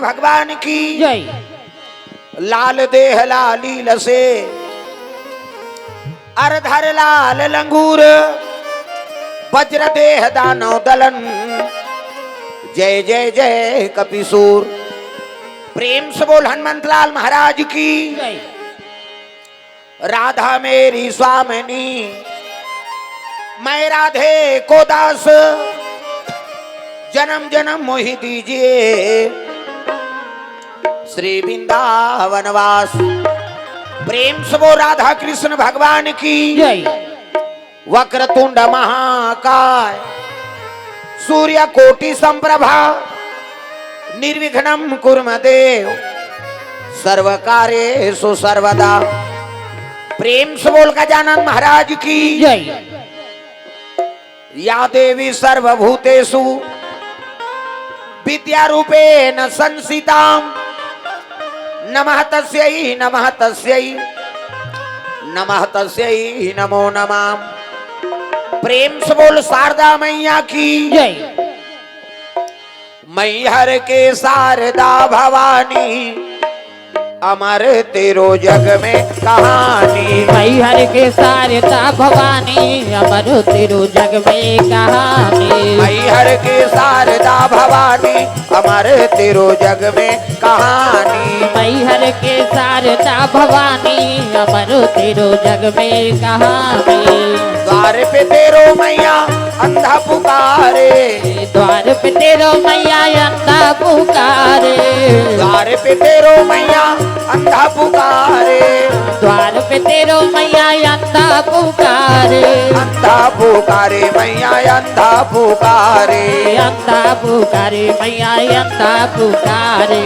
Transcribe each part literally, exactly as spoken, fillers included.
भगवान की। जय। लाल देह लाली लसे, अरधर लाल लंगूर, वज्र देह दानव दलन, जय जय जय कपिसूर। प्रेम से बोल हनुमंत लाल महाराज की। जय। राधा मेरी स्वामिनी, मैं राधे को दास, जन्म जन्म मोहि दीजिए श्री वृंदावन वास। प्रेम से बोल राधा कृष्ण भगवान की। जय। वक्रतुंड महाकाय, सूर्य कोटि संप्रभा, निर्विघ्नं कुरु मे देव, सर्व कार्येषु सर्वदा। प्रेम से बोल गजानन महाराज की। जय। या देवी सर्वभूतेषु विद्या रूपेण संस्थिताम, नमः तस्यै नमः तस्यै नमः तस्यै नमो नमः। प्रेम से बोल शारदा मैया की। जय। मैहर के शारदा भवानी, अमर तेरो जग में कहानी। मैहर के शारदा भवानी, अमर तेरो जग में कहानी। मैहर के शारदा भवानी, अमर तेरो जग में कहानी। मैहर के शारदा भवानी, अमर तेरो जग में कहानी। द्वार पे तेरो मैया अंधा पुकारे। द्वार पे तेरो मैया अंधा पुकारे। द्वार पे तेरो मैया अंधा पुकारे। द्वार पे तेरो मैया अंधा पुकारे। अंधा पुकारे मैया अंधा पुकारे। अंधा पुकारे मैया अंधा पुकारे।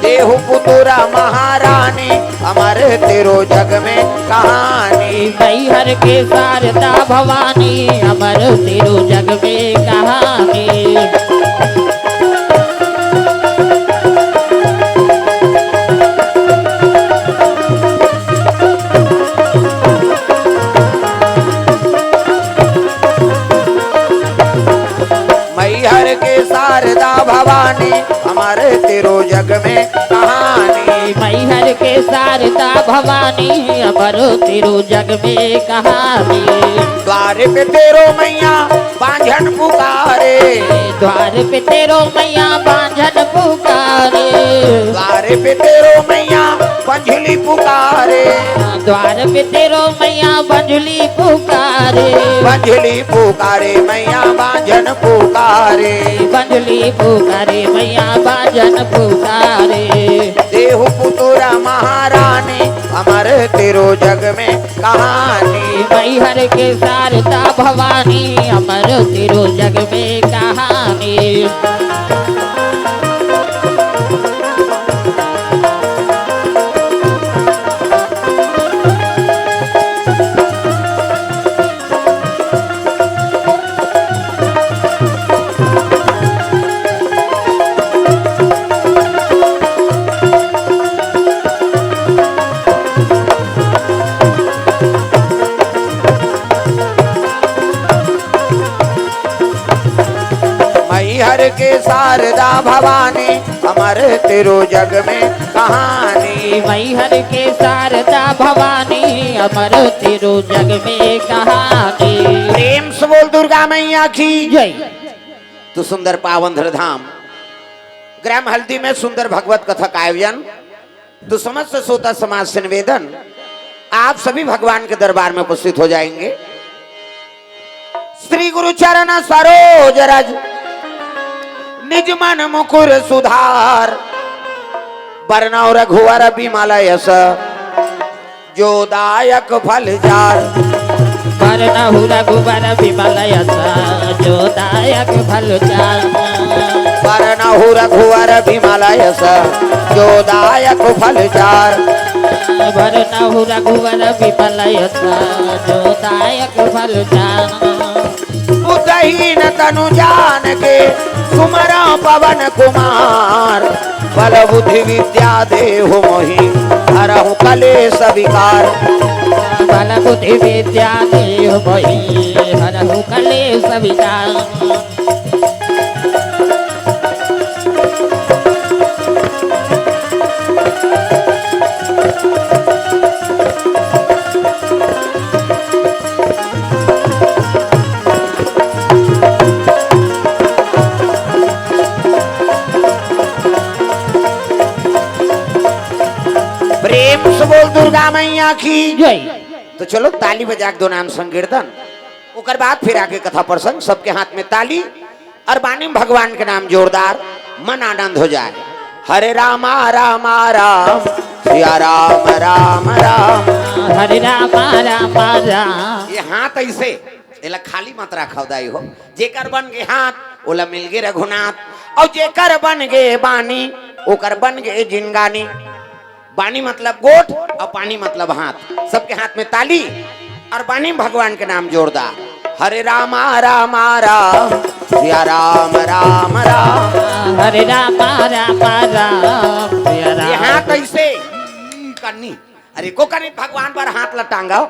देहु पुतुरा महारानी, अमर तेरो जग में कहानी। मैहर के शारदा भवानी, अमर तेरो जग में कहानी। मैहर के शारदा भवानी, अमर तेरो जग में कहानी। मैहर के शारदा भवानी, अमर तेरो जग में कहानी। द्वार पे तेरो मैया बांझन पुकारे। द्वार पे तेरो मैया बांझन पुकारे। द्वार पे तेरो मैया पंझुली पुकारे। द्वार पे तेरो मैया पंझुली पुकारे। पंझुली पुकारे मैया बांझन पुकारे। पंझुली पुकारे मैया बांझन पुकारे। देहु पुतुरा महारानी, अमर तेरो जग में कहानी। मैहर के शारदा भवानी, अमर तेरो जग में कहानी। मैहर के शारदा भवानी, अमर तेरो जग में कहानी। मैहर के शारदा भवानी, अमर तेरो जग में कहानी। प्रेम से बोल दुर्गा मैया की। जय। तो सुंदर पावन धरधाम ग्राम हल्दी में सुंदर भगवत कथा का आयोजन। तो समस्त श्रोता समाज से निवेदन, आप सभी भगवान के दरबार में उपस्थित हो जाएंगे। श्री गुरु चरण सरोज रज, निज मन मुकुर सुधार। बरनउँ रघुवर बिमल यस, जो दायक फल चार। बरनउँ रघुवर बिमल यस, जो दायक फल चार। बरनउँ रघुवर बिमल यस, जो दायक फल चार। बरनउँ रघुवर बिमल यस, जो दायक फल चार। बुद्धहीन तनु जान के सुमरउँ पवन कुमार। बल बुद्धि विद्या देहु मोहि हरहु कलेस विकार। बल बुद्धि विद्या देहु मोहि हरहु कलेस विकार। प्रेम से बोल दुर्गा मैया की। जय। तो चलो ताली बजा के दो नाम संकीर्तन, ओकर बाद फिर आगे कथा प्रसंग। सबके हाथ में ताली और बानी में भगवान के नाम जोरदार, मन आनंद हो जाए। हरे रामा रामा राम, सिया राम राम राम। हरे रामा रामा राम। ये हाथ ऐसे, एला खाली मत राखव दाई हो। जेकर बन गे हाथ, ओला मिल गे रघुनाथ। और जेकर बन गे बानी, ओकर बन गे जिनगानी। बानी मतलब गोठ और पानी मतलब हाथ। सबके हाथ में ताली और बानी में भगवान के नाम जोरदार। हरे रामा रामा राम, सिया राम राम राम। हरे रामा रामा राम, सिया राम। ये हाथ ऐसे, हम्म, करनी। अरे को करनी, भगवान पर हाथ ला टांगव।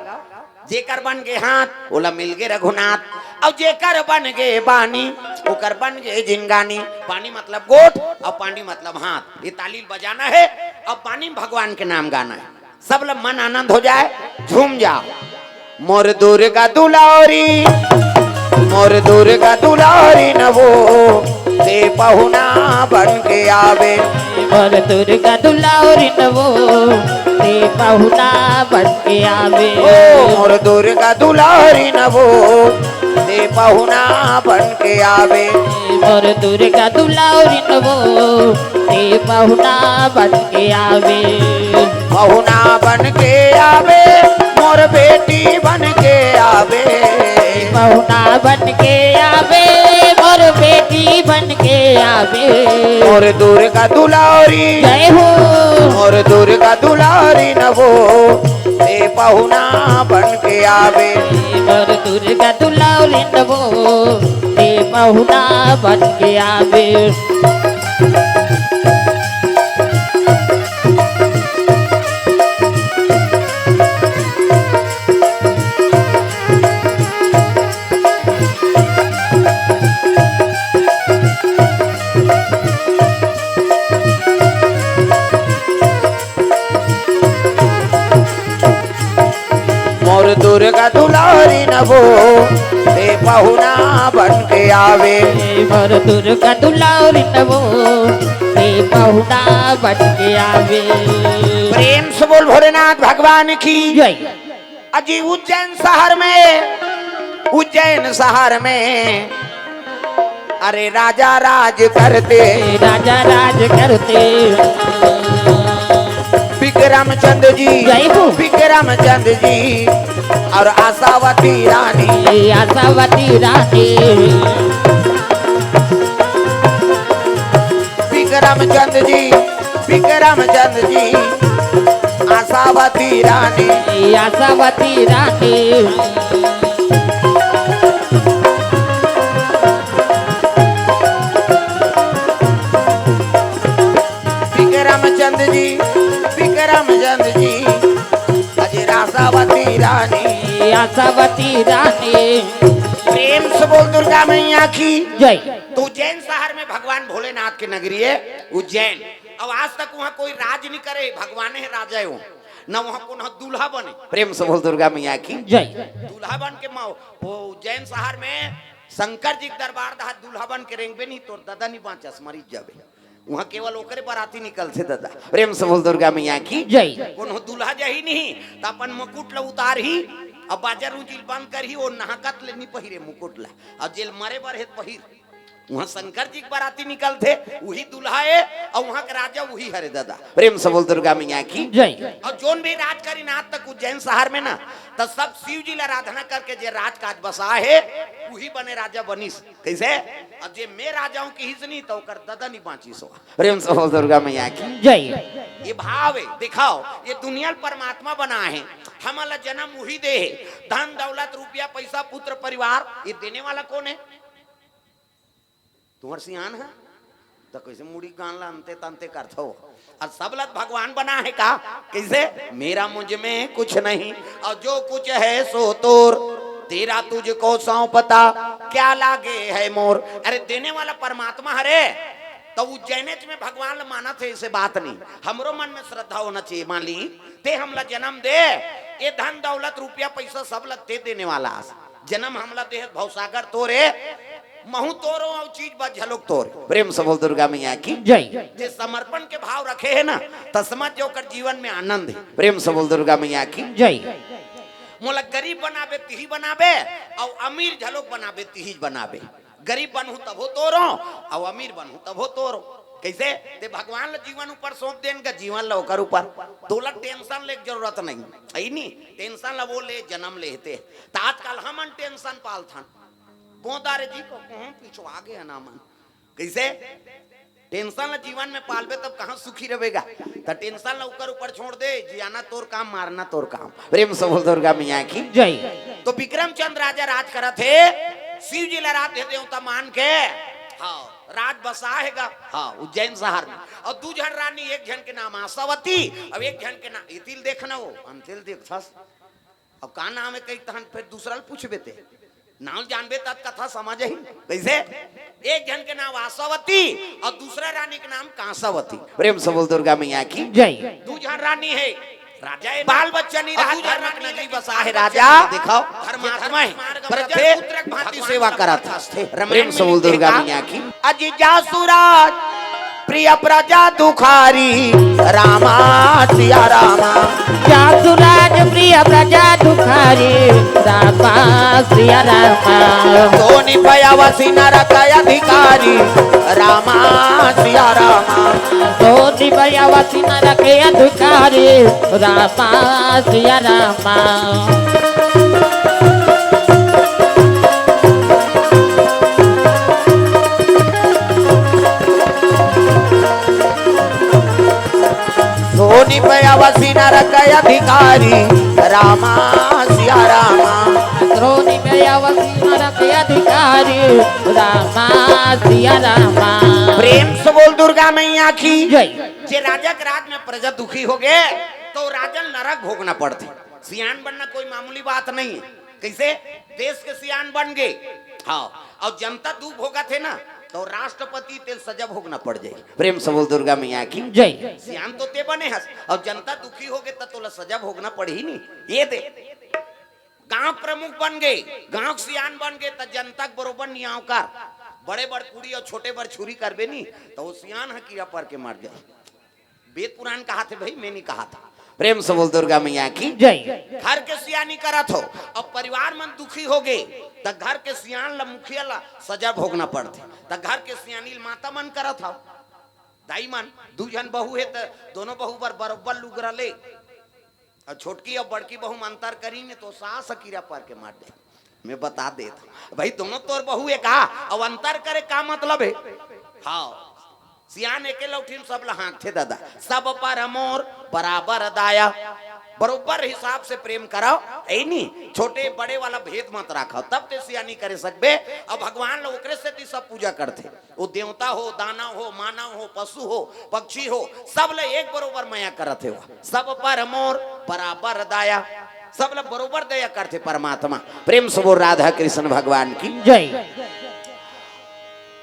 जेकर बन गे हाथ, ओला मिल गे रघुनाथ। और जेकर बन गे बानी, ओकर बन गे जिनगानी। बानी मतलब गोठ और पानी मतलब हाथ। ये ताली बजाना है। अब बानी में भगवान के नाम गाना है। सब लोग मन आनंद हो जाए, झूम जाओ। मोर दुर्गा दुलारी, मोर दुर्गा दुलारी नवो, ते पहुना बन के आवे। मोर दुर्गा दुलारी नवो, ते पहुना बन के आवे। ओ मोर दुर्गा दुलारी नवो, ते पहुना बन के आवे। मोर दुर्गा दुलारी नवो, ते पहुना बन के आवे। पहुना बन के आवे, मोर बेटी बन के आवे। पहुना बन के आवे, मोर बेटी बन के आवे। मोर दुर्गा दुलारी, जय हो। मोर दुर्गा दुलारी नवो, ते पहुना बन के आवे। मोर दुर्गा दुलारी नवो, ते पहुना बन के आवे। मोर दुर्गा दुलारी नवो, ते पहुना बन के आवे। मोर दुर्गा दुलारी नवो, ते पहुना बन के आवे। प्रेम से बोल भोलेनाथ भगवान की। जय। अजी उज्जैन शहर में, उज्जैन शहर में, अरे राजा राज करते, राजा राज करते। विक्रमचंद जी, जय हो। विक्रमचंद जी और आशावती रानी। आशावती रानी। विक्रमचंद जी, विक्रमचंद जी, आशावती रानी। आशावती रानी। विक्रमचंद जी, विक्रमचंद जी, अजय आशावती रानी। आशावती रानी। प्रेम से बोल दुर्गा मैया की। जय। तो उज्जैन शहर में भगवान भोलेनाथ के नगरी है उज्जैन। अब आज तक वहाँ कोई राज नहीं करे, भगवान है राजा है वो। न वहाँ कोनो दूल्हा बने। प्रेम से बोल दुर्गा मैया की। जय। दूल्हा बन के माओ, वो उज्जैन शहर में शंकर जी के दरबार दहा दूल्हा बन के रेंगबे नहीं, तोर ददा नहीं बाँचस, मरी जाबे। वहाँ केवल ओकरे बराती निकलथे ददा। प्रेम से बोल दुर्गा मैया की। जय। कोनो दूल्हा जही नहीं, त अपन मुकुट ल उतारही, अब बाजा रुंजिल बंद करही, ओ नहकत ले नहीं पहिरे मुकुट ला। अब जेल मरे बर हे त पहिर। वहाँ शंकर जी के बराती निकलथे, वही दूल्हा है, और वहाँ के राजा वही हरे ददा। प्रेम से बोल दुर्गा मैया की। जय। और जोन भी राज करिन आज तक उज्जैन शहर में ना, त सब शिव जी ला आराधना करके जे राजकाज बसा है, वही बने राजा बनिस। कैसे? अब जे मैं राजाओं की हिस नहीं, तो ओकर ददा नहीं बाँचिस हो। प्रेम से बोल दुर्गा मैया की। जय। ये भाव है, दिखाओ, ये दुनिया ल परमात्मा बना है, हमला जन्म वही दे है, धन दौलत रुपया पैसा पुत्र परिवार, ये देने वाला कौन है? तुम्हर सियान है? तो कैसे मुड़ी कान ला अंते तंते करथो? और सब लत भगवान बना है का? कैसे? मेरा मुझ में कुछ नहीं, और जो कुछ है सो तोर, तेरा तुझको सौंपता, क्या लागे है मोर। अरे देने वाला परमात्मा हरे, तो उज्जैनेच में भगवान ल मानत है, ऐसे बात नहीं। हमरो मन में श्रद्धा होना चाहिए। मान ली, ते हमला जन्म दे, ये धन दौलत रुपया पैसा सब ल ते देने वाला आस। जन्म हमला दे भवसागर तोरे, महूं तोरो अउ चीज बस झलोक तोर। प्रेम से बोल दुर्गा मैया की। जय। जे समर्पण के भाव रखे हे ना, त समझ जो ओकर जीवन में आनंद हे। प्रेम से बोल दुर्गा मैया की। जय। मोला गरीब बनाबे तिही बनाबे, अउ अमीर झलोक बनाबे तिही बनाबे। गरीब बनहूं तभो तोरो, अउ अमीर बनहूं तभो तोरो। कइसे? ते भगवान ला जीवन ऊपर सौंप देन का, जीवन ला ओकर ऊपर। तोला टेंशन ले के जरूरत नहीं। अइ नी? टेंशन ला वो ले, जनम लेहते। त आजकल हमन टेंशन पालथन। गोंदा रे जी को कहूं पिछवा गे ना मन। कइसे? टेंशन ला जीवन में पालबे तब कहां सुखी रहेगा? त टेंशन ला ओकर ऊपर छोड़ दे, जियाना तोर काम, मारना तोर काम। प्रेम से बोल दुर्गा मैया की। जय। तो विक्रमचंद राजा राज करत हे, शिव जी ला आराध्य देवता मान के। हां, राज बसा हे गा। हां, उज्जैन शहर में। अउ दू झन रानी, एक झन के नाम आशावती, अउ एक झन के नाम, इतिल देखना हो, अंतिल देखथस। अब का नाम हे कही तहन फेर दूसरा ल पूछबे ते। नाम जानबे तब कथा समझ ही। कइसे? एक झन के नाम आशावती अउ दूसरा रानी के नाम कांसावती। प्रेम से बोल दुर्गा मैया की। जय। दू झन रानी हे। राजा हे, बाल बच्चा नहीं रहा, दू झन रानी नगरी बसा हे राजा। दिखाओ। धर्मात्मा हे। प्रजा पुत्र के भांति सेवा करत हे। प्रेम से बोल दुर्गा मैया की। अजी जासुराज प्रिय प्रजा दुखारी, रामा सिया रामा। जासुराज प्रिय प्रजा दुखारी, रामा सिया रामा। सोनी भयावसी नरक अधिकारी, रामा सिया रामा। सोनी भयावसी नरक अधिकारी, रामा सिया रामा। सोनी भयावसी नरक अधिकारी, रामा सिया रामा। सोनी भयावसी नरक अधिकारी, रामा सिया रामा। प्रेम से बोल दुर्गा मैया की। जय। जे राजा के राज में प्रजा दुखी हो गे, त राजन नरक भोगना पड़थे। सियान बनना कोई मामूली बात नहीं हे। कइसे? देश के सियान बन गे, हां, अउ जनता दुख भोगत हे ना, त राष्ट्रपति तेला सजा भोगना पड़ जाही। प्रेम से बोल दुर्गा मैया की। जय। सियान तो ते बने हस, अउ जनता दुखी हो गे त तोला सजा भोगना पड़ही नी। ये दे, गांव प्रमुख बन गे, गांव के सियान बन गे, त जनता के बरोबर नियाव कर। बड़े बर कुड़ी अउ छोटे बर छुरी करबे नी, त वो सियान ह कीरा पर के मर जाही। वेद पुराण कहाथे भाई, मैं नहीं कहाथा। प्रेम से बोल दुर्गा मैया की। जय। घर के सियानी करत हो, अब परिवार मन दुखी हो गे, त घर के सियान ला, मुखिया ला सजा भोगना पड़थे। त घर के सियानी ल माता मन करत हो, दाई मन, दू झन बहू हे त दोनों बहू बर बरोबर लुगरा ले। अउ छोटकी अउ बड़की बहू म अंतर करी ने तो सास कीरा पर के मार दे। मैं बता देत हूं भाई, दोनों तोर बहू हे का? अउ अंतर करे का मतलब हे? हां, सियान एके लौठी म सब ला हांकथे दादा, सब पर मोर बराबर दाया, बरोबर हिसाब से प्रेम कराओ, ए नी? छोटे बड़े वाला भेद मत राखो, तब ते सियानी करे सकबे। अउ भगवान ल ओकरे सेती सब पूजा करथे। वो देवता हो, दानव हो, मानव हो, पशु हो, पक्षी हो, सब ल एक बरोबर मया करत हे वो। सब पर मोर बराबर दया, सब ल बरोबर दया करथे परमात्मा। प्रेम से बोल राधा कृष्ण भगवान की। जय।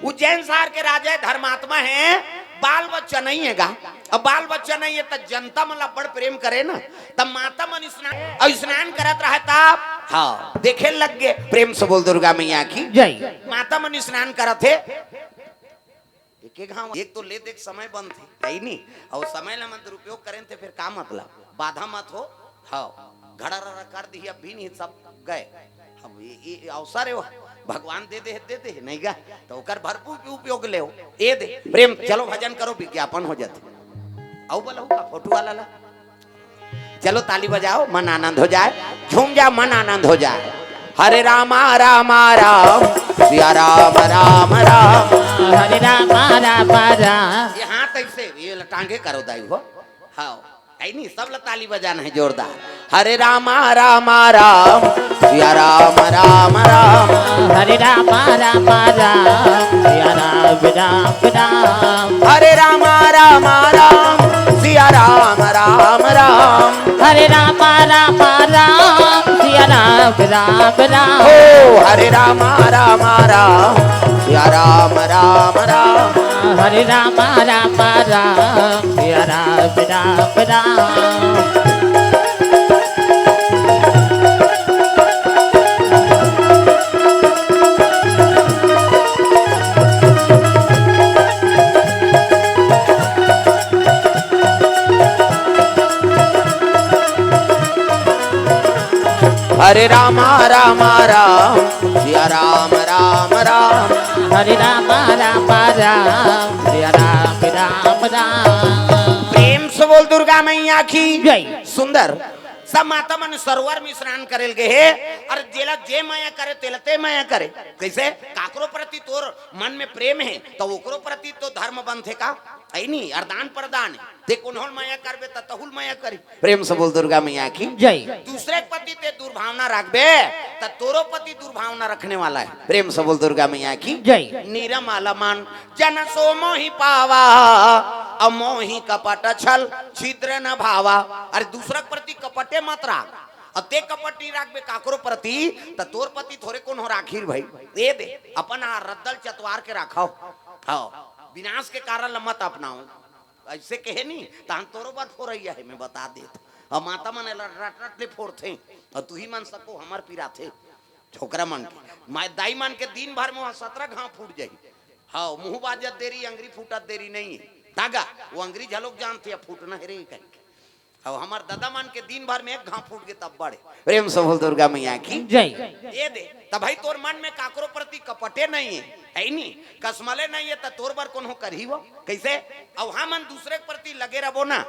उज्जैन शहर के राजा धर्मात्मा हे, बाल बच्चा नहीं हे गा। अब बाल बच्चा नहीं हे त जनता मन ला बड़ प्रेम करे ना, त माता मन स्नान, अउ स्नान करत रहे तब, हां, देखे लग गे। प्रेम से बोल दुर्गा मैया की। जय। माता मन स्नान करत हे। एक एक घाव, एक तो ले देख समय बनथे, हे नी? अउ समय ला मन दुरुपयोग करेन ते फेर का मतलब? बाधा मत हो। हां, घड़ा रड़ा कर दिही, अब भी नहीं सब गए। अब ये, ये अवसर हे, वो भगवान दे दे, दे दे, नहीं गा? त ओकर भरपूर उपयोग ले हो। ए दे, प्रेम, चलो भजन करो, विज्ञापन हो जाथे। अउ बोलहु का फोटो वाला ला। चलो ताली बजाओ, मन आनंद हो जाए, झूम जाओ, मन आनंद हो जाए। हरे रामा रामा राम, सिया राम राम राम। हरे रामा रामा राम। ये हाथ ऐसे, ये टांगे करो दाई हो। हां, ऐ नहीं, सब ला ताली बजाना हे जोरदार। हरे रामा रामा राम, सिया राम राम राम। हरे रामा रामा राम, सिया राम राम राम। हरे रामा रामा राम, सिया राम राम राम। हरे रामा रामा राम, सिया राम राम राम। ओ हरे रामा रामा राम, सिया राम राम राम। हरे रामा रामा राम, सिया राम राम राम। हरे रामा रामा राम, सिया राम राम राम। हरे रामा रामा राम, सिया राम राम राम। प्रेम से बोल दुर्गा मैया की जय। सुंदर। सब माता मन सरोवर में स्नान करे ल गे हे, अउ जेला जे मया करे, तेला ते मया करे। कइसे? काकरो प्रति तोर मन में प्रेम हे, त ओकरो प्रति तो धर्म बनथे का? हे नी, अरदान प्रदान हे। ते कोनो ल मया करबे, त तहू ल मया करही। प्रेम से बोल दुर्गा मैया की जय। दूसरे के प्रति ते दुर्भावना राखबे, त तोरो प्रति दुर्भावना रखने वाला हे। प्रेम से बोल दुर्गा मैया की जय। निरमल मन जन सो मोहि पावा, अउ मोहि कपट छल छिद्र न भावा। अरे दूसरा के प्रति कपटे मत राख। अउ ते कपट नइ राखबे काकरो प्रति, त तोर प्रति थोरे कोनो राखही भाई। ए दे, अपन आ रद्दल चतवार के राखव। हव, विनाश के कारण ल मत अपनाव। अइसे कहे नी, तहन तोरो बर फोरइया हे, मैं बता देत। अउ माता मन एला रट रट ले फोरथे, अउ तुही मन सको हमर पिराथे। छोकरा मन के, माय दाई मन के दिन भर में सतरा घाव फूट जाही। हव, मुंह बाजत देरी, अंगरी फूटत देरी नइ हे। तागा, वो अंगरी झलोक जानथे, अब फूटना हे रे कहिके। अउ हमर ददा मन के दिन भर में एक घाव फूट गे तब बड़े। प्रेम से बोल दुर्गा मैया की जय। ए दे, त भाई तोर मन में काकरो प्रति कपटे नइ हे, हे नी? कसमले नइ हे, त तोर बर कोनो करही वो? कइसे? अउ हमन दूसरे के प्रति लगे रबो ना,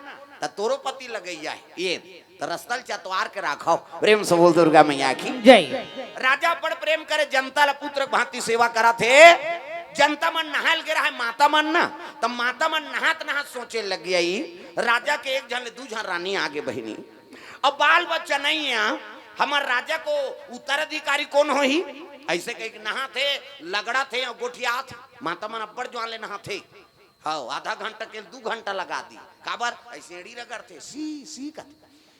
त तोरो प्रति लगइया हे। ए दे, त रद्दल चतवार के राखव। प्रेम से बोल दुर्गा मैया की जय। राजा बड़ प्रेम करे, जनता ल पुत्र के भांति सेवा करत हे। जनता मन नहाय ल गे रहय, माता मन ना, त माता मन नहात नहात सोचे लग गई, राजा के एक झन ले दू झन रानी आगे बहिनी, अब बाल बच्चा नइ हे, हमर राजा को उत्तराधिकारी कोन होही? अइसे कहिके नहाथे, लगड़ाथे अउ गोठियाथे। माता मन अब्बड़ जुवार ले नहाथे। हव, आधा घंटा के दू घंटा लगा दी। काबर? अइसे एड़ी रगड़थे, सी, सी कथे।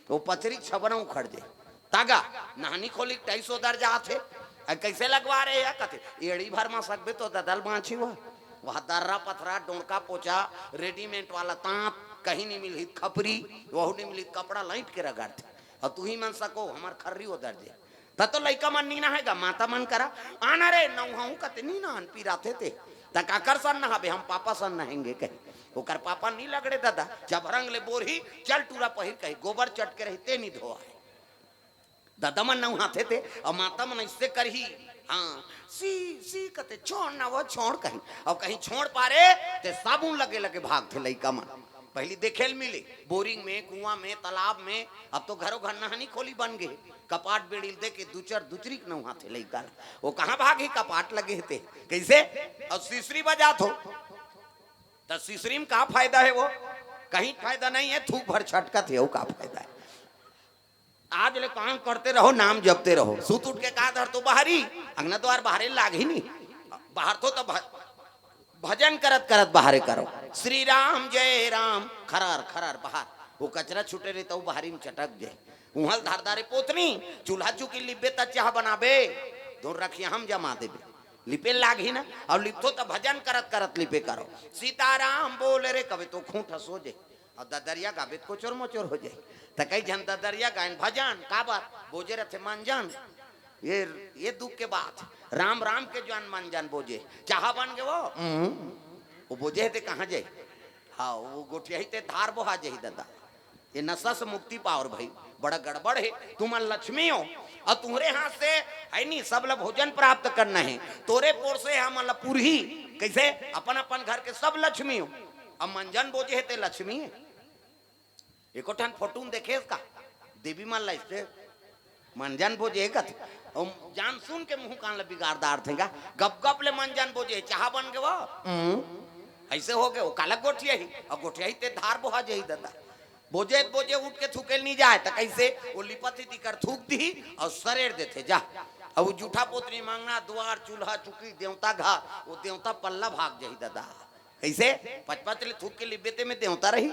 वो पचरी छबना उखड़ जाय। तागा, नहानी खोली के टाइल्स ओदर जाथे। अ, कइसे लगवा रहे हे? कथे, एड़ी भर म सकबे तो ददा ल बांचही वो। वहाँ दर्रा पथरा, डोंड़का पोचा, रेडीमेड वाला तांत, कहीं नइ मिलही खपरी, वहू नइ मिलही कपड़ा, लइट के रगड़थे। अउ तुही मन सको, हमर खर्री ओदर जाय। त तो लइका मन नी नहाय गा, माता मन करा, आना रे, नउहाहूं कथे, नी नहान, पिराथे ते। त काकर सन नहाबे, हम पापा सन नहाएंगे कहे। ओकर पापा नी लगड़े ददा, चभरंग ले बोरही, चल टूरा पहिर कहे, गोबर चटके रही, ते नी धोवाय। ददा मन नउहाथे ते, अउ माता मन अइसे करही, हाँ, सी, सी कथे, छोड़ ना वो, छोड़ कहीं। अउ कहीं छोड़ पारे, ते साबुन लगे लगे भागथे लइका मन। पहिली देखे ल मिले, बोरिंग में, कुआं में, तालाब में, अब तो घरो घर नहानी खोली बन गे। कपाट बेड़ी ल देके दुचर दुचरी के नउहाथे लइका ल। वो कहाँ भागही, कपाट लगे हे ते। कइसे? अउ सिसरी बजात हो, त सिसरी में का फायदा हे वो? कहीं फायदा नइ हे, थूक भर छटकत हे, अउ का फायदा हे? आज ले काम करते रहो, नाम जपते रहो। सुत उठ के का धरथो बाहरी, अंगना द्वार बाहरे लागही नी। बाहरथो त भ-, भजन करत करत बाहरे करो। श्री राम जय राम, खरर खरर बाहर। वो कचरा छूटे रही त वो बाहरी में चटक जाय। उहाँ ल धर दारे पोतनी, चूल्हा चुकी लिपबे त चाह बनाबे, धुर रखिया हम जमा देबे। लिपे लागही ना, अउ लिपथो त भजन करत करत लिपे करो। सीताराम बोल रे कबे तो खूंट हंस हो जाय। अउ ददरिया गाबे त कोचर मोचर हो जाय। त कई झन ददरिया गायन भजन, काबर? बोजे रथे मंजन। ये, ये दुख के बात। राम राम के जुवार मंजन बोजे। चाहा बन गे वो? हम्म। वो बोजे हे ते कहाँ जाय? हाँ, वो गोठियाही ते धार बोहा जाही ददा। ये नशा से मुक्ति पाओ रे भाई, बड़ा गड़बड़ हे। तुमन लक्ष्मी हो, अउ तुम्हरे हाथ से हे नी, सब ला भोजन प्राप्त करना हे। तोरे पोर से हमन ला पुरही। कइसे? अपन अपन घर के सब लक्ष्मी हो। अब मंजन बोजे हे ते लक्ष्मी हे। एको ठन फोटो में देखे हस का? देवी मन ला अइसे मंजन बोजे कथे। अउ जान सुन के मुंह कान ला बिगाड़ डारथे गा। गप गप ले मंजन बोजे, चाहा बन गे वो। हम्म। अइसे हो गे, वो काला गोठियाही, अउ गोठियाही ते धार बोहा जाही ददा। बोजे बोजे उठ के थूके ल नी जाय, त कइसे? वो लिपत ही तिकर थूक दिही, अउ सरेर देथे जा। अउ वो जूठा पोतनी म अंगना द्वार, चूल्हा चुकी, देवता घर, वो देवता पल्ला भाग जाही ददा। कइसे? पचपच ले थूक के लिपबे ते में देवता रही।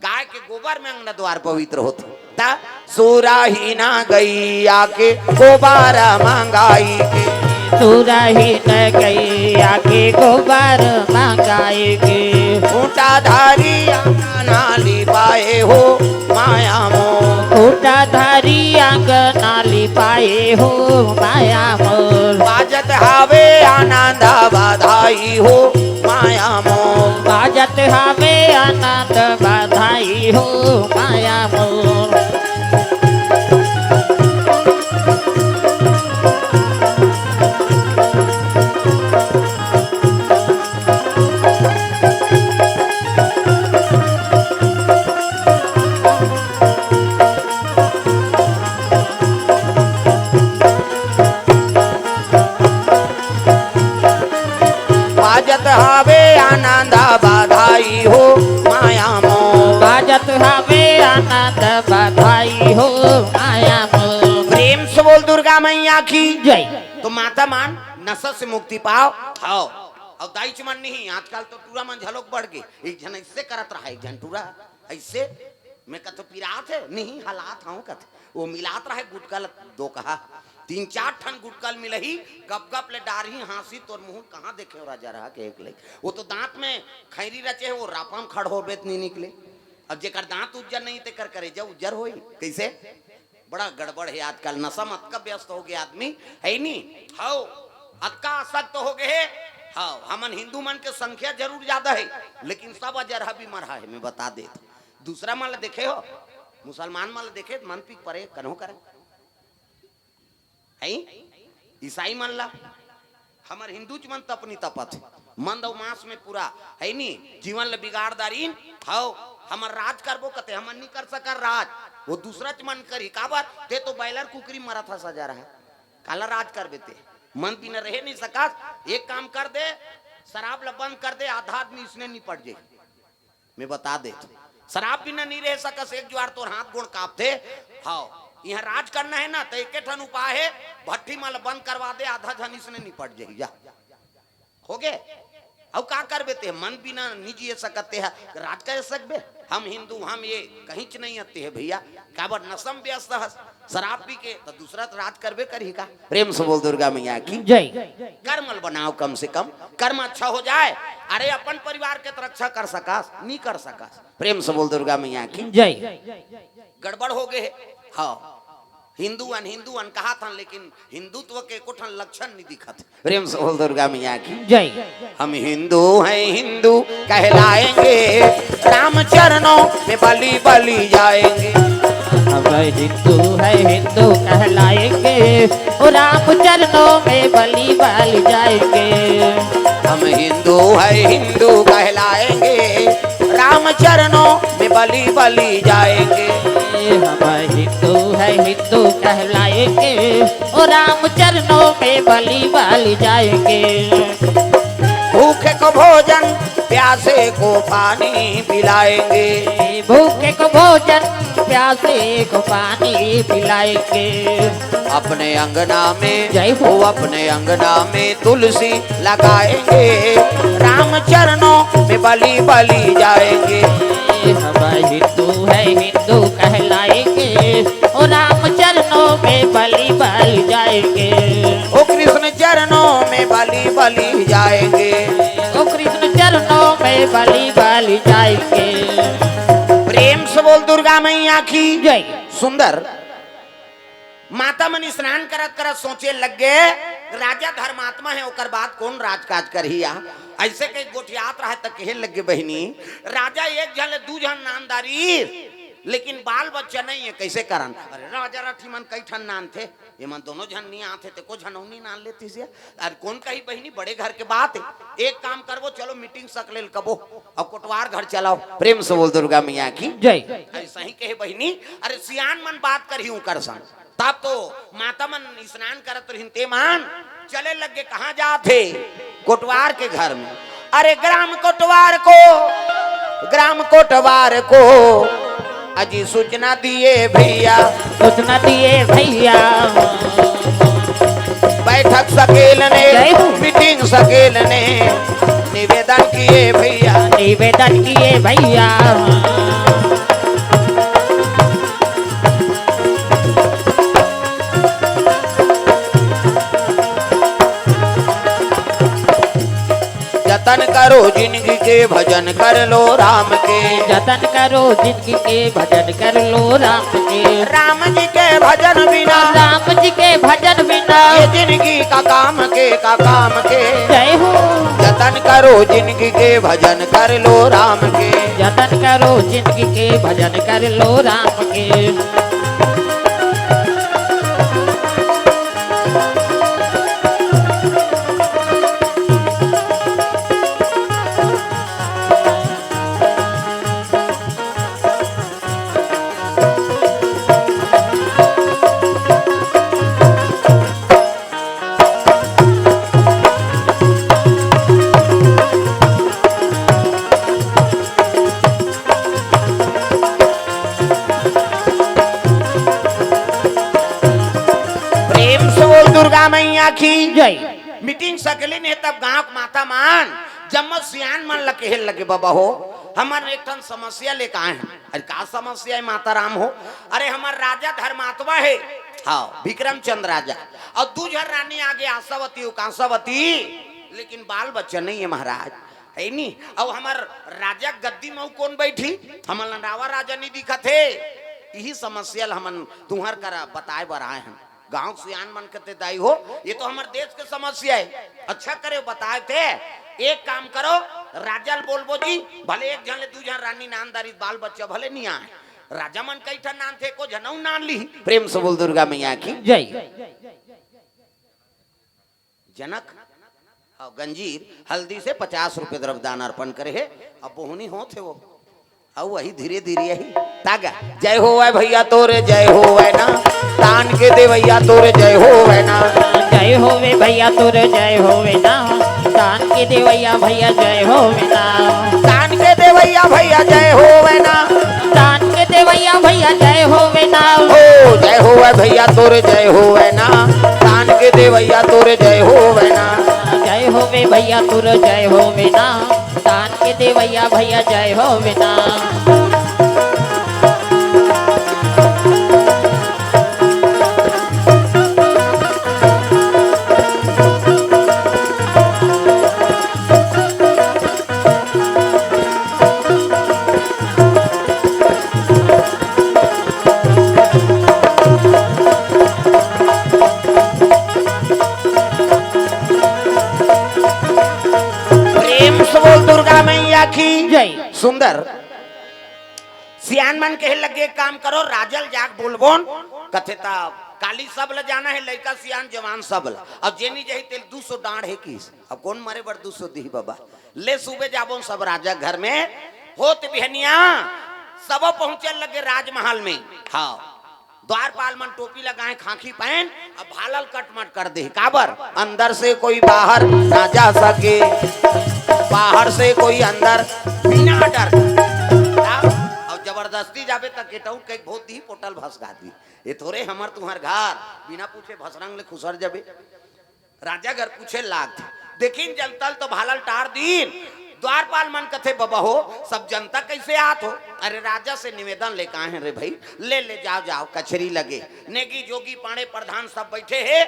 गाय के गोबर में अंगना द्वार पवित्र होथे। त सुरही ना गइया के गोबर मंगाई के। सुरही ना गइया के गोबर मंगाई के। खूंटा धरी अंगना लिपाए हो माया मोर। खूंटा धरी अंगना लिपाए हो माया मोर। बाजत हवे आनंद बधाई हो माया मोर। बाजत हवे आनंद बधाई हो माया मोर। बधाई हो आया मोर। प्रेम से बोल दुर्गा मैया की जय। तो माता मन नशा से मुक्ति पाव। हव। अउ दाई च मन नहीं, आजकल तो टूरा मन झलोक बढ़ गे। एक झन ऐसे करत रहा, एक झन टूरा ऐसे, मैं कथों पिरात हे, नहीं हलात हंव कथे। वो मिलात रहा गुटका ल दो कहा, तीन चार ठन गुटका ल मिलही, गप गप ले डारही, हाँसही, तोर मुंह कहाँ देखे हो राजा रहा के एक लइक। वो तो दांत में खैरी रचे हे, वो रापा म खड़ होबे त नहीं निकले। अब जेकर दांत उज्जर नहीं, तेकर करेजा उज्जर होई। कैसे? बड़ा गड़बड़ हे आजकल, नशा म अतका व्यस्त हो गे आदमी, हे नी? हव, अतका आसक्त हो गे हे। हव, हमन हिंदू मन के संख्या जरूर ज्यादा हे, लेकिन सब अजरहा बीमार हे, मैं बता देत हंव। दूसरा मन ल देखे हो, मुसलमान मन ल देखे, मन पीक परे कन्हो करे। हैं? ईसाई मन ला, हमर हिंदू च मन तपनी तपत हे। मंद अउ मांस में पूरा, हे नी? जीवन ल बिगाड़ डारिन। हव, हमर राज करबो कथे, हमन नी कर सकन राज। वो दूसरा च मन करही। काबर? ते तो बॉयलर कुकरी मरत हस अजरहा। काला राज करबे ते? मंद बिना रहे नहीं सकस। एक काम कर दे, शराब ल बंद कर दे, आधा आदमी इसने निपट जाही। मैं बता देत हंव, शराब बिना नहीं रह सकस, एक जुआर तोर हाथ गोड़ कांपथे। हव, इहां राज करना हे ना, त एके ठन उपाय हे, भट्ठी मन ल बंद करवा दे, आधा झन इसने निपट जाही, जा। हो गे? अउ का करबे ते? मन बिना नहीं जिए सकत ते ह, राज कर सकबे? हम हिंदू, हम ये कहींच नहीं आते हे भैया। काबर नशा म व्यस्त हस, शराब पी के, त दूसरा त राज करबे करही का? प्रेम से बोल दुर्गा मैया की जय। कर्म ल बनाव, कम से कम कर्म अच्छा हो जाए। अरे अपन परिवार के त रक्षा कर सकस, नहीं कर सकस। प्रेम से बोल दुर्गा मैया की जय। गड़बड़ हो गे हे। हव, हिंदू अन, हिंदू अन कहाथन, लेकिन हिंदुत्व के एको ठन लक्षण नहीं दिखत हे। प्रेम से बोल दुर्गा मैया की जय। हम हिंदू हैं, हिंदू कहलाएंगे, राम चरणों में बलि बलि जाएंगे। हम हिंदू हैं, हिंदू कहलाएंगे, ओ राम चरणों में बलि बलि जाएंगे। हम हिंदू हैं, हिंदू कहलाएंगे, राम चरणों में बलि बलि जाएंगे। हम हिंदू हैं, हिंदू कहलाएंगे, ओ राम चरणों में बलि बलि जाएंगे। भूखे को भोजन, प्यासे को पानी पिलाएंगे। भूखे को भोजन, प्यासे को पानी पिलाएंगे। अपने अंगना में जय हो। वो अपने अंगना में तुलसी लगाएंगे, राम चरणों में बलि बलि जाएंगे। हम हिंदू हैं, हिंदू कहलाएंगे, ओ राम चरणों में बलि बलि जाएंगे। ओ कृष्ण चरणों में बलि बलि जाएंगे। ओ कृष्ण चरणों में बलि बलि जाएंगे। प्रेम से बोल दुर्गा मैया की जय। सुंदर। माता मन स्नान करत करत सोचे लग गे, राजा धर्मात्मा हे, ओकर बाद कोन राजकाज करही या? ऐसे कही गोठियात रहा त कहे लग गे, बहिनी, राजा एक झन ले दू झन नान डारिस, लेकिन बाल बच्चा नहीं हे, कैसे करन? अरे राजा रथी मन कई ठन नानथे, ये मन दोनों झन नहीं आथे, ते को झन नहीं नान लेतिस या। अरे कोन कही बहिनी, बड़े घर के बात हे, एक काम करबो, चलो मीटिंग सकलेल कबो, अउ कोटवार घर चलाव। प्रेम से बोल दुर्गा मैया की जय। ऐसा ही कहे बहिनी, अरे सियान मन बात करही उंकर संग। तब तो माता मन स्नान करत रहिन, ते मन चले लग गे, कहाँ जात हे? कोटवार के घर में। अरे ग्राम कोटवार को, ग्राम कोटवार को अजी सूचना दिए भैया। सूचना दिए भैया। बैठक सकेल ने, जय हो। मीटिंग सकेल ने निवेदन किए भैया। निवेदन किए भैया। जतन करो जिनगी के, भजन कर लो राम के। जतन करो जिनगी के, भजन कर लो राम के। राम जी के भजन बिना, राम जी के भजन बिना ये जिनगी का काम के, का काम के। जय हो। जतन करो जिनगी के, भजन कर लो राम के। जतन करो जिनगी के, भजन कर लो राम के। मैया की जय। मीटिंग सकलिन हे तब गांव के माता मन जम्मो सियान मन ल कहे लगे, "बबा हो, हमर एक ठन समस्या लेके आए हन।" "अरे का समस्या हे माता राम हो?" "अरे हमर राजा धर्मात्मा हे, हाँ, विक्रमचंद राजा, अउ दू झन रानी आगे आशावती अउ कांसावती, लेकिन बाल बच्चा नहीं है महाराज, है नी? अउ हमर राजा गद्दी म अउ कोन बैठी? हमन ल नवा राजा नहीं दिखत हे। इही समस्या ल हमन तुंहर करा बताए बर आए हन।" गांव के सियान मन कथे, "दाई हो, ये तो हमर देश के समस्या हे।" "अच्छा करे बताए थे, एक काम करो, राजा ल बोलबो जी, भले एक झन ले दू झन रानी नान दारी, बाल बच्चा भले नहीं आए, राजा मन कई ठन नान थे, एको झन अउ नान ली।" प्रेम से बोल दुर्गा मैया की जय। जनक, हाँ, गंजीर हल्दी से पचास रुपये द्रव्यदान अर्पण करे हे। अब बोहनी होत हे वो, अउ वही धीरे धीरे यही तागा। जय होवै भैया तोरे जय होवै ना, तान के देवैया तोरे जय होवै ना। जय होवे भैया तोरे जय होवे ना, तान के देवैया भैया जय होवे ना। तान के देवैया भैया जय होवै ना। तान के देवैया भैया जय होवे ना। ओ जय होवै भैया तोरे जय होवै ना, तान के देवैया तोरे जय होवै ना। जय होवे भैया तोरे जय होवे ना, तान के देवैया भैया जय होवे ना। प्रेम से बोल दुर्गा मैया की जय। सुंदर। सियान मन कहे लगे, "एक काम करो, राजा ल जाके बोलबोन।" कथे, "तब काली सब ल जाना हे, लइका सियान जवान सब ल, अउ जेनी जही तेल दू सौ डांड़ हे किस।" अब कोन मरे बर दू सौ दिही बबा? ले सुबे जाबोन सब राजा घर में। होत बिहनिया सब पहुंचे लगे राजमहल में। हाँ, द्वारपाल मन टोपी लगाए, खांखी पहन, अब भाला ल कटमट कर दे। काबर? अंदर से कोई बाहर ना जा सके, बाहर से कोई अंदर, बिना डर। अब जबरदस्ती जाबे त गेट आउट कई भोत दिही, पोटल भसका दिही। ये थोरे हमर तुंहर घर, बिना पूछे भसरंग ले खुसर जाबे। राजा घर पूछे लागथे, देखिन जनता ल तो भाला ल टार दीन। द्वारपाल मन कथे, "बबा हो, सब जनता कैसे आत हो?" "अरे राजा से निवेदन लेके आए हैं रे भाई।" "ले ले, जाव जाव, कचेरी लगे, नेगी जोगी पांड़े प्रधान सब बैठे हे।"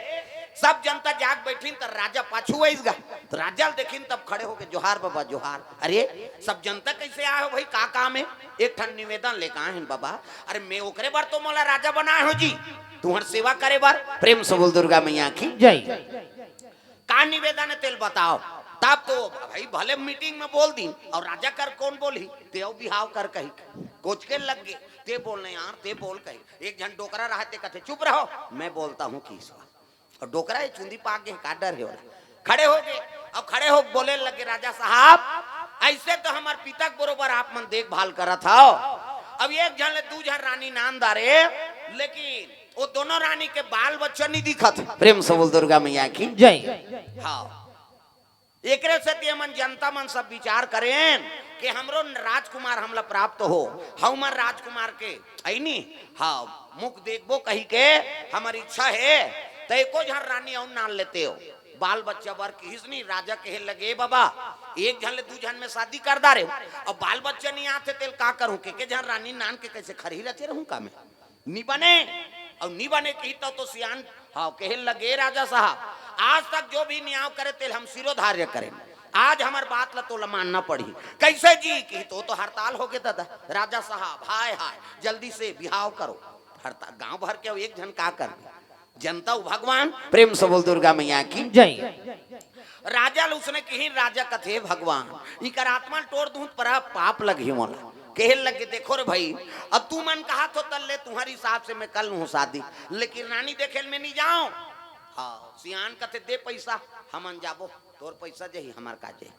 सब जनता जाग बैठिन त राजा पाछू आइस गा। त राजा ल देखिन तब खड़े होके, "जोहार बबा जोहार।" "अरे सब जनता कैसे आए हो भाई, का काम हे?" "एक ठन निवेदन लेके आए हैं बबा।" "अरे मैं ओकरे बर तो मोला राजा बनाए हो जी, तुंहर सेवा करे बर।" प्रेम से बोल दुर्गा मैया की जय। "का निवेदन हे तेल बताव।" तब तो भाई भले मीटिंग में बोल दीन, अउ राजा कर कोन बोलही, "ते अउ बिहाव कर" कही, कोचके लग गे, "ते बोल नहीं यार, ते बोल" कही। एक झन डोकरा रहा, ते कथे, "चुप रहो, मैं बोलता हूँ" किस। अउ डोकरा हे, चुंदी पाक गे, का डर हे ओला। खड़े हो गे, अब खड़े हो बोले लगे, "राजा साहब, ऐसे तो हमर पिता के बरोबर आप मन देखभाल करत हव, अब एक झन ले दू झन रानी नान दारे, लेकिन वो दोनों रानी के बाल बच्चा नहीं दिखत हे।" प्रेम से बोल दुर्गा मैया की जय। हाँ, एकरे सेती हमन जनता मन सब विचार करेन कि हमरो राजकुमार हमला प्राप्त हो, हमर राजकुमार के अइनी, हाँ, मुख देखबो कही के हमर इच्छा हे, त एको झन रानी अउ नान लेते हो। बाल बच्चा बर किहिस नी, राजा कहे लगे, "बबा, एक झन ले दू झन में शादी कर डारे, अब बाल बच्चा नहीं आथे, तेल का करूं? के के झन रानी नान के कैसे खरही रचे रहूं का मैं?" नी बने, अउ नी बने कही त तो सियान, हाँ, कहे लगे, "राजा साहब, आज तक जो भी न्याय करे, तेल हम सिरोधार्य करें। आज हमर बात ला तोला मानना पड़ही।" "कैसे जी?" कही तो, "तो हड़ताल हो गे दादा।" "राजा साहब, हाय हाय, जल्दी से बिहाव करो।" हड़ताल, गांव भर के एक झन का कर दे? जनता अउ भगवान। प्रेम से बोल दुर्गा मैया की जय। राजा ल उसने किहिन, राजा कथे, "भगवान, इकर आत्मा ल टोर दूं त बड़ा पाप लगही मोला।" कहे लगे, "देखो रे भाई, अब तुमन कहा थो तल्ले तुम्हारे हिसाब से मैं कर लूं शादी, लेकिन रानी देखे ल मैं नहीं जाऊं।" हाँ, सियान कथे, "दे पैसा, हमन जाबो, तोर पैसा जही, हमर का जही।"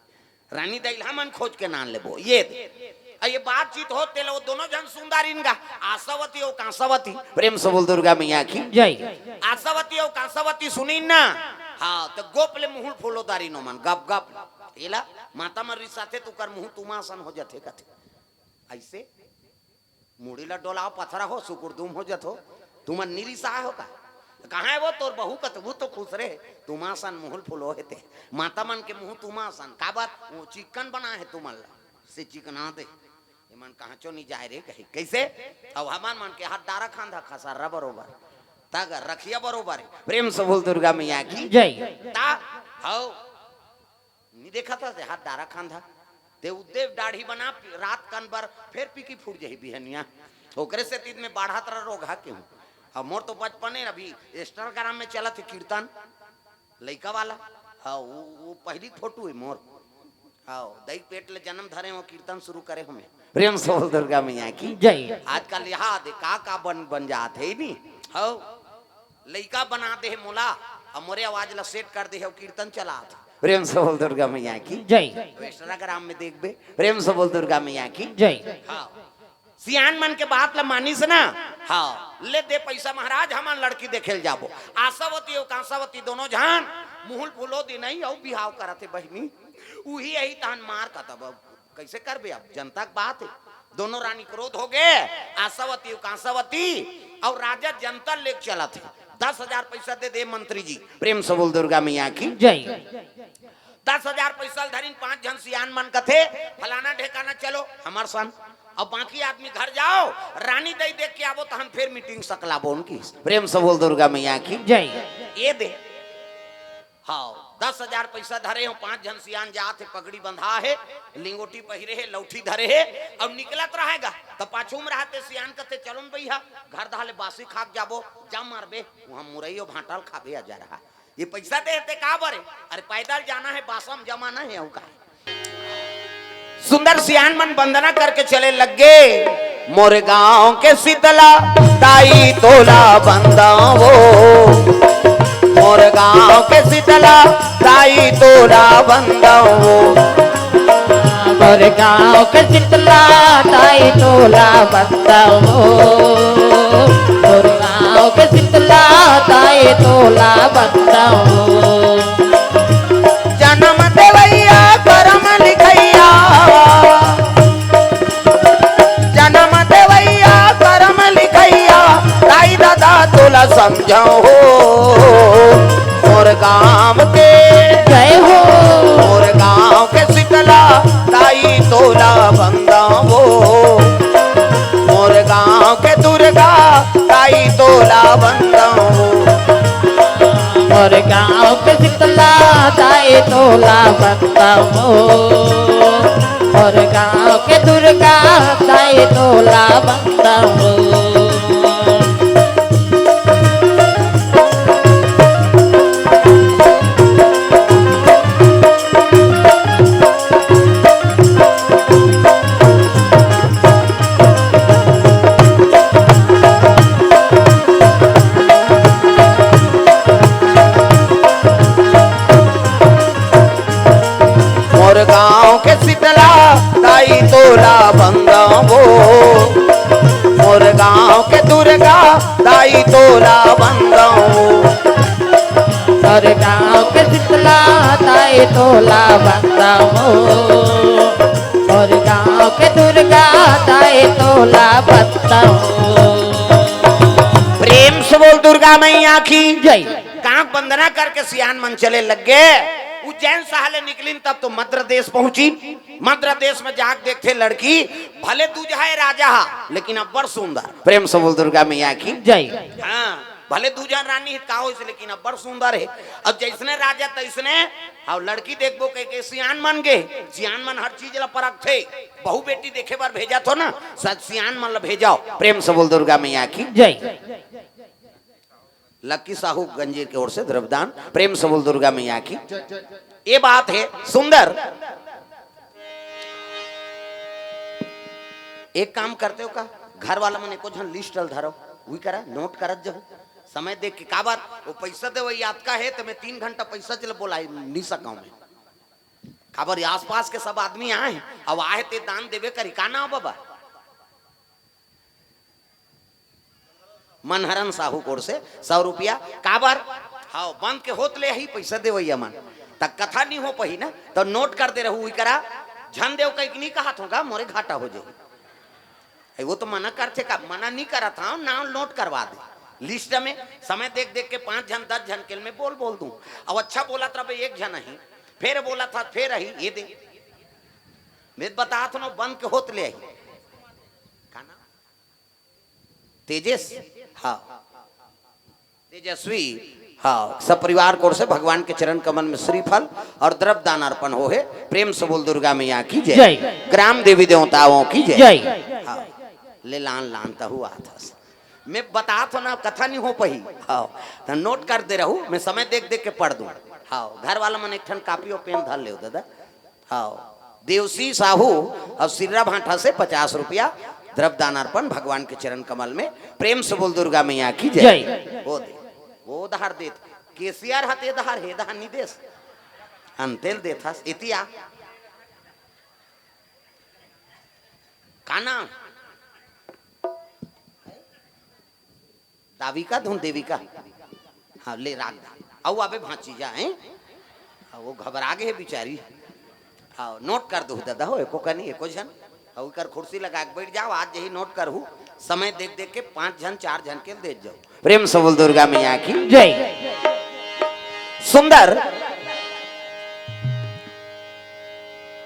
रानी दाई ल हमन खोज के नान लेबो। ये दे। अ ये बातचीत होत तेला वो दोनों झन सुंदारिन गा, आशावती अउ कांसावती। प्रेम से बोल दुर्गा मैया की जय। आशावती अउ कांसावती सुनिन ना, हाँ, त गोप ले मुहुल फूलो दारिन ओमन, गप गप। एला माता मन रिसाथे त ओकर मुहूं तुमा असन हो जथे कथे। अइसे मुड़ी ला डोलाव, पथरा हो, सुकुरदुम हो जथो। तुमन नी रिसाय हो का? त कहाँ हे वो तोर बहू? कथे वो तो खुसरे, तुमा सन मुहुल फुलो हे ते। माता मन के मुहूँ तुमा सन, काबर? वो चिक्कन बना हे तुमन ला, से चिकना दे। ये मन कहाँ चो नहीं जाय रे कही। कैसे? अब हमन मन के हाथ डारा खांधा खसर्रा बरोबर, तग रखिया बरोबर हे। प्रेम से बोल दुर्गा मैया की। जय। ता हव नी देखत हस, हाथ डारा खांधा। ते उद्देव दाढ़ी बना, रात कन बर फेर पीकी फूट जाही बिहनिया। ओकरे से तीत में बाढ़त रह रोगहा के हूँ। अब मोर तो बचपने अभी Instagram में चलत हे कीर्तन, लइका वाला। हाँ, वो, वो पहली फोटो हे मोर। हाँ, दई पेट ले जन्म धरे हो, कीर्तन शुरू करे हो मैं। प्रेम से बोल दुर्गा मैया की। जय। आजकल यहाँ दे का का बन, बन जात हे नी। हाँ, लइका बना दे हे मोला, अब मोरे आवाज ला सेट कर दे हे, अउ कीर्तन चलात हे। प्रेम से बोल दुर्गा मैया की। जय। तो Instagram में देखबे, प्रेम से बोल दुर्गा मैया की। जय। हाँ, सियान मन के बात ला मानिस ना। हाँ, ले दे पैसा महाराज, हमन लड़की देखे ल जाबो। आशावती अउ कांसावती दोनों झन मुहुल फुलो दिन ही अउ बिहाव करत हे बहिनी। उही यही तहन मार कतब। कैसे करबे? अब जनता के बात हे, दोनों रानी क्रोध हो गे, आशावती अउ कांसावती, अउ राजा जंतर लेके चलत हे। दस हजार पैसा दे दे मंत्री जी। प्रेम से बोल दुर्गा मैया की। जय। दस हजार पैसा ल धरिन, पांच झन सियान मन कथे, फलाना ढेकाना चलो हमर सन, अब बाकी आदमी घर जाओ, रानी दई देख के आबो, तहन फेर मीटिंग सकलाबो उनकी। प्रेम से बोल दुर्गा मैया की। जय। ये दे। हाँ, दस हजार पैसा धरे हो, पांच झन सियान जात हे, पगड़ी बंधा हे, लिंगोटी पहिरे हे, लौठी धरे हे, अब निकलत रहेगा, त पाछू में रहते सियान कथे, "चलो न भैया, घर दहाले बासी खाक जाबो।" "जा मारबे, वहाँ मुरई अउ भांटा ल खाबे, आ जा रहा।" ये पैसा दे हे ते का बरे? अरे पैदल जाना हे, बासा म जमाना हे, अउ का? सुंदर सियान मन वंदना करके चले लग गे। मोर गांव के शीतला दाई तोला वंदव वो। मोर गांव के शीतला दाई तोला वंदव वो। मोर गांव के शीतला दाई तोला वंदव वो। मोर गांव के शीतला दाई तोला वंदव वो। जनम देवैया करम लिखैया, जनम देवैया करम लिखैया, दाई ददा तोला समझव हो। मोर गांव के जय हो। मोर गांव के शीतला दाई तोला वंदव हो। मोर गांव के दुर्गा दाई तोला वंदव हो। मोर गांव के शीतला दाई तोला वंदव हो। मोर गांव के दुर्गा दाई तोला वंदव हो। मोर गांव के शीतला दाई तोला वंदव वो। मोर गांव के दुर्गा दाई तोला वंदव वो। मोर गांव के शीतला दाई तोला वंदव वो। मोर गांव के दुर्गा दाई तोला वंदव वो। प्रेम से बोल दुर्गा मैया की जय। कांक वंदना करके सियान मन चले लग गे। उज्जैन शहर ले निकलिन तब तो मद्र देश पहुंची। मद्र देश में जाके देखथे लड़की, भले दूजहा हे राजा हा, लेकिन अब्बड़ सुंदर। प्रेम से बोल दुर्गा मैया की जय। हाँ, भले दूजहा रानी हे, का होइस, लेकिन अब्बड़ सुंदर हे। अब जैसने राजा तैसने, अब लड़की देखबो कह के सियान मन गे। सियान मन हर चीज ला परखथे। बहू बेटी देखे बर भेजत हो ना, सच सियान मन ला भेजव। प्रेम से बोल दुर्गा मैया की जय। लक्की साहू गंजीर के ओर से द्रव्यदान। प्रेम से बोल दुर्गा मैया की। ये बात हे सुंदर। एक काम करते हो का, घर वाला मन एको झन लिस्ट ल धरो, उही करा नोट करत जाहू। समय देख के, काबर वो पैसा देवइया अतका हे त मैं तीन घंटा पैसा चले बोलाई नहीं सकव मैं। काबर ये आसपास के सब आदमी आए हे, अब आहे ते दान देबे करी। का नाव बाबा? मनहरन साहू कोर से सौ रुपया। काबर? हाव, बंद के होत ले ही पैसा देवइया मन। त कथा नहीं हो पही ना, त नोट कर दे रहू, उही करा। झन देव कहिके नहीं कहत हों का, मोरे घाटा हो जाही। ए, वो तो मना करथे का, मना नहीं करत हंव, नाव नोट करवा दे। लिस्ट में समय देख देख के पांच झन, दस झन के मैं बोल बोल दूं। अब अच्छा बोलत रहे एक झन ही, फेर बोलत हा, फेर ही ये दे। मैं बतात हूं ना, बन के होत ले आई। का नाम? तेजस। हाँ, तेजस्वी। हाँ, सब परिवार को ओर से भगवान के चरण कमल में श्रीफल और द्रव्य दान अर्पण हो हे। प्रेम से बोल दुर्गा मैया की जय। जय। ग्राम देवी देवताओं की जय। जय। हाँ, ले लान लान तहु आथस। मैं बतात हूं ना, कथा नहीं हो पही। हाँ, त नोट कर दे रहू, मैं समय देख देख के पढ़ दूं। हाँ, घर वाला मन एक ठन कॉपी और पेन धर ले दादा। हाँ, देवसी साहू और सिर्रा भांठा से पचास रुपया द्रव्य दान अर्पण भगवान के चरण कमल में। प्रेम से बोल दुर्गा मैया की जय। जय। वो दे, वो उधार देत, केसियर हते धार हे धार नहीं देस, अंतेल देथस इतिया। का नाम? दाविका धुन देविका। हाँ, ले राख दा। अउ आबे भांची जा, हैं? हाँ, वो घबरा गे हे बिचारी। हाँ, नोट कर दो दादा हो, एको कनी, एको झन। अउ एकर कुर्सी लगा के बैठ जाओ, आज यही नोट करहू। समय देख देख के पांच झन, चार झन के दे जाओ। प्रेम से बोल दुर्गा मैया की जय। सुंदर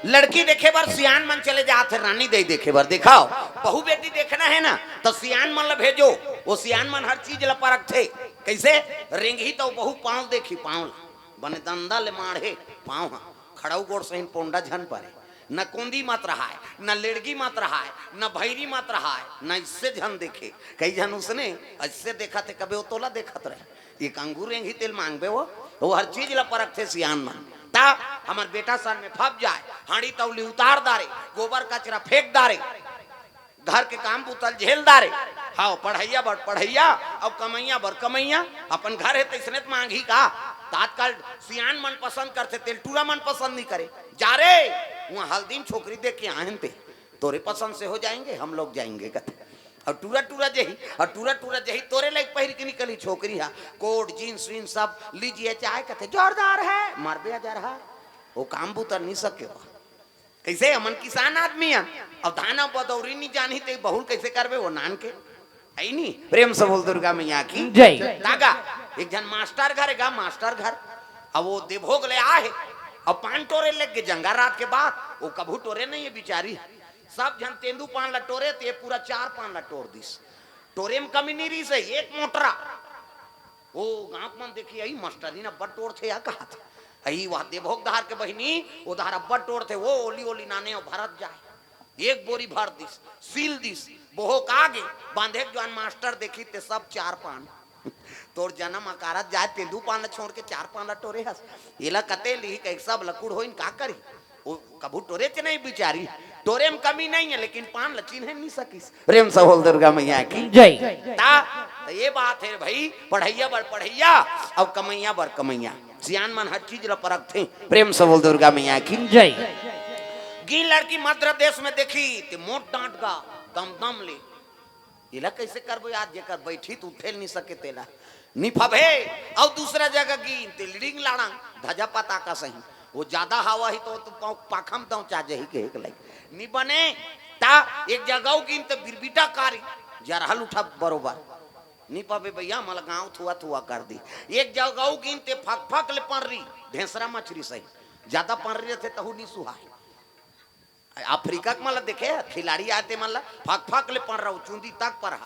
लड़की देखे बर सियान मन चले जात हे, रानी दई देखे बर। देखाओ, बहू बेटी देखना है ना, तो सियान मन ला भेजो। वो सियान मन हर चीज ला परखथे। कैसे? रेंगही तो बहू पाँव देखी, पाँव ला। बने दंदा ले माढ़े पाँव हा, खड़ाऊ गोड़ सहिन पोंडा झन परे। न कोंदी मत रहाय, न लेड़गी मत रहाय, न भैरी मत रहाय, न इससे झन देखे। कई झन उसने ऐसे देखा थे, कबे वो तोला देखत रहे। एक अंगूर रेंगही तेल मांगबे वो, वो हर चीज ला परखथे सियान मन। ता हमर बेटा सन में फप जाए, हांडी तौली उतार दारे, गोबर कचरा फेंक दारे, घर के काम बुतल झेल दारे। हाँ, पढ़ैया बर पढ़ैया, अब कमैया बर कमैया। अपन घर हे तैसने त मांगही का? त आजकल सियान मन पसंद करथे, तेल टूरा मन पसंद नहीं करे। जा रे, वहाँ हल्दी में छोकरी देख के आए हन ते, तोरे पसंद से हो जाएंगे, हम लोग जाएंगे कथे। और टूरा टूरा जही, और टूरा टूरा जही, तोरे लाइक पहिर के निकली छोकरी हा, कोट, जींस वींस सब लीजिए चाहे कथे, जोरदार है, मारबे हजार हा। वो काम बुता नहीं सके हो। कैसे? हमन किसान आदमी हन, अब धान अब बदौरी नहीं जानी ते बहुल कैसे करबे वो नान के? है नी? प्रेम से बोल दुर्गा मैया की जय। तागा, एक झन मास्टर घर गा, मास्टर घर। अब वो देभोग ले आ हे, अब पान टोरे लग के जंगा रात के बाद, वो कभू टोरे नहीं है बिचारी। सब झन तेंदू पान ला टोरे, ते पूरा चार पान ला टोर दिस। टोरे में कमी नहीं रही से, एक मोटरा। ओ गांव मन देखी, अई मास्टरी ना अब्बड़ टोरथे या कहत। अई वह देभोग धार के बहिनी, ओ धार अब्बड़ टोरथे, वो ओली ओली नाने ओ भरत जाए। एक बोरी भर दिस, सील दिस, बोहो का गे, बांधे के जवान मास्टर देखी ते सब चार पान। तोर जन्म अकारत जाए, तेंदू पान ला छोड़ के चार पान ला टोरे हस। एला कते लिही कह सब लकुड़ होइन का करी? वो कभू टोरे के नहीं बिचारी, टोरे में कमी नहीं है, लेकिन पान ला चिन्हे नहीं सकिस। प्रेम से बोल दुर्गा मैया की जय। ता, त ये बात है भाई, पढ़ैया बर पढ़ैया, अब कमैया बर कमैया। सियान मन हर चीज ला परखथे। प्रेम से बोल दुर्गा मैया की जय। गी लड़की मध्य प्रदेश में देखी, ते मोट डांट गा, दम दम ले। एला कैसे करबो यार, जेकर बैठी त उठे ल नहीं सके तेला। निफबे, अउ दूसरा जगह गी, ते लिडिंग लाड़ंग, धजा पताका सही। वो ज्यादा हवा ही तो, तो पाँव पाखम दौचा जही के एक लाई। नि बने, ता एक जगह गिन ते बिरबिटा कारी, जरहल उठा बरोबर। नि पाबे भैया, मला गाँव थुआ थुआ कर दी। एक जगह गिन ते फक फक ले पर्री, ढेंसरा मछरी सही। ज्यादा पर्री रहते तहु नि सुहाय। अफ्रीका के मन ला देखे, खिलाड़ी आते मन ला फक फक ले पर्रा, चुंदी तक पर्रा,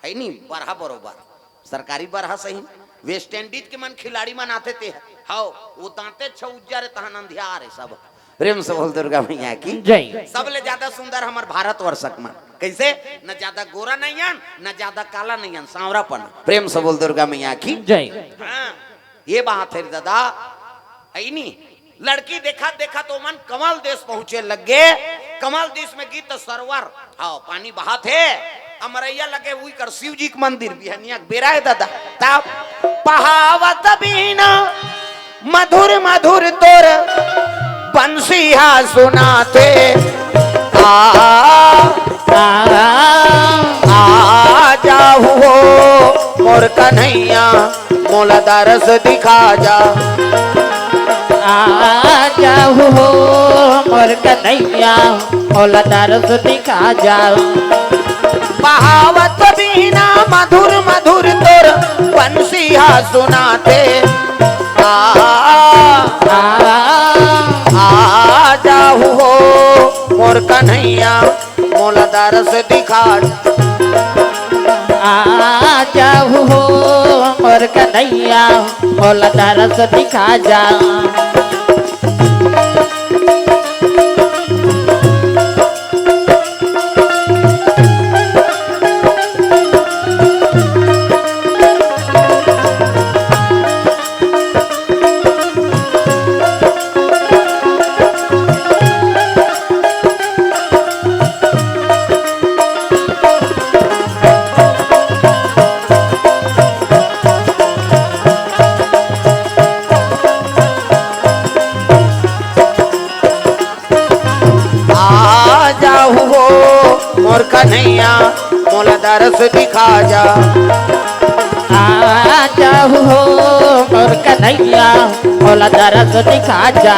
है नी, पर्रा बरोबर। सरकारी बरहा सही। वेस्ट इंडीज के मन खिलाड़ी मन आथे ते, हाओ, वो दांते छौ उज्जर हे, तहन अंधियार हे सब। प्रेम से बोल दुर्गा मैया की जय। सबले ज्यादा सुंदर हमर भारतवर्ष के मन। कैसे? न ज्यादा गोरा नहीं हन, न ज्यादा काला नहीं हन, सांवरापन। प्रेम से बोल दुर्गा मैया की जय। हाँ, ये बात है दादा, है नी? लड़की देखत देखत ओमन कमल देश पहुंचे लग गे। कमल देश में गीत सरोवर, हाँ, पानी बहत हे। अमरैया लगे हुई कर शिव जी के मंदिर, बिहनिया के बेरा हे दादा। तब बहावत बीना मधुर मधुर तोर बंसिया सुनाथे। आ, आ, आ जाहु हो मोर कन्हैया, मोला दरस दिखा जा। आ जाहु हो मोर कन्हैया, मोला दरस दिखा जा। बहावत बीना मधुर मधुर तोर सुनाथे। आ, आ, आ जाहू हो मोर कन्हैया, मोला दरस दिखा। आ जाहू हो मोर कन्हैया, मोला दरस दिखा जा। आ जाहू हो मोर कन्हैया, मोला दरस दिखा जा। आ जाहू हो मोर कन्हैया, मोला दरस दिखा जा।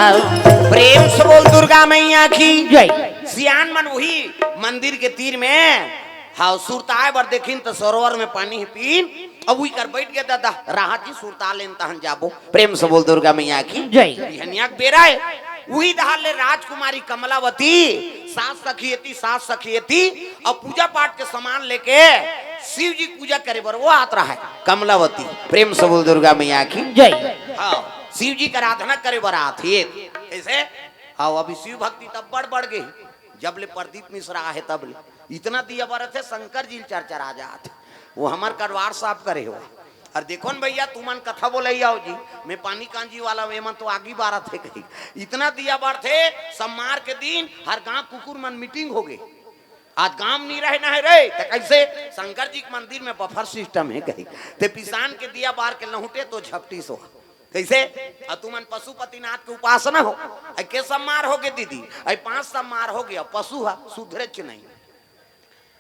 प्रेम से बोल दुर्गा मैया की जय। सियान मन वही मंदिर के तीर में, हाँ, सुरताए बर देखिन त सरोवर में पानी हे पीन, अब उही कर बैठ गे ददा, राहत जी सुरता लेन तहन जाबो। प्रेम से बोल दुर्गा मैया की जय। बिहनिया के बेरा हे, उही डहार ले राजकुमारी कमलावती, सास सखी एती, सास सखी एती, अउ पूजा पाठ के सामान लेके शिव जी के पूजा करे बर वो आत रहा हे, कमलावती। प्रेम से बोल दुर्गा मैया की जय। हाँ, शिव जी के आराधना करे बर आत हे। कैसे? हाँ, अभी शिव भक्ति तब बढ़ बढ़ गे, जब ले प्रदीप मिश्रा आहे तब ले। इतना दिया बरत हे, शंकर जी ल चरचरा जात हे। वो हमर कटवार साफ करे हो। अउ देखो न भैया, तुमन कथा बोलइया हो जी, मैं पानी कांजी वाला, एमन तो आगी बारत हे कही। इतना दिया बरत हे, सम्मार के दिन हर गांव कुकुर मन मीटिंग हो गे। आज गांव नी रहना हे रे, त कैसे? शंकर जी के मंदिर में बफर सिस्टम हे कही। ते पिसान के दिया बार के लहुटे तो झपटी सो। कैसे? अउ तुमन पशुपतिनाथ के उपासना हो, अइ के सम्मार हो गे दीदी, अइ पांच सम्मार हो गे, पशु ह सुधरेच नहीं।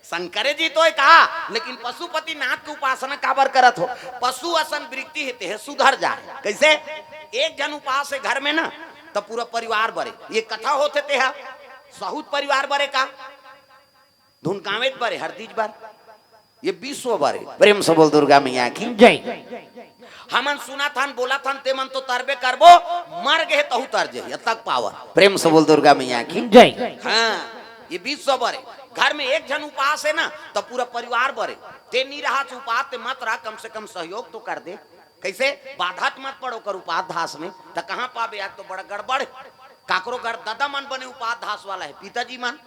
शंकरे जी तो हे कहा, लेकिन पशुपतिनाथ के उपासना काबर करत हो? पशु असन वृत्ति हे, तेह सुधर जाए। कैसे? एक झन उपास हे घर में ना, त पूरा परिवार बरे। ये कथा होथे तेह साहूत परिवार बरे का? धुनकावेच बरे, हरदीच बर, ये विश्व बरे। प्रेम से बोल दुर्गा मैया की जय। हमन सुनत हन, बोलत हन, ते मन तो तरबे करबो, मर गे तहू तर जे, ये तक पावर। प्रेम से बोल दुर्गा मैया की जय। हाँ, ये विश्व बरे। घर में एक झन उपास हे ना, त पूरा परिवार बरे। ते नी रहा उपास, ते मत रहा, कम से कम सहयोग तो कर दे। कैसे? बाधा त मत पड़ो कर उपास धास में, त कहाँ पाबे? आज तो बड़ा गड़बड़ हे। काकरो घर ददा मन बने उपास धास वाला हे, पिताजी मन,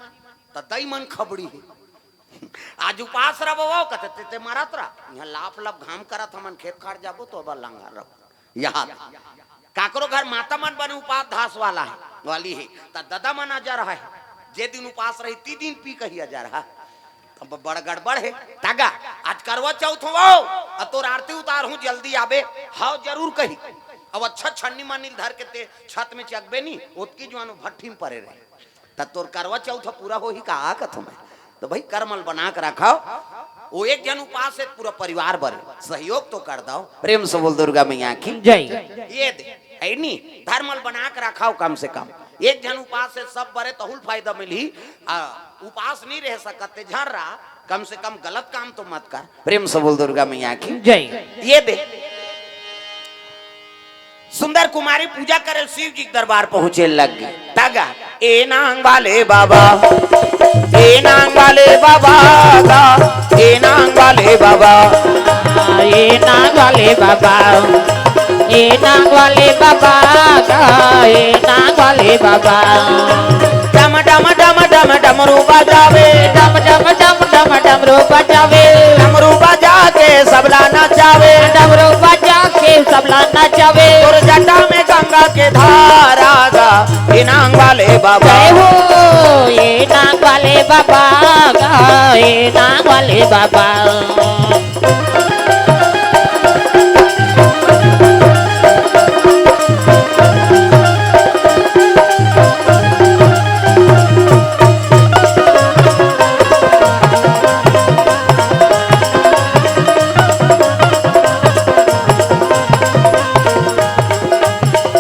त दई मन खबड़ी हे। आज उपास रह बाबा, कथे, "ते, ते मरत रह, इहाँ लाप लाप घाम करत, हमन खेत खार जाबो, तो अब लंगर रह।" यहाँ काकरो घर माता मन बने उपास धास वाला हे, वाली हे, त ददा मन अजर हे, जे दिन उपास रही, ती दिन पी कही अजर हे। अब बड़ गड़बड़ हे। तागा, आज करवा चौथ हो, अउ तोर आरती उतारहूँ, जल्दी आबे। हव, जरूर कही। अब अच्छा छन्नी मन्नी ल धर के ते छत में चघबे नी, ओतकी जुआन भट्ठी में परे रहे। त तोर करवा चौथ पूरा होही का, कथों मैं। त भाई, करम ल बना के रखव। वो एक झन उपास हे, पूरा परिवार बरे, सहयोग तो कर दव। प्रेम से बोल दुर्गा मैया की जय। ये दे, हे नी, धर्म ल बना के रखव कम से कम। एक झन उपास हे, सब बरे, तहू ल फायदा मिलही। आ, उपास नी रह सकत ते झन रह, कम से कम गलत काम तो मत कर। प्रेम से बोल दुर्गा मैया की जय। ये दे, सुंदर कुमारी पूजा करे शिव जी के दरबार पहुंचे लग गे। तागा, ए नांग वाले बाबा, ए नांग वाले बाबा गा, ए नांग वाले बाबा। ए नांग वाले बाबा, ए नांग वाले बाबा गा, ए नांग वाले बाबा। डम डम डम डम डमरू बजावे, डम डम डम डम डमरू बजावे, डमरू बजा के सबला नचावे, डमरू बजा के सबला नचावे। तोर जटा में गंगा के धारा गा, ए नांग वाले बाबा। जय हो, ए नांग वाले बाबा गा, ए नांग वाले बाबा।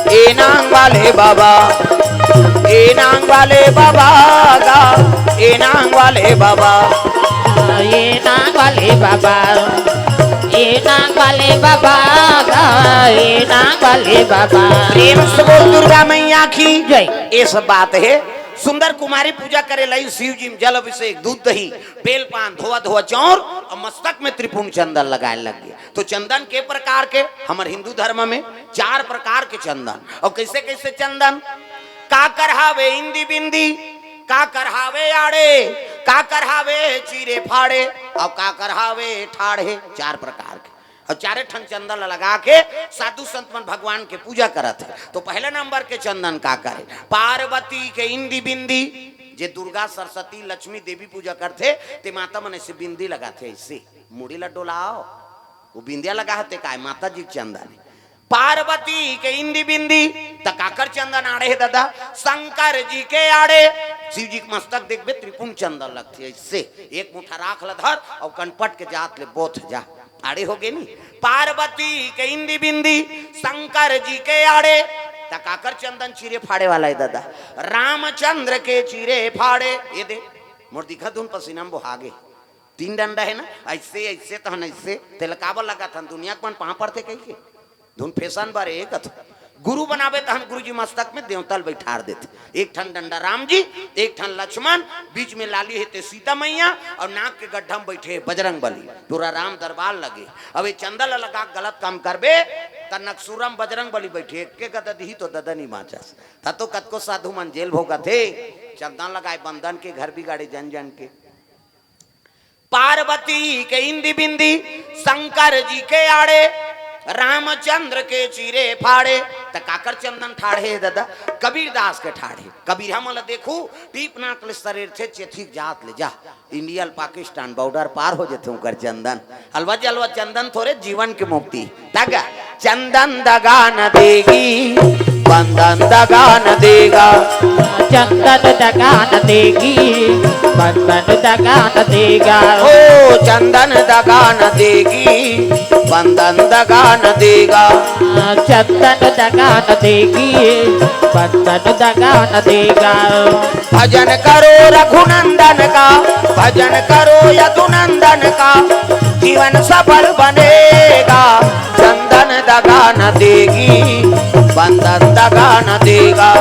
ए नांग वाले बाबा, ए नांग वाले बाबा गा, ए नांग वाले बाबा। ए नांग वाले बाबा, ए नांग वाले बाबा गा, ए नांग वाले बाबा। प्रेम से बोल दुर्गा मैया की जय। ये सब बात है। सुंदर कुमारी पूजा करे लाई शिव जी में जल अभिषेक, दूध दही, बेल पान, धोआ धोआ चाउर और मस्तक में त्रिपुंड चंदन लगाए लग गए। तो चंदन के प्रकार के, हमर हिंदू धर्म में चार प्रकार के चंदन। और कैसे कैसे चंदन? काकर हावे इंदी बिंदी, काकर हावे आड़े, काकर हावे चीरे फाड़े, और काकर हावे ठाड़े। चार प्रकार के। और चारे ठन चंदन ला लगा के साधु संत मन भगवान के पूजा करत हे। तो पहले नंबर के चंदन काकर हे? पार्वती के इंदी बिंदी, जे दुर्गा, सरस्वती, लक्ष्मी, देवी पूजा करथे, ते माता मन ऐसे बिंदी लगाथे, ऐसे मुड़ी ला डोलाओ, वो बिंदिया लगा हते काय, माता जी के चंदन हे। पार्वती के इंदी बिंदी, त काकर चंदन आड़े हे दादा? शंकर जी के आड़े। शिव जी के मस्तक देखबे, त्रिपुंड चंदन लगथे, ऐसे एक मुठा राख ल धर और कनपट के जात ले बोथ जा। आड़े हो गे नी? पार्वती के इंदी बिंदी, शंकर जी के आड़े। त काकर चंदन चीरे फाड़े वाला हे दादा? रामचंद्र के चीरे फाड़े। ये दे, मोर दिखत धुन पसीना में बोहा गे। तीन डंडा हे ना, ऐसे, ऐसे तहन ऐसे, तेला काबर लगाथन? दुनिया के मन पाँव पड़थे कहिके। धुन फैशन बर ए कथो। गुरु बनाबे तहन गुरु जी मस्तक में देवता ल बैठार देथे। एक ठन डंडा राम जी, एक ठन लक्ष्मण, बीच में लाली हे ते सीता मैया, और नाक के गड्ढा में बैठे हे बजरंग बली। पूरा राम दरबार लगे। अब ये चंदन ल लगा के गलत काम करबे, त नकसूरा में बजरंग बली बैठे, एक के गदा दिही तो ददा नी बाँचस। त तो कतको साधु मन जेल भोगत हे, चंदन लगाए बंदन के घर बिगाड़े जन जन के। पार्वती के इंदी बिंदी, शंकर जी के आड़े, रामचंद्र के चीरे फाड़े, त काकर चंदन ठाढ़े हे दादा? कबीरदास के ठाढ़े। कबीर हमन ल देखू, टीप नाक ले सरेरथे, चेथिक जात ले जा, इंडिया ल पाकिस्तान बॉर्डर पार हो जथे उंकर चंदन। अलवा जलवा चंदन थोरे जीवन के मुक्ति। तगा चंदन दगा न देगी, बंदन दगा न देगा। चंदन दगा न देगी, बंदन दगा न देगा। ओ चंदन दगा न देगी, बंदन दगा न देगा। चंदन दगा न देगी, बंदन दगा न देगा। भजन करो रघुनंदन का, भजन करो यदुनंदन का, जीवन सफल बनेगा। चंदन दगा न देगी, बंदन दगा न देगा।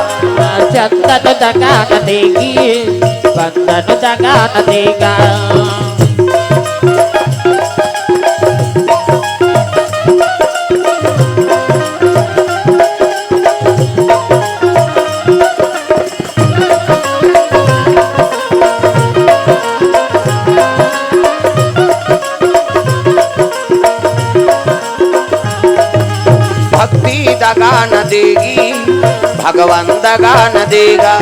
चंदन दगा न देगी, बंदन दगा न देगा। भक्ति दगा न देगी, भगवान दगा न देगा।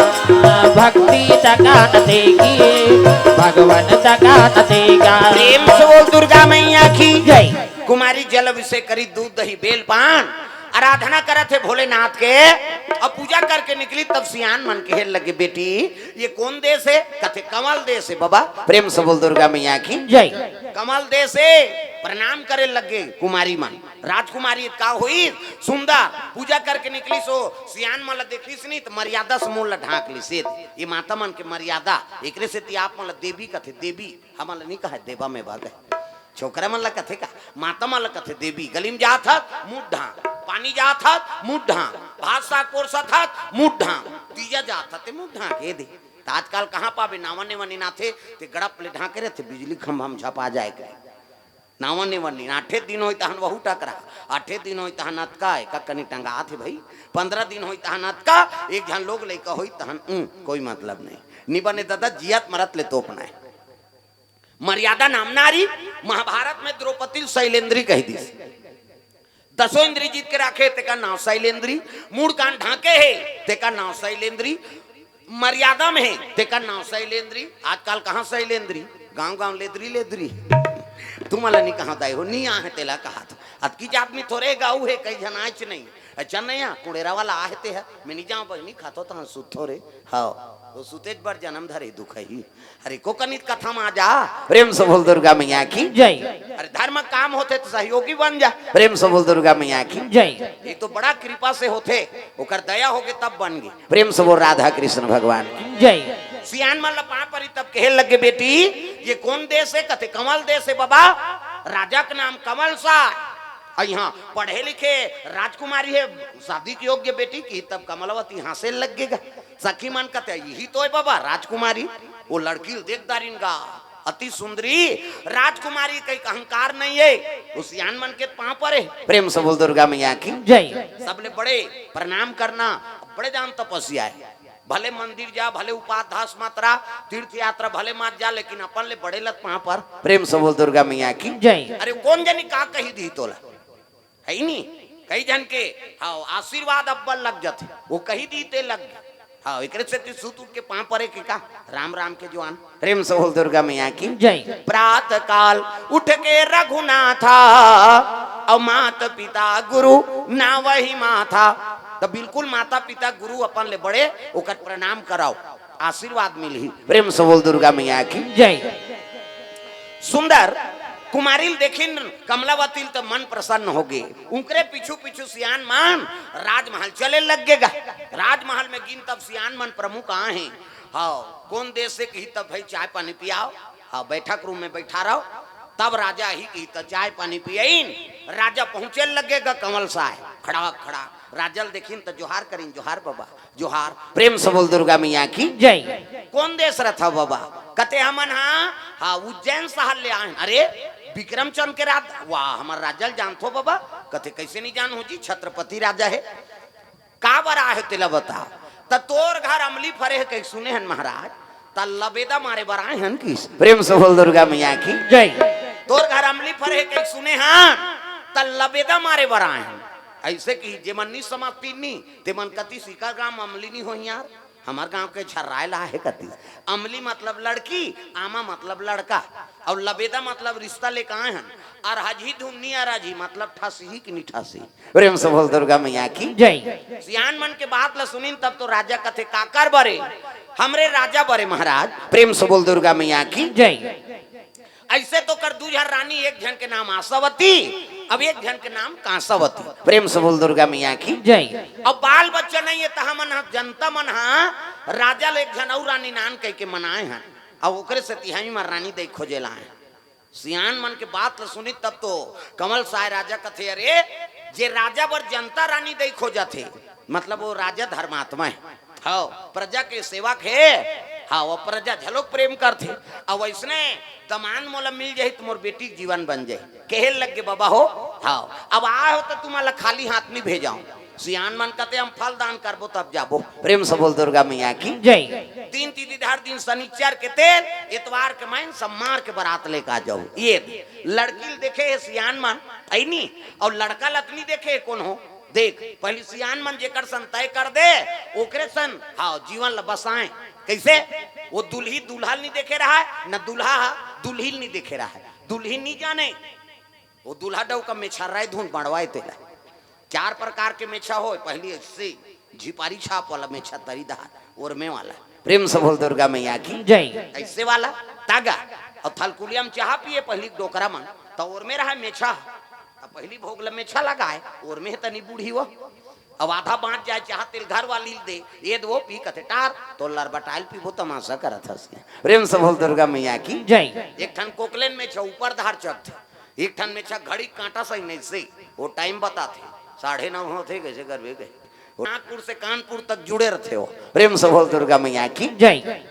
भक्ति दगा न देगी, भगवान दगा न देगा। प्रेम से बोल दुर्गा मैया की जय। कुमारी जल अभिषेक करी, दूध दही बेल पान, आराधना करत हे भोलेनाथ के। अब पूजा करके निकली, तब सियान मन कहे लगे, बेटी, ये कौन देश हे? कथे, कंवल देश हे बाबा। प्रेम से बोल दुर्गा मैया की जय। कंवल देश हे। प्रणाम करे लगे कुमारी मन। राजकुमारी का होई? सुंदर। पूजा करके निकली सो सियान मन ला देखिस नी, त मर्यादा से मुंह ला ढांक लिस। ये माता मन के मर्यादा, एकरे सेती आप मन ला देवी कथे, देवी। हमन ला नी कहे देवा में बा कहे। छोकरा मन ला कथे का? माता मन ला कथे देवी। गली में जात हत, मुंह ढांक। पानी जात हत, मुंह ढांक। भात साग पोरसत हत, मुंह ढांक। तीजा जात हत, ते मुंह ढांक, ए दे। त आजकल कहाँ पाबे? नावा नेवा निनाथे, ते गड़प ले ढांके रहिथे, बिजली खंभा में झपा जाए के। नावा नेवा नी, आठे दिन होई तहन वहू टकरा, आठे दिन होई तहन अतका, एका कनी टंगात हे भई, पंद्रह दिन होई तहन अतका, एक झन लोग लइका होई तहन, उं, कोई मतलब नहीं। नी बने दादा, जियत मरत ले तोपना हे। मर्यादा नाम नारी, महाभारत में द्रौपदी ल शैलेंद्री कहि दिस। दसों इंद्री जीत के राखे, तेकर नाव शैलेंद्री, मुड़ कान ढांके हे, तेकर नाव शैलेंद्री, मर्यादा में हे, तेकर नाव शैलेंद्री। आजकल कहाँ शैलेंद्री, गांव गांव लेदरी लेदरी। तुमन ला नी कहाँ दाई हो, नी आहे तेला कहात। अतकी जात में थोरे गाऊ हे, कई झन आयच नहीं। अच्छा नहीं आ, कुड़ेरा वाला आहे ते हे, मैं नी जाऊँ बहिनी, खातो तहाँ सुतो रे। हाँ, वो सुतेच बर जन्म धरे दुख ही। अरे को कनित कथा मा जा, प्रेम से बोल दुर्गा मैया की जय। अरे धर्म काम होथे त सहयोगी बन जा, प्रेम से बोल दुर्गा मैया की जय। ये तो बड़ा कृपा से होथे, ओकर दया होगे तब बन गे, प्रेम से बोल राधा कृष्ण भगवान की जय। सियान मन ला पाँव परी तब कहे लगे, बेटी ये कौन देश हे? कथे कंवल देश हे बाबा। राजा के नाम कमल साय, अउ इहाँ पढ़े लिखे राजकुमारी हे, शादी के योग्य बेटी की, तब कमलावती हाँसे लग गे गा। सखी मन कहथे, "यही तो हे बाबा राजकुमारी, वो लड़की ल देख डारिन गा, अति सुंदरी राजकुमारी, कहीं अहंकार नहीं हे।" वो सियान मन के पाँव परे, प्रेम से बोल दुर्गा मैया की जय। सबले बड़े प्रणाम करना, बड़े जान तपस्या हे। भले मंदिर जा, भले उपास मात्रा, तीर्थ यात्रा भले मत जा, लेकिन अपन ले बड़े ल त पाँव पर, प्रेम से बोल दुर्गा मैया की जय। अरे कोन जनी का कही दिही तोला, हे नी? कई झन के, हाँ, आशीर्वाद अब्बल लग जाथे, वो कही दिही ते लग गे। हाँ, एकरे सेती सुत उठ के पाँव परे के का, राम राम के जुआन, प्रेम से बोल दुर्गा मैया की जय। प्रात काल उठ के रघुनाथा, अउ मात पिता गुरु नावहि माथा। त बिल्कुल माता पिता गुरु अपन ले बड़े, ओकर प्रणाम कराओ, आशीर्वाद मिलही। प्रेम से बोल दुर्गा मैया की जय। सुंदर कुमारी ल देखिन कमलावती ल त मन प्रसन्न हो गे। उनकरे पीछू पीछू सियान मन राजमहल चले लग गे गा। राजमहल में गिन तब सियान मन प्रमुख आए हे। हाँ, कोन देश से कही तब भाई चाय पानी पियाओ। हाँ, बैठक रूम में बैठा रहो। तब राजा ही कही त चाय पानी पियाइन। राजा पहुंचे लग गे गा कमल साय, खड़ा खड़ा राजा ल देखिन त जोहार करिन, "जोहार बाबा, जोहार।" प्रेम से बोल दुर्गा मैया की जय। कोन देश रथव बाबा? कथे हमन हा, हाँ, उज्जैन शहर ले आए हन। अरे, विक्रमचंद के राज, वाह, हमर राजा ल जानथो बाबा? कथे, "कैसे नहीं जानहूं जी, छत्रपति राजा हे।" का बर आए हो तेला बता। त तोर घर अमली फरे हे कही सुने हन महाराज, त लबेदा मारे बर आए हन किस। प्रेम से बोल दुर्गा मैया की जय। तोर घर अमली फरे हे कही सुने हन, त लबेदा मारे बर आए हन। ऐसे कि जेमन नी समझती नी, तेमन कती सीकर गांव अमली नी होही यार, हमर गांव के झर्राए ला हे कती। अमली मतलब लड़की, आमा मतलब लड़का, अउ लबेदा मतलब रिश्ता लेके आए हन। अरहजही धुन नी अरहजही मतलब ठसही कि नी ठसही। प्रेम से बोल दुर्गा मैया की जय। सियान मन के बात ल सुनिन तब तो राजा कथे, "काकर बरे?" "हमरे राजा बरे महाराज।" प्रेम से बोल दुर्गा मैया की जय। ऐसे तो कर दू झन रानी, एक झन के नाम आशावती, अब एक झन के नाम कांसावती। प्रेम से बोल दुर्गा मैया की जय। अब बाल बच्चा नहीं हे त हमन ह, जनता मन ह राजा ल एक झन अउ रानी नान कह के मनाए हन, अब ओकरे सेती हम रानी दई खोजे ला आए हन। सियान मन के बात ल सुनिन तब तो कमल साय राजा कथे, "अरे, जे राजा बर जनता रानी दई खोजत हे, मतलब वो राजा धर्मात्मा हे, हाँ, प्रजा के सेवक हे, हाँ, वो प्रजा घलोक प्रेम करथे, अउ वैसने दमांद मोला मिल जाही त मोर बेटी के जीवन बन जाही।" कहे लग गे, "बाबा हो, हाँ, अब आए हो त तुम्हारा खाली हाथ नहीं भेजाऊं।" सियान मन कथे, "हम फल दान करबो तब जाबो।" प्रेम से बोल दुर्गा मैया की जय। दिन तिथि धर दिन सनिचर के तेल, एतवार के माइन सम्मार के बरात लेके आ जाओ। ये लड़की ल देखे हे सियान मन, हे नी, अउ लड़का ल त नी देखे हे कोनो। देख, पहली सियान मन जेकर सन तय कर दे, ओकरे सन, हाँ, जीवन ल बसाए। कैसे? वो दुल्ही दूल्हा ल नी देखे रहय, न दूल्हा ह दुल्ही ल नी देखे रहय। दुल्ही नी जाने, वो दूल्हा डउका मेछर्राए धुन बंड़वाए तेला। चार प्रकार के मेछा होय, पहली ऐसे झिपारी छाप वाला मेछा तरी दहार, ओरमे वाला। प्रेम से बोल दुर्गा मैया की जय। ऐसे वाला तागा, अउ थलकुलिया म चाहा पिए पहली डोकरा मन, त ओरमे रहय मेछा, त पहली भोग ल मेछा लगाए, ओरमे हे तनी बूढ़ी वो। अब आधा बाँच जाए, चाहा तेल घर वाली ल दे, ये दे वो पी कथे टार, तो लरबटाइल पीबो, तमाशा करत हस। प्रेम से बोल दुर्गा मैया की जय। एक ठन कोकलेन मेछा ऊपर धार चढ़थे, एक ठन मेछा घड़ी कांटा सही नहीं से, वो टाइम बताथे, साढ़े नौ होथे, कैसे करबे के? वो नागपुर से कानपुर तक जुड़े रहथे वो। प्रेम से बोल दुर्गा मैया की जय।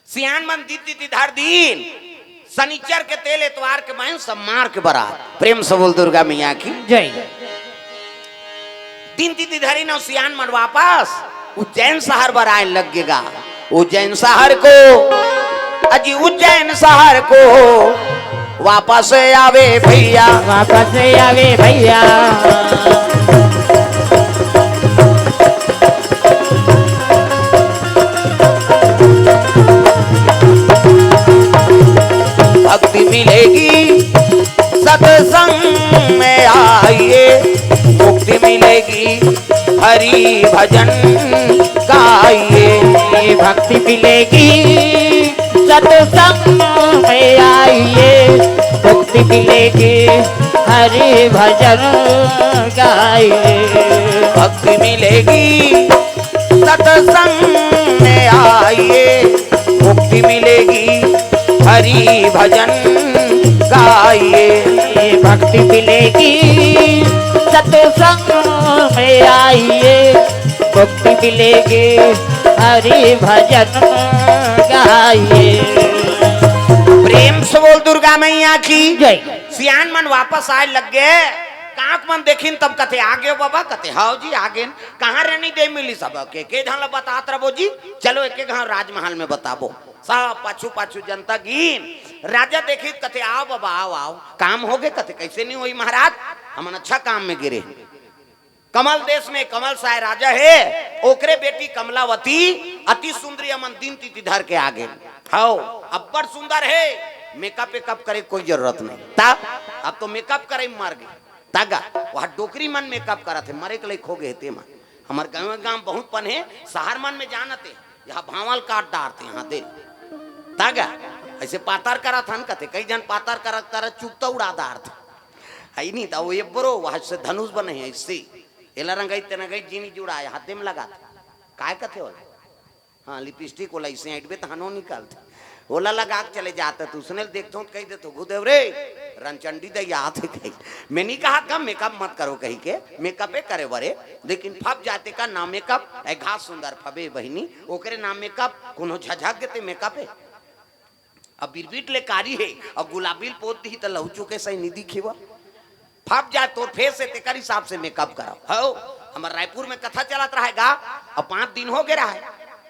सियान मन दिन तिथि धर दिन, सनिचर के तेल, एतवार के माइन सम्मार के बरात। प्रेम से बोल दुर्गा मैया की जय। दिन तिथि धरिन अउ सियान मन वापस उज्जैन शहर बर आए लग गे गा। उज्जैन शहर को, अजी उज्जैन शहर को वापस आवे भैया। वापस आवे भैया। भक्ति मिलेगी सत्संग में आइए, मुक्ति मिलेगी हरि भजन गाइए। भक्ति मिलेगी सत्संग में आइए, मुक्ति मिलेगी हरि भजन गाइए। भक्ति मिलेगी सत्संग में आइए, मुक्ति मिलेगी हरि भजन आइए, भक्ति मिलेगी सत्संग में आइए, मुक्ति मिलेगी हरि भजन गाइए। प्रेम से बोल दुर्गा मैया की जय। सियान मन वापस आए लग गए। कांक मन देखिन तब कथे, "आ गए बाबा?" कथे, "हाव जी, आ गए।" "कहाँ रहनी दे मिली सब के, के झन ला बतात रबो जी?" "चलो एक एक घाव राजमहल में बताबो।" सब पाछू पाछू जनता गीन। राजा देखिस कथे, "आओ बाबा, आओ, आओ।" "काम हो गए?" कथे, "कैसे नहीं होई महाराज, हमन अच्छा काम में गिरे।" कमल देश में कमल साय राजा हे, ओकरे बेटी कमलावती अति सुंदरी, अमन दिन तिथि धर के आ गए। हव, अब्बड़ सुंदर हे, मेकअप वेकअप करे कोई जरूरत नहीं। तब अब तो मेकअप करे मर गए। तगा वह डोकरी मन मेकअप करत हे, मरे के लइक हो गए हे ते मन। हमर गाँव गाँव बहुत पन हे, शहर मन में जानत हे, यहाँ भांवल काट डारत हे, यहाँ दे। तगा ऐसे पातर करत हन कथे, कई जन पातर करत करत चुकता उड़ा डारत हे। है नहीं, त वो एब्बरो वहाँ से धनुष बने हे ऐसे। एला रंगई ते रंगई जीनी जुड़ाए, हाथे में लगात। काय कथे ओला? हाँ, लिपस्टिक ओला ऐसे ऐंठबे त हनो निकलत। ओला लगा के चले जात, त उसने देखथों त कही देथों, "गुरुदेव रे, रनचंडी दई आत हे," कही। "मैं नहीं कहा था मेकअप मत करो," कही के, मेकअपे करे बरे, लेकिन फब जाते का ना मेकअप, ए घास सुंदर फबे बहिनी, ओकरे ना मेकअप, कोनो झझक गेते मेकअपे। अब बिरबिट ले कारी हे, अब गुलाबी ल पोत दिही त लहू चुके सही नहीं दिखी वो। फब जाए तोर फेस हे, तेकर हिसाब से मेकअप कराओ। हो, हमर रायपुर में कथा चलत रहे गा, अब पाँच दिन हो गए रहे,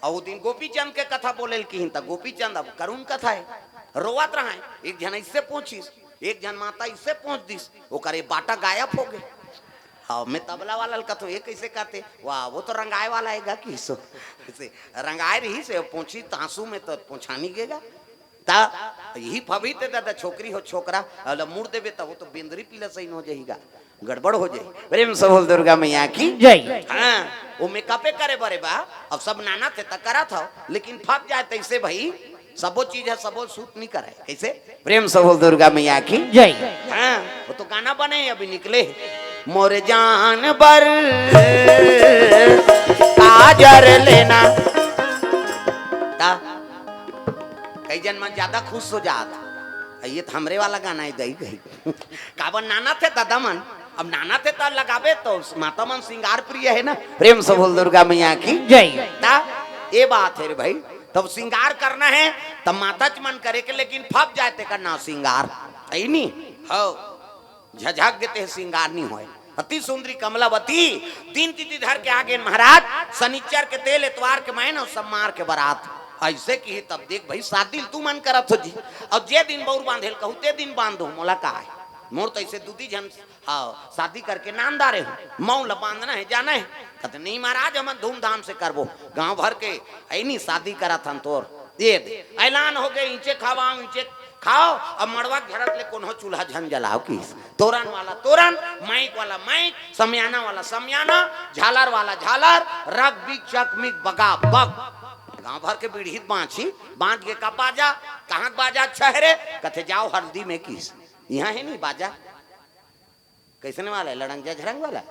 और वो दिन गोपीचंद के कथा बोले ल किहिन, त गोपीचंद अब करुण कथा हे, रोवत रहे। एक झन इससे पूछिस, एक झन माता इससे पूछ दिस, ओकर ये बाटा गायब हो गए। हाँ, मैं तबला वाला ल कथों, "ये कैसे करते?" "वाह, वो तो रंगाए वाला हे गा," किहिस। ऐसे रंगाए रहिस, पूछी तांसू में तो पूछा नहीं गेगा। त यही फबही ते दादा, छोकरी हो छोकरा, अला मुड़ देबे त वो तो बेंदरी पीला सही हो जाही गा, गड़बड़ हो जाही। प्रेम से बोल दुर्गा मैया की जय। हाँ, वो मेकअपे करे बरे बा, अब सब नाना थे त करत हव, लेकिन फब जाए तैसे भाई, सबो चीज हे, सबो सूट नहीं करे। कैसे? प्रेम से बोल दुर्गा मैया की जय। हाँ, वो तो गाना बने हे, अभी निकले हे। मोर जान बर काजर लेना। ता कई जन मन ज्यादा खुश हो जात। ये तो हमरे वाला गाना हे, गई गई। काबर नाना थे दादा मन, अब नाना थे त लगाबे तो माता मन श्रृंगार प्रिय हे ना। प्रेम से बोल दुर्गा मैया की जय। ता ये बात हे रे भाई, तब श्रृंगार करना हे, तब माता च मन करे के, लेकिन फब जाए तेकर ना श्रृंगार, हे नी? हो, झझक गेते हे, श्रृंगार नहीं होए। अति सुंदरी कमलावती, दिन तिथि धर के आ गेन महाराज, शनिचर के तेल, एतवार के मैन और सोमवार के बरात। ऐसे किही तब देख भाई, शादी ल तू मन करत हो जी, और जे दिन बउर बांधे ल कहू, ते दिन बांध दो, मोला का हे? मोर तो ऐसे दू दी झन, हाँ, शादी करके नाम डारे हो, मऊ ल बांधना हे, जाना हे। कहते, "नहीं महाराज, हमन धूमधाम से करबो, गांव भर के हे नहीं शादी करत हन तोर।" ये दे, ऐलान हो गए, ईंचे खावा, ईंचे खाओ, अब मड़वा के झरत ले कोनो चूल्हा झन जलाओ किहिस। तोरन वाला तोरन, माइक वाला माइक, समियाना वाला समियाना, झालर वाला झालर, रग बिग चक मिग बगा बग। गांव भर के बीड़ी बांची, बांच के का बाजा, कहाँ बाजा अच्छा हे रे? कथे, "जाओ हल्दी में," किहिस। यहाँ हे नहीं बाजा। कैसने वाला हे? लड़ंग झझरंग वाला।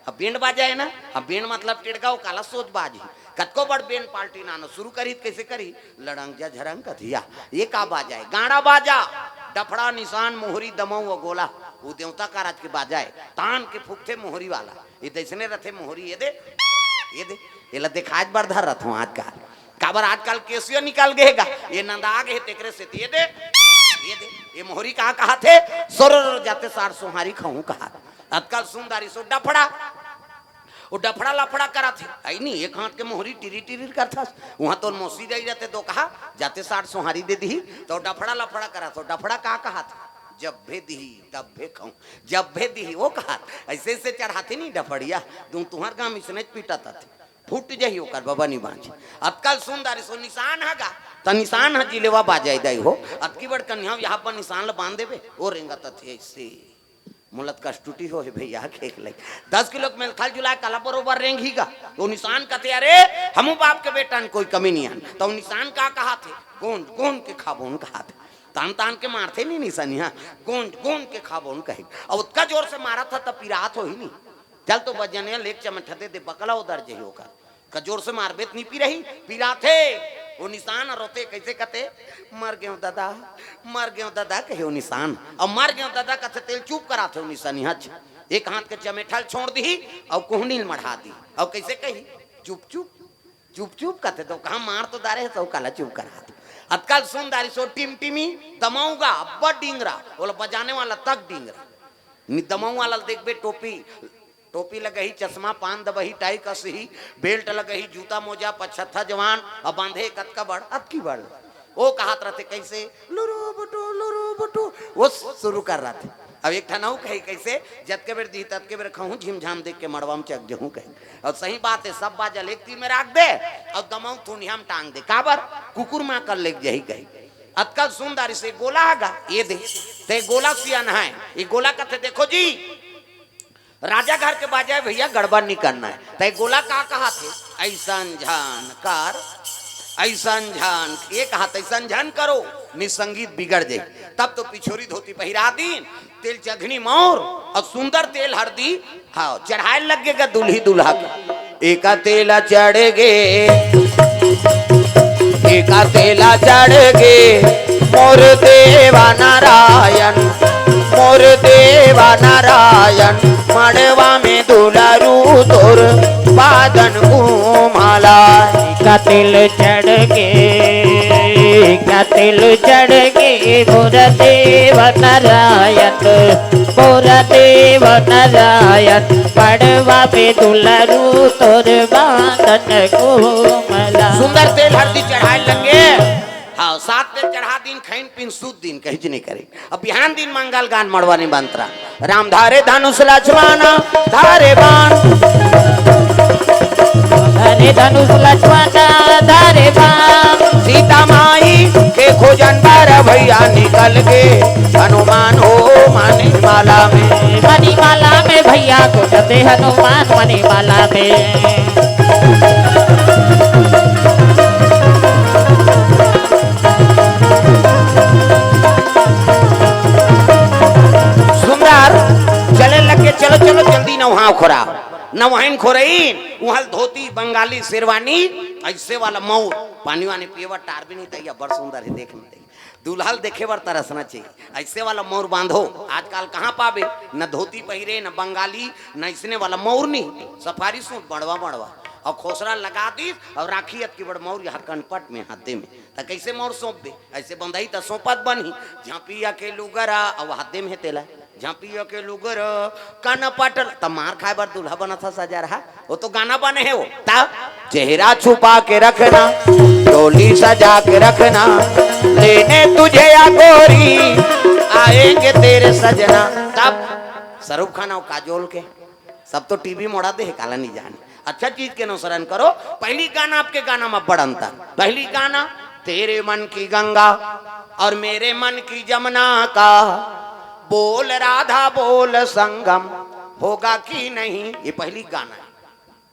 अब बैंड बाजा हे ना, अब बैंड मतलब टेड़गा, वो काला सोच बाजी। कतको बड़ बैंड पार्टी नानो शुरू करी त कैसे करी? लड़ंग झझरंग कथिया। ये का बाजा हे? गाड़ा बाजा, डफड़ा, निशान, मोहरी, दमऊ, अगोला। वो देवता का राज के बाजा हे। तान के फूकथे मोहरी वाला। ये दैसने रथे मोहरी, ये दे, ये दे, ये ला देखाज बर धर रथों आजकल। काबर आजकल केसियो निकल गे गा, ये नंदा गे हे तेकरे से, ये दे, ये दे, ये मोहरी कहाँ कहा थे, सोर जाते सार सोहारी खाऊं कहा। आजकल सुंदरी सो डफड़ा, वो डफड़ा लफड़ा करत हे, आई नहीं, एक हाथ के मोहरी टिरी टिरी करथस, वहाँ तो मौसी जाई रहते दो कहा, जाते सार सोहारी दे दी, तो डफड़ा लफड़ा करत हो, डफड़ा का कहा था, "जब भे दी, तब भे खाऊं, जब भे दी," वो कहा, ऐसे ऐसे चढ़ाते नहीं डफड़िया, तू तुहर गाँव इसने पीटत हथे। फूट जाही ओकर बबा नी बांचे। अतकल सुंदर सो निशान हगा, त निशान ह जिलेवा बाजाय दई हो। अतकी बड़ कन्या यहाँ पर निशान ल बांध देबे, ओ रेंगत अथे ऐसे। मोला त कष्टुटी हो हे भैया, खेख लई। दस किलो के मेलखल जुलाय, काला बरोबर रेंगही गा। ओ निशान कथे, "अरे, हमू बाप के बेटा न, कोई कमी नहीं आन।" त ओ निशान का कहाथे? गोंद, गोंद के खाबोन कहाथे। तान, तान के मारथे नी निशानिया, गोंद, गोंद के खाबोन कही। अउ ओतका जोर से मारत ह, त पिरात होही नी। चल तो बजनिया लेके चमठा दे दे, बकला उदर जही ओकर। का जोर से मारबे त नी पिरही, पिराथे। वो निशान रोथे, कइसे कथे, "मर गेंव ददा, मर गेंव ददा," कहे वो निशान। अउ "मर गेंव ददा" कथे तेला चुप कराथे वो निशानी। हच, एक हाथ के चमेठा ल छोड़ दिही अउ कोहनी ल मढ़ा दिही। अउ कइसे कही, "चुप चुप, चुप चुप," कथे तो कहाँ मार तो डारे हे, सउ काला चुप करा दे। अतका ल सुन डारिस वो टिमटिमी दमऊ गा, अब्बड़ डिंगरा, ओला बजाने वाला तक डिंगरा। नि दमऊ वाला ल देखबे, टोपी, टोपी लगही, चश्मा, पान दबही, टाई कसही, बेल्ट लगही, जूता मोजा, पछत्था जवान, अउ बांधे कतका बड़, अतकी बड़। वो कहत रथे कइसे, "लुरु बुटु, लुरु बुटु," वो शुरू कर रथे। अब एक ठन अउ कही कइसे, "जतके बेर दिही ततके बेर खाहूं, झिमझाम देख के मड़वा म चघ जहूं," कही। अउ सही बात हे, सब बाजा ल एक तीर में राख दे अउ दमऊ थुनिया म टांग दे। काबर? कुकुर मां कर लेग जही कही। अतका ल सुन डारिस, "ए गोला हगा, ये दे, ते गोला सियान हे, ये गोला कथे, देखो जी, राजा घर के बाजा हे भइया, गड़बड़ नि करना हे।" तैं गोला का कहत हे? "अइसन झन कर, अइसन झन," ये कहत, "अइसन झन करो, नि संगीत बिगड़ जाही।" तब तो पिछोरी धोती पहिरा दीन, तेल चघनी मौर अउ सुंदर तेल हरदी, हाँ, चढ़ाय लग गे गा दूल्ही दूल्हा के। एका तेला चढ़ गे, एका तेला चढ़ गे मोर देवा नारायण, मोर देवा नारायण, मड़वा में दुलारू तोर बादन घूमला। एका तेल चढ़ गे, एका तेल चढ़ गे मोर देवा नारायण, मोर देवा नारायण, मड़वा में दुलारू तोर बादन घूमला। सुंदर तेल हरदी चढ़ाय लग गे। हाँ, सात दिन चढ़ा दीन, खइन पीन सूत दीन, कहीं नहीं करे। अब बिहान दिन मंगल गान मड़वा निमंत्रण। राम धारे धनुष लक्ष्मण धारे बाण। धारे धनुष लक्ष्मण धारे बाण। सीता माई के खोजन बर भइया निकल गे। हनुमान हो मणिमाला में। मणिमाला में भइया खोजथे हनुमान मणिमाला में। सुंदर चले लग गे, "चलो चलो जल्दी नहाव खोराव।" नहाइन खोरइन, उहां ल धोती, बंगाली, शेरवानी, अइसे वाला मउर, पानी वानी पिए बर टारबे नहीं तइया, बड़ सुंदर हे, देख नहीं तइया। दूल्हा ल देखे बर तरसना चाहिए। अइसे वाला मउर बांधो, आजकल कहाँ पाबे, न धोती पहिरे, न बंगाली, न अइसने वाला मउर नहीं, सफारी सूट बड़वा बड़वा, अउ खोसरा लगा दीस, अउ राखी अतकी बड़ मउर यहाँ कनपट में, हाथे में। त कइसे मउर सौंपबे? अइसे बंधही त सौंपत बनही। झांपिया के लुगरा, अउ हाथे में हे तेला। झांपिया के लुगरा, कनपट ल, त मार खाय बर दूल्हा बनत हे सजा रहा। वो तो गाना बने हे वो। त चेहरा छुपा के रखना, डोली सजा के रखना, लेने तुझे या गोरी, आएंगे तेरे सजना। तब शाहरुख खान अउ काजोल के सब तो टीवी मोड़ा दे हे, काला नहीं जाने। अच्छा चीज के अनुसरण करो। पहिली गाना, अब के गाना में बड़ अंतर। पहिली गाना, "तेरे मन की गंगा और मेरे मन की जमुना का, बोल राधा बोल संगम होगा कि नहीं।" ये पहिली गाना हे।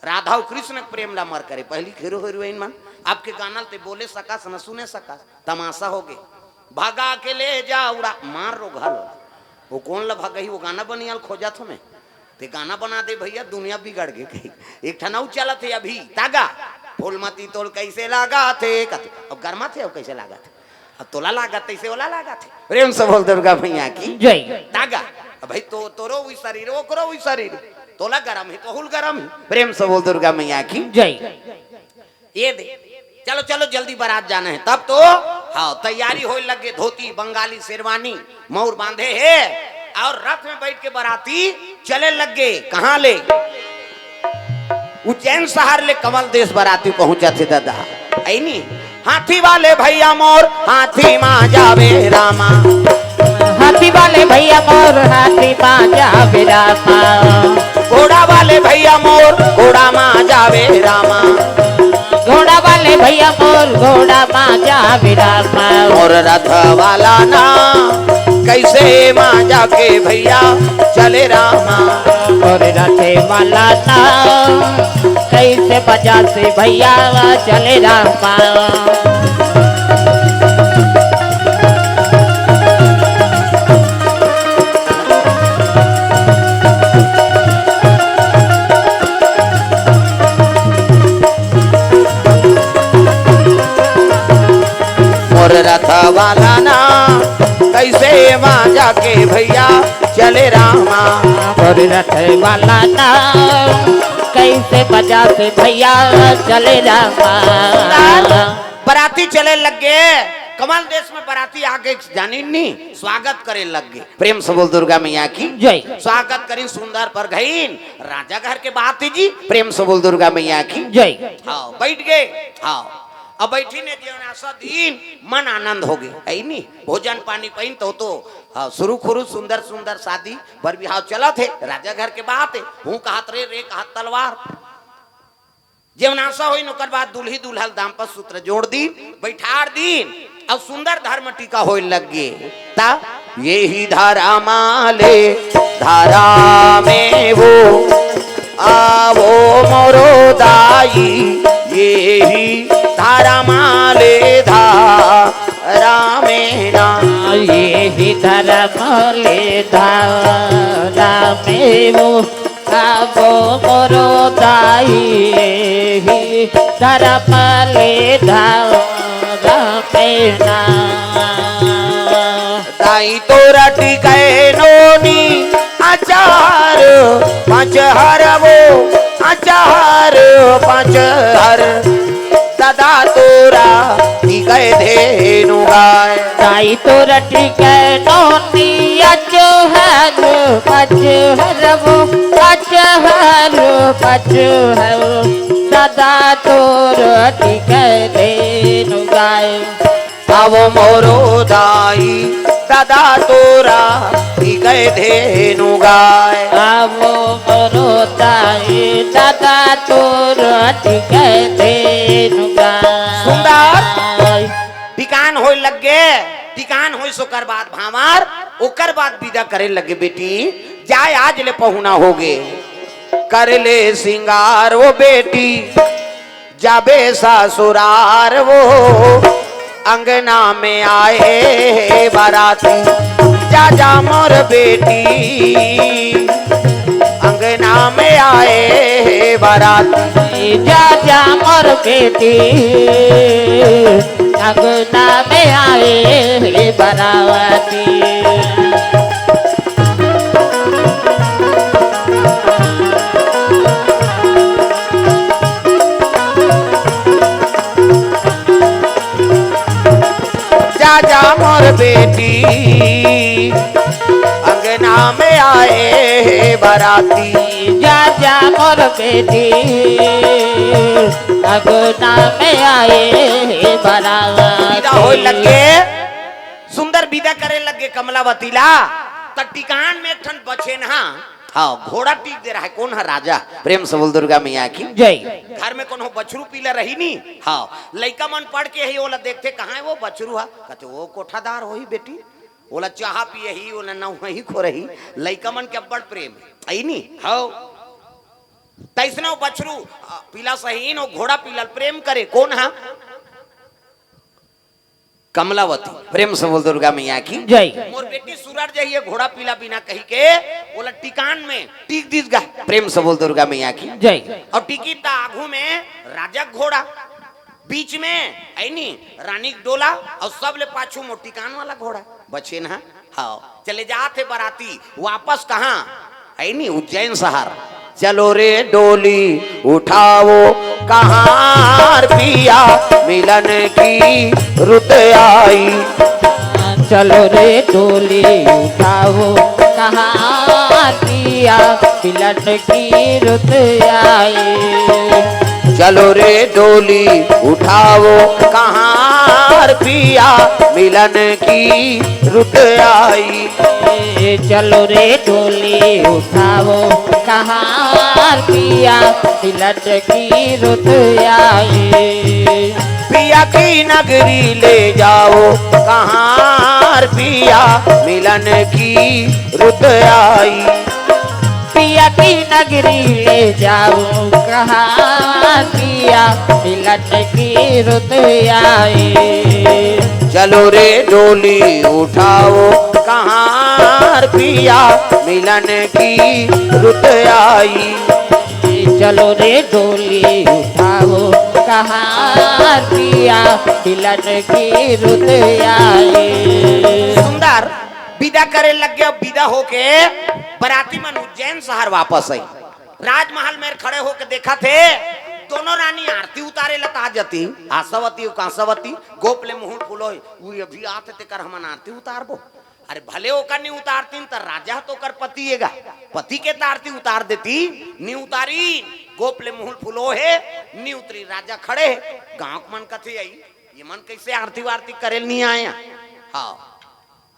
राधा अउ कृष्ण के प्रेम ला मर करे, पहिली हीरो हीरोइन मन। अब के गाना ल ते बोले सकस न सुने सकस, तमाशा हो गे। भगा के ले जा उड़ा, मार रो घाल। वो कोन ला भगही, वो गाना बनिया ल खोजत हों मैं। ते गाना बना दे भइया, दुनिया बिगड़ गे कही। एक ठन अउ चलत हे अभी, तागा, "फूलमती तोल कइसे लागथे?" कथे, अब गरमाथे, अब कइसे लागथे? अब तोला लागत तइसे ओला लागथे। प्रेम से बोल दुर्गा मैया की जय। तागा, अब भाई तो, तोरो वही शरीर, ओकरो वही शरीर, तोला गरम हे, तोहू ल गरम हे। प्रेम से बोल दुर्गा मैया की जय। ये दे, चलो चलो जल्दी बारात जाना हे। तब तो हाँ, तैयारी होय लग गे, धोती, बंगाली, शेरवानी, मउर बांधे हे अउ रथ में बइठ के बाराती चले लग गे। कहाँ ले? उज्जैन शहर ले कमल देश बाराती पहुंचत हे दादा। अइनी, हाथी वाले भइया मोर, हाथी मा जावे रामा। हाथी वाले भइया मोर, हाथी मा जावे रामा। घोड़ा वाले भइया मोर, घोड़ा मा जावे रामा। घोड़ा वाले भइया मोर, घोड़ा मा जावे रामा। मोर रथ वाला ना, कइसे मा जाके भइया चले रामा। मोर रथ वाला ना, कइसे बजा से भइया चले रामा। भैया चले रामा। और रथ वाला नाम कैसे बजा से भैया चले रामा। बराती चले लग गे। कमल देश में बराती आगे जानी नी, स्वागत करे लग गे। प्रेम से बोल दुर्गा मैया की जय। स्वागत करी सुंदर पर घइन। राजा घर के बात है जी। प्रेम से बोल दुर्गा मैया की जय। हाँ, बैठ गे। हाँ, अब बैठी ने जेवनासा दिन मन आनंद हो गे, है नी? भोजन पानी पहिन तो, तो हाँ, सुरु खुरु सुंदर सुंदर शादी बर बिहाव चलत हे। राजा घर के बात हे। हूँ कहत रे, रे कहत तलवार। जेवनासा होइन ओकर बाद दुल्ही दुल्हन दाम्पत्य सूत्र जोड़ दीन, बैठार दीन, अउ सुंदर धर्म टीका होय लग गे। ता ये ही धर्म ले धर्म में वो आवो मोरो दाई, ये ही धर्म ले धर्म में ना। ये ही धर्म ले धर्म में वो आवो मोरो दाई, ये ही धर्म ले धर्म में ना। दाई तोरा टिकै नोनी अचार पाँच हर वो, अचार पाँच हर। दादा तोरा टिकै धेनु गाय। दाई तोरा टिकै नोनी अचार पाँच हर वो, अचार पाँच हर। दादा तोरा टिकै धेनु गाय। आवो मोरो दाई, दादा तोरा टिकै धेनु गाय। आवो मोरो दाई, दादा तोरा टिकै धेनु गाय। सुंदर। टिकान होय लग गे। टिकान होय सोकर बाद भांवर, ओकर बाद विदा करे लग गे बेटी। जाय आज ले पहुना हो गे। कर ले सिंगार वो बेटी, जाबे ससुरार वो, अंगना में आए हे बाराती। जा जा मोर बेटी, अंगना में आए हे बाराती। जा जा मोर बेटी, अंगना में आए हे बाराती। जा जा मोर बेटी, अंगना में आए हे बाराती। जा जा मोर बेटी, अंगना में आए हे बाराती। विदा होय लग गे, सुंदर विदा करे लग गे कमलावती ला। त टिकान में एक ठन बछेनहा, हाँ, घोड़ा टीक दे रहा है। कोन ह? राजा। प्रेम से बोल दुर्गा मैया की जय। घर में कोनो बछरू पीला रही नी। हाँ, लइका मन पढ़ के ही ओला देखथे, "कहाँ हे वो बछरू ह?" कथे, "वो कोठादार होही बेटी, ओला चाहा पियही, ओला नहवाही खोरही।" लइका मन के अब्बड़ प्रेम हे, अई नी? हव। तइसने वो बछरू, अ, पीला सहीन, वो घोड़ा पीला प्रेम करे। कोन ह? कमलावती। प्रेम से बोल दुर्गा मैया की जय। मोर बेटी सुरर जही हे घोड़ा पीला बिना कही के, ओला टिकान में टीक दीस गा। प्रेम से बोल दुर्गा मैया की जय। अउ टिकी त आघू में राजा घोड़ा, बीच में, अई नी, रानी के डोला, अउ सबले पाछू मोर टिकान वाला घोड़ा। बछेनहा। हाँ, चले जात हे बराती वापस कहाँ? अई नी, उज्जैन शहर। चलो रे डोली उठाओ कहार पिया, मिलन की रुत आई। चलो रे डोली उठाओ कहार पिया, मिलन की रुत आई। चलो रे डोली उठाओ कहार पिया, मिलन की रुत आई। ए, चलो रे डोली उठाओ कहार पिया, मिलन की रुत आई। पिया की नगरी ले जाओ कहार पिया, मिलन की रुत आई। पिया की नगरी ले जाओ कहार पिया, मिलन की रुत आई। चलो रे डोली उठाओ कहार पिया, मिलन की रुत आई। चलो रे डोली उठाओ कहार पिया, मिलन की रुत आई। सुंदर। विदा करे लग गे। अब विदा होके बराती मन उज्जैन शहर वापस आई। राजमहल में खड़े होके देखथे, दोनों रानी आरती उतारे लता जती, आशावती अउ कांसावती। गोप ले मुहुल फुलोय, वो अभी आथे तेकर हमन आरती उतारबो। अरे भले ओकर नी उतारतीन त राजा ह तो ओकर पति एगा, पति के त आरती उतार देती, नी उतारी। गोप ले मुहुल फुलोय हे, नी उतरी। राजा खड़े हे, गांव के मन कथे, "आई, ये मन कैसे आरती वारती करेल नी आया?" हाँ,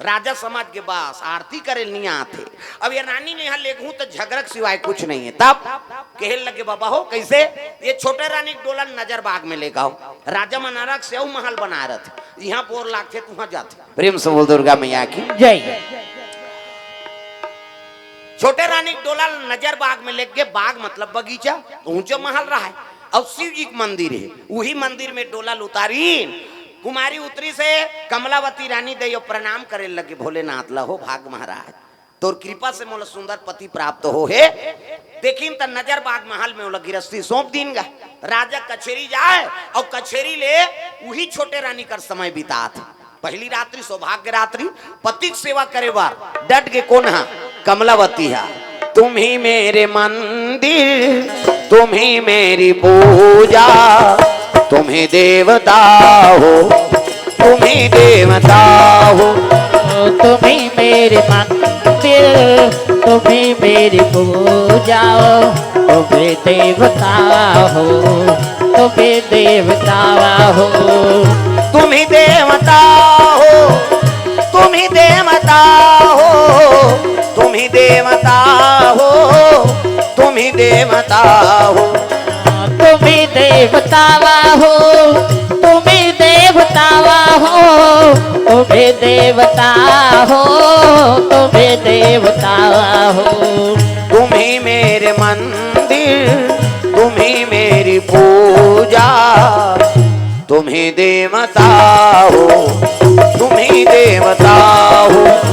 राजा समझ के बस आरती करेल नी आथे। अब ये रानी ल इहां लेगहूं त झगरा के सिवाय कुछ नहीं है। तब कहे लगे, "बाबा हो, कैसे?" "ये छोटे रानी के डोला ल नजर बाग में लेगाव।" राजा मन अलग से अउ महल बनाय रथे, इहां बोर लागथे, तुहां जाथे। प्रेम से बोल दुर्गा मैया की। जय। छोटे रानी के डोला ल नजर बाग में लेगे, बाग मतलब बगीचा, ऊंचो महल रहा है, अउ शिव जी के मंदिर है, उही मंदिर में डोला ल उतारी। कुमारी उतरी से कमलावती रानी दई अउ प्रणाम करे लगे, "भोलेनाथ ल हो भाग महाराज, तोर कृपा से मोला सुंदर पति प्राप्त हो हे।" देखिन त नजर बाग महल में ओला गिरस्ती सौंप दीन गा। राजा कचेरी जाय अउ कचेरी ले उही छोटे रानी कर समय बितात। पहली रात्रि सौभाग्य रात्रि, पति के सेवा करे बर डट गे कोन हा? कमलावती हा। "तुम ही मेरे मंदिर, तुम ही मेरी पूजा, तुम ही देवता हो, तुम ही देवता हो।" तुम ही मेरे मंदिर, तुम ही मेरी पूजा, तुम ही देवता हो, तुम ही देवता हो। तुम ही देवता हो, तुम ही देवता हो, तुम ही देवता हो, तुम ही देवता हो। तुम ही देवता हो, तुम ही देवता हो, तुम ही देवता हो, तुम ही देवता हो। तुम ही मेरे मंदिर, तुम ही मेरी पूजा, तुम ही देवता हो, तुम ही देवता हो।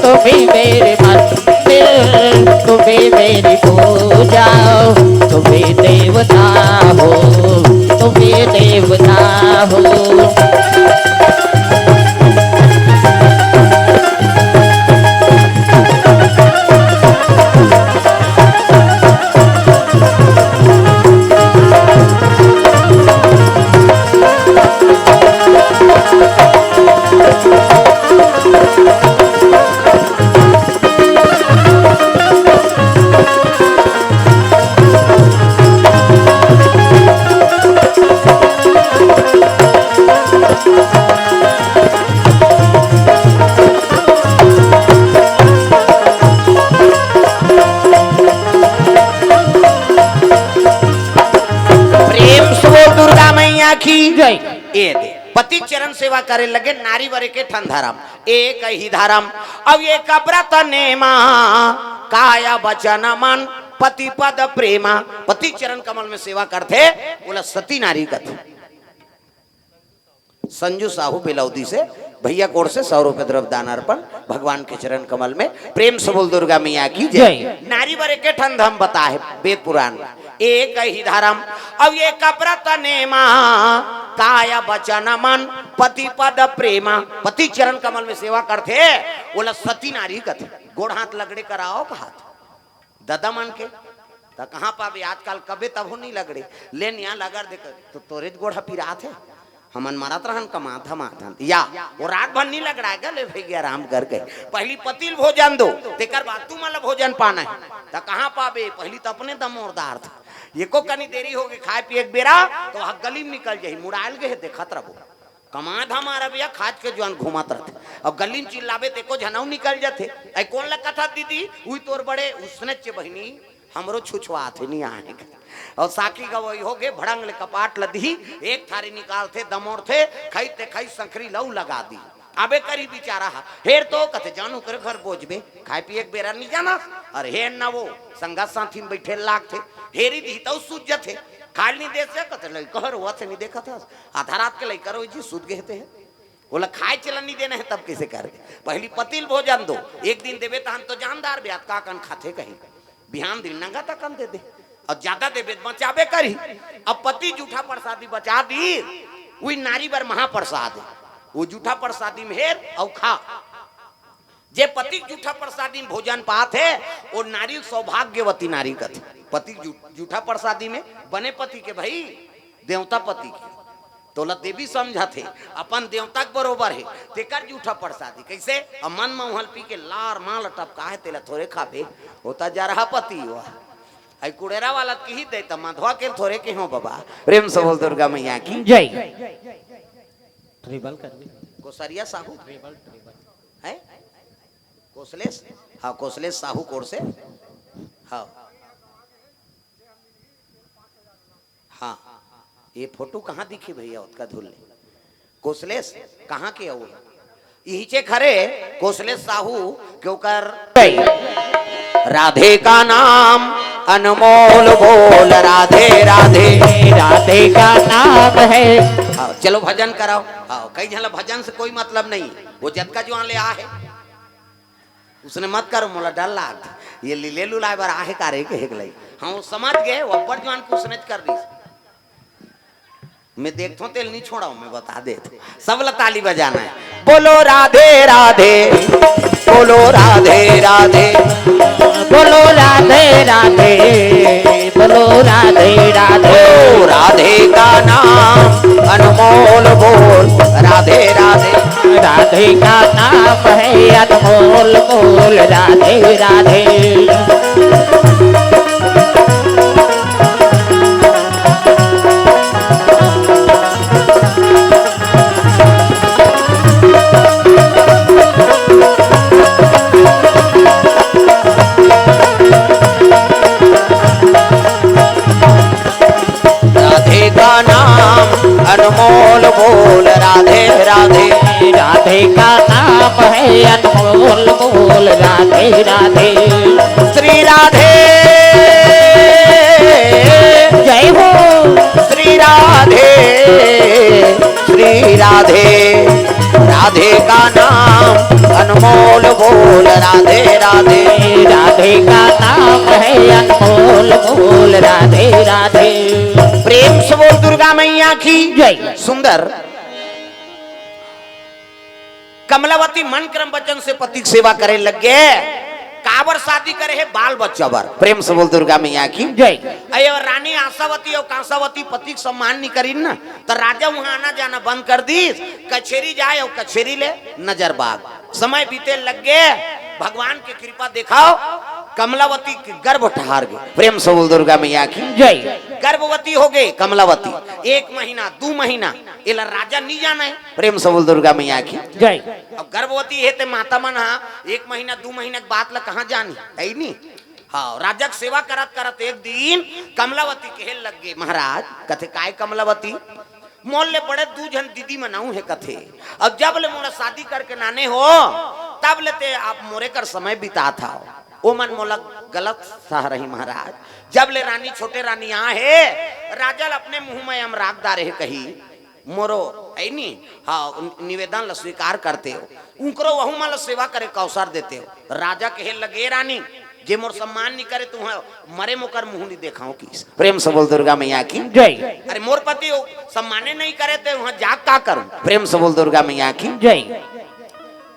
तुम ही मेरे मंदिर, तुम ही मेरी पूजा, तुम ही देवता हो, तुम ही देवता हो। प्रेम से बोल दुर्गा मैया की जय। ए दे, पति चरण सेवा करे लगे, नारी बर एके ठन धरम, एक ही धरम। अब ये कबरत नेमा, काय बचन मन, पति पद प्रेमा। पति चरण कमल में सेवा करथे, ओला सती नारी कथे। संजू साहू बेलौदी से भैया कोर से सौ रुपये द्रव्य दान अर्पण भगवान के चरण कमल में। प्रेम से बोल दुर्गा मैया की जय। जय। नारी बर एके ठन धरम बताहे वेद पुराण, एक ही धरम। अब ये कबरत नेमा, काय बचन मन, पति पद प्रेमा। पति चरण कमल में सेवा करथे, ओला सती नारी कथे। गोड़ हाथ लगड़े कराओ कहात ददा मन के। त कहाँ पाबे आजकल, कबे तभो नहीं लगड़े। ले निया लगड़ दे कर, तो तोरे गोड़ ह पिरात हे। हमन मरत रहन कमात हमात हन। या, वो रात भर नहीं लगड़ाए गा, ले भई आराम कर गए। पहली पति ल भोजन दो, तेकर बाद तुमन ल भोजन पाना है। त कहाँ पाबे, पहली त अपने दमोरदार था। एको कनी देरी हो गई खाए पिए के बेरा, तो वह गली में निकल जाही, मुड़ायल गए देखत रहो। कमा धमा रबिया खाज के जुआन घूमत रथे। अब गली में चिल्लाबे त एको झन अउ निकल जथे। ऐ कोन ल कथा दीदी? उही तोर बड़े उसने चे बहिनी, हमरो छुछुआत हे, नी आहे। अउ साकी गवई हो गे, भड़ंग ले कपाट ल दिही, एक थारी निकालथे, दमोरथे, खई ते खई संखरी लऊ लगा दी। अबे करी बिचारा हा, हेर तो कथे जानू करे घर बोझबे, खाए पिए के बेरा नी जाना, अउ हेर ना वो संगा साथी में बैठे लागथे, हेरी दिही तऊ सूझ जथे, खाल नी दे से कथे लई कहर हुआ थे नी देखत हस, आधा रात के लइका रोई जी सूत गए थे। ओला खाए चलन नहीं देना है, तब कैसे करबे? पहली पति ल भोजन दो, एक दिन देबे तहन तो जानदार बे, अतका कन खाथे कहीं, बिहान दिन नंगा तकन दे दे, अउ ज्यादा देबे त बचाबे करही। अब पति जूठा प्रसादी बचा दी, उही नारी बर महाप्रसाद है, वो जूठा प्रसादी में हेर अउ खा। जे पति के जूठा प्रसादी में भोजन पात हे, वो नारी सौभाग्यवती नारी कथे। पति के जू-, जूठा प्रसादी में बने पति के भाई, देवता पति के। तोला देवी समझत हे, अपन देवता के बरोबर हे, तेकर जूठा प्रसादी। कैसे? अब मन म उहल पी के लार माल टपका हे, तेला थोरे खाबे, वो त जरहा पति हुआ। आई कुड़ेरा वाला किही दे त मधवा के थोरे के हो बाबा। प्रेम से बोल दुर्गा मैया की। जय। ट्रिबल कर दी। कोसरिया साहू। ट्रिबल, ट्रिबल। है? कोसलेस? हाँ, कोसलेस साहू कोर से। हाँ। हाँ। ये फोटो कहाँ दिखी भैया, ओतका धुर ले? कोसलेस, कहाँ के हो? इहिचे खरे कोसलेस साहू के ओकर। राधे का नाम अनमोल बोल, राधे राधे। राधे का नाम है। हाँ, चलो भजन कराओ। हाँ, कई झन ला भजन से कोई मतलब नहीं, वो जतका जुआन ले आ हे। उसने मत करो, मोला डर लाग। ये लीले लुलाए बर आहे का रे के हेगलई। हाँ, वो समझ गए, वो अब्बड़ जुआन के उसने कर दी। मैं देखथों, तेल नहीं छोड़ा, मैं बता देत। सब ला ताली बजाना है। बोलो राधे राधे, बोलो राधे राधे। बोलो राधे राधे, बोलो राधे राधे। ओ राधे का नाम अनमोल बोल, राधे राधे। राधे का नाम है अनमोल बोल, राधे राधे। राधे का नाम अनमोल बोल, राधे राधे। राधे का नाम है अनमोल बोल, राधे राधे। श्री राधे। जय हो। श्री राधे, श्री राधे। राधे का नाम अनमोल बोल, राधे राधे। राधे का नाम है अनमोल बोल, राधे राधे। प्रेम से बोल दुर्गा मैया की। जय। सुंदर। कमलावती मन क्रम वचन से पति के सेवा करे लग गे। काबर शादी करे हे? बाल बच्चा बर। प्रेम से बोल दुर्गा मैया की। जय। अये रानी आशावती अउ कांसावती पति के सम्मान नहीं करिन ना, त राजा उहाँ आना जाना बंद कर दीस। कछेरी जाए अउ कछेरी ले नजर बाग। समय बीते लग गे, भगवान के कृपा देखाओ, कमलावती के गर्भ ठहर गे। प्रेम से बोल दुर्गा मैया की। जय। गर्भवती हो गे कमलावती, एक महीना, दू महीना, एला राजा नहीं जाने। प्रेम से बोल दुर्गा मैया की। जय। अब गर्भवती हे ते माता मन हा एक महीना, दू महीना के बात ला कहाँ जानी, है नी? हाँ, राजा के सेवा करत करत एक दिन कमलावती कहे लग गे, महाराज, कथे, "काय कमलावती?" मोर ले बड़े दू झन दीदी मन अउ हे कथे, अब जब ले मोला शादी करके नाने हो, तब ले ते आप मोरे कर समय बितात हव। ओ मन मोला गलत सह रही महाराज। जब ले रानी, छोटे रानी आ हे, राजा ल अपने मुंह में अमराग डारे हे कही, मोरो, है नी? हाँ, निवेदन ल स्वीकार करते हो। उनकरो वहू मन ल सेवा करे का अवसर देते हो। राजा कहे लगे, "रानी, जे मोर सम्मान नहीं करे, तुह मरे मोकर मुंह नहीं देखाओ।" किस प्रेम से बोल दुर्गा मैया की। जय। अरे मोर पति हो, सम्माने नहीं करे, ते वहां जाग का करूं? प्रेम से बोल दुर्गा मैया की। जय।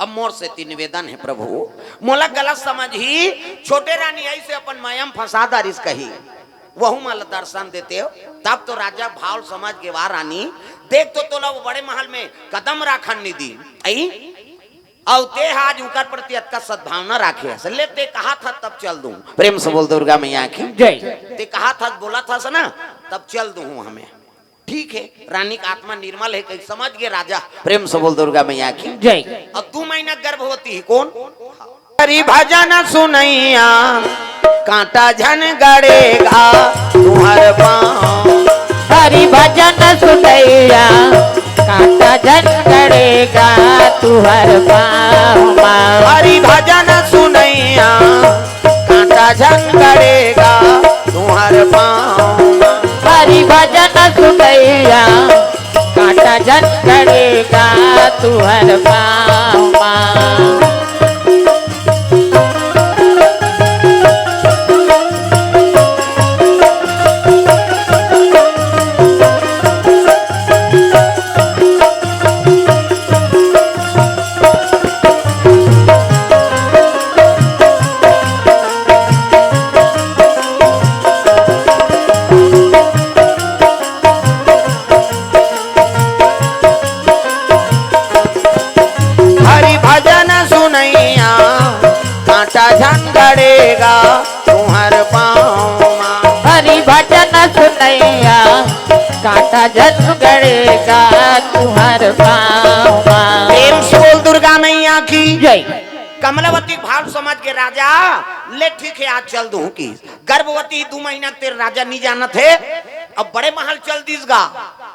अब मोर से ती निवेदन है प्रभु, मोला गलत समझ ही, छोटे रानी आई से अपन माया में फंसा दारिस कही, वहू मन ल दर्शन देते हो, तब तो राजा भाव समझ के, "वाह रानी, देख तो तोला वो बड़े महल में कदम राखन नहीं दी, आई? अउ ते हा आज उकर प्रति अतका सद्भावना राखे हस, ले ते कहा था तब चल दूं।" प्रेम से बोल दुर्गा मैया की। जय। ते कहा था, बोला था से ना, तब चल दूं हमें। ठीक है, रानी का आत्मा निर्मल है, कहीं समझ गए राजा। प्रेम से बोल दुर्गा मैया की। जय। अब दू महीना गर्भवती ही कौन? हरि भजन सुनैया, कांटा झन गड़ेगा तुहर पाँव। हरि भजन सुनैया, कांटा झन गड़ेगा तुहर पाँव। हरि भजन सुनैया, कांटा झन गड़ेगा तुहर पाँव। हरि भजन सुनैया, कांटा झन गड़ेगा तुहर पाँव। गड़ेगा तुम्हर पाँव मा। हरि भजन सुनैया, कांटा जन गड़ेगा तुम्हर पाँव मा। प्रेम से बोल दुर्गा मैया की। जय। कमलावती भाव समझ के राजा, ले ठीक हे, आज चल दूं की। गर्भवती दू महीना के तेरे राजा नहीं जानत हे, अब बड़े महल चल दिस गा।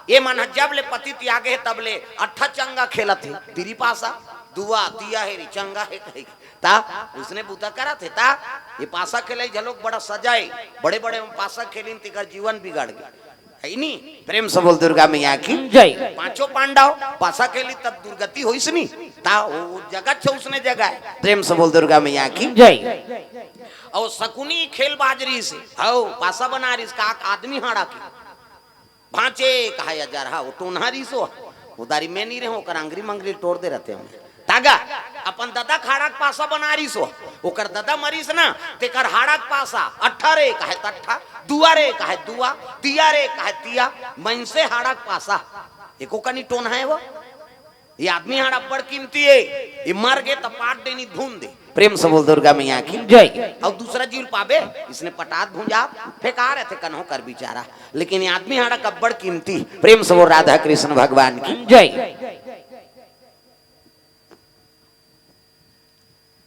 ये मन ह जब ले पति त्यागे हे, तब ले अट्ठा चंगा खेलत हे, दिरी पासा, दुआ, दिया हे री, चंगा हे कही। ता उसने बूता करत हे, ता ये पासा खेले झलोक बड़ा सजा हे, बड़े बड़े पासा खेलिन तेकर जीवन बिगड़ गे। हे नी? प्रेम से बोल दुर्गा मैया की। जय। पांचों पांडव पासा खेली तब दुर्गति होइस नी, ता वो जगत छे उसने जगह हे। प्रेम से बोल दुर्गा मैया की। जय। अउ शकुनी खेलबाज रिहिस हे, हौ, पासा बना रिहिस का आदमी हाड़ा के। भांचे कहा या जरहा, वो टोनहा रिहिस हो, वो दारी में नहीं रहे, ओकर अंगरी मंगरी टोर दे रहते हम। तागा, अपन ददा के हाड़ा के पासा बना रिहिस हो, ओकर ददा मरिस ना, तेकर हाड़ा के पासा, अट्ठा रे कहे तट्ठा, दुआ रे कहे दुआ, तिया रे कहे तिया, मनसे हाड़ा के पासा, एको कनी टोनहा हे वो। ये आदमी हाड़ा अब्बड़ कीमती हे, ये मर गे त पाट देनी भून दे। प्रेम से बोल दुर्गा मैया की। जय। अउ दूसरा जीव ल पाबे, इसने पटात भूंजा, फेंका रहे थे कन्हो कर बिचारा, लेकिन ये आदमी हाड़ा अब्बड़ कीमती। प्रेम से बोल राधा कृष्ण भगवान की। जय।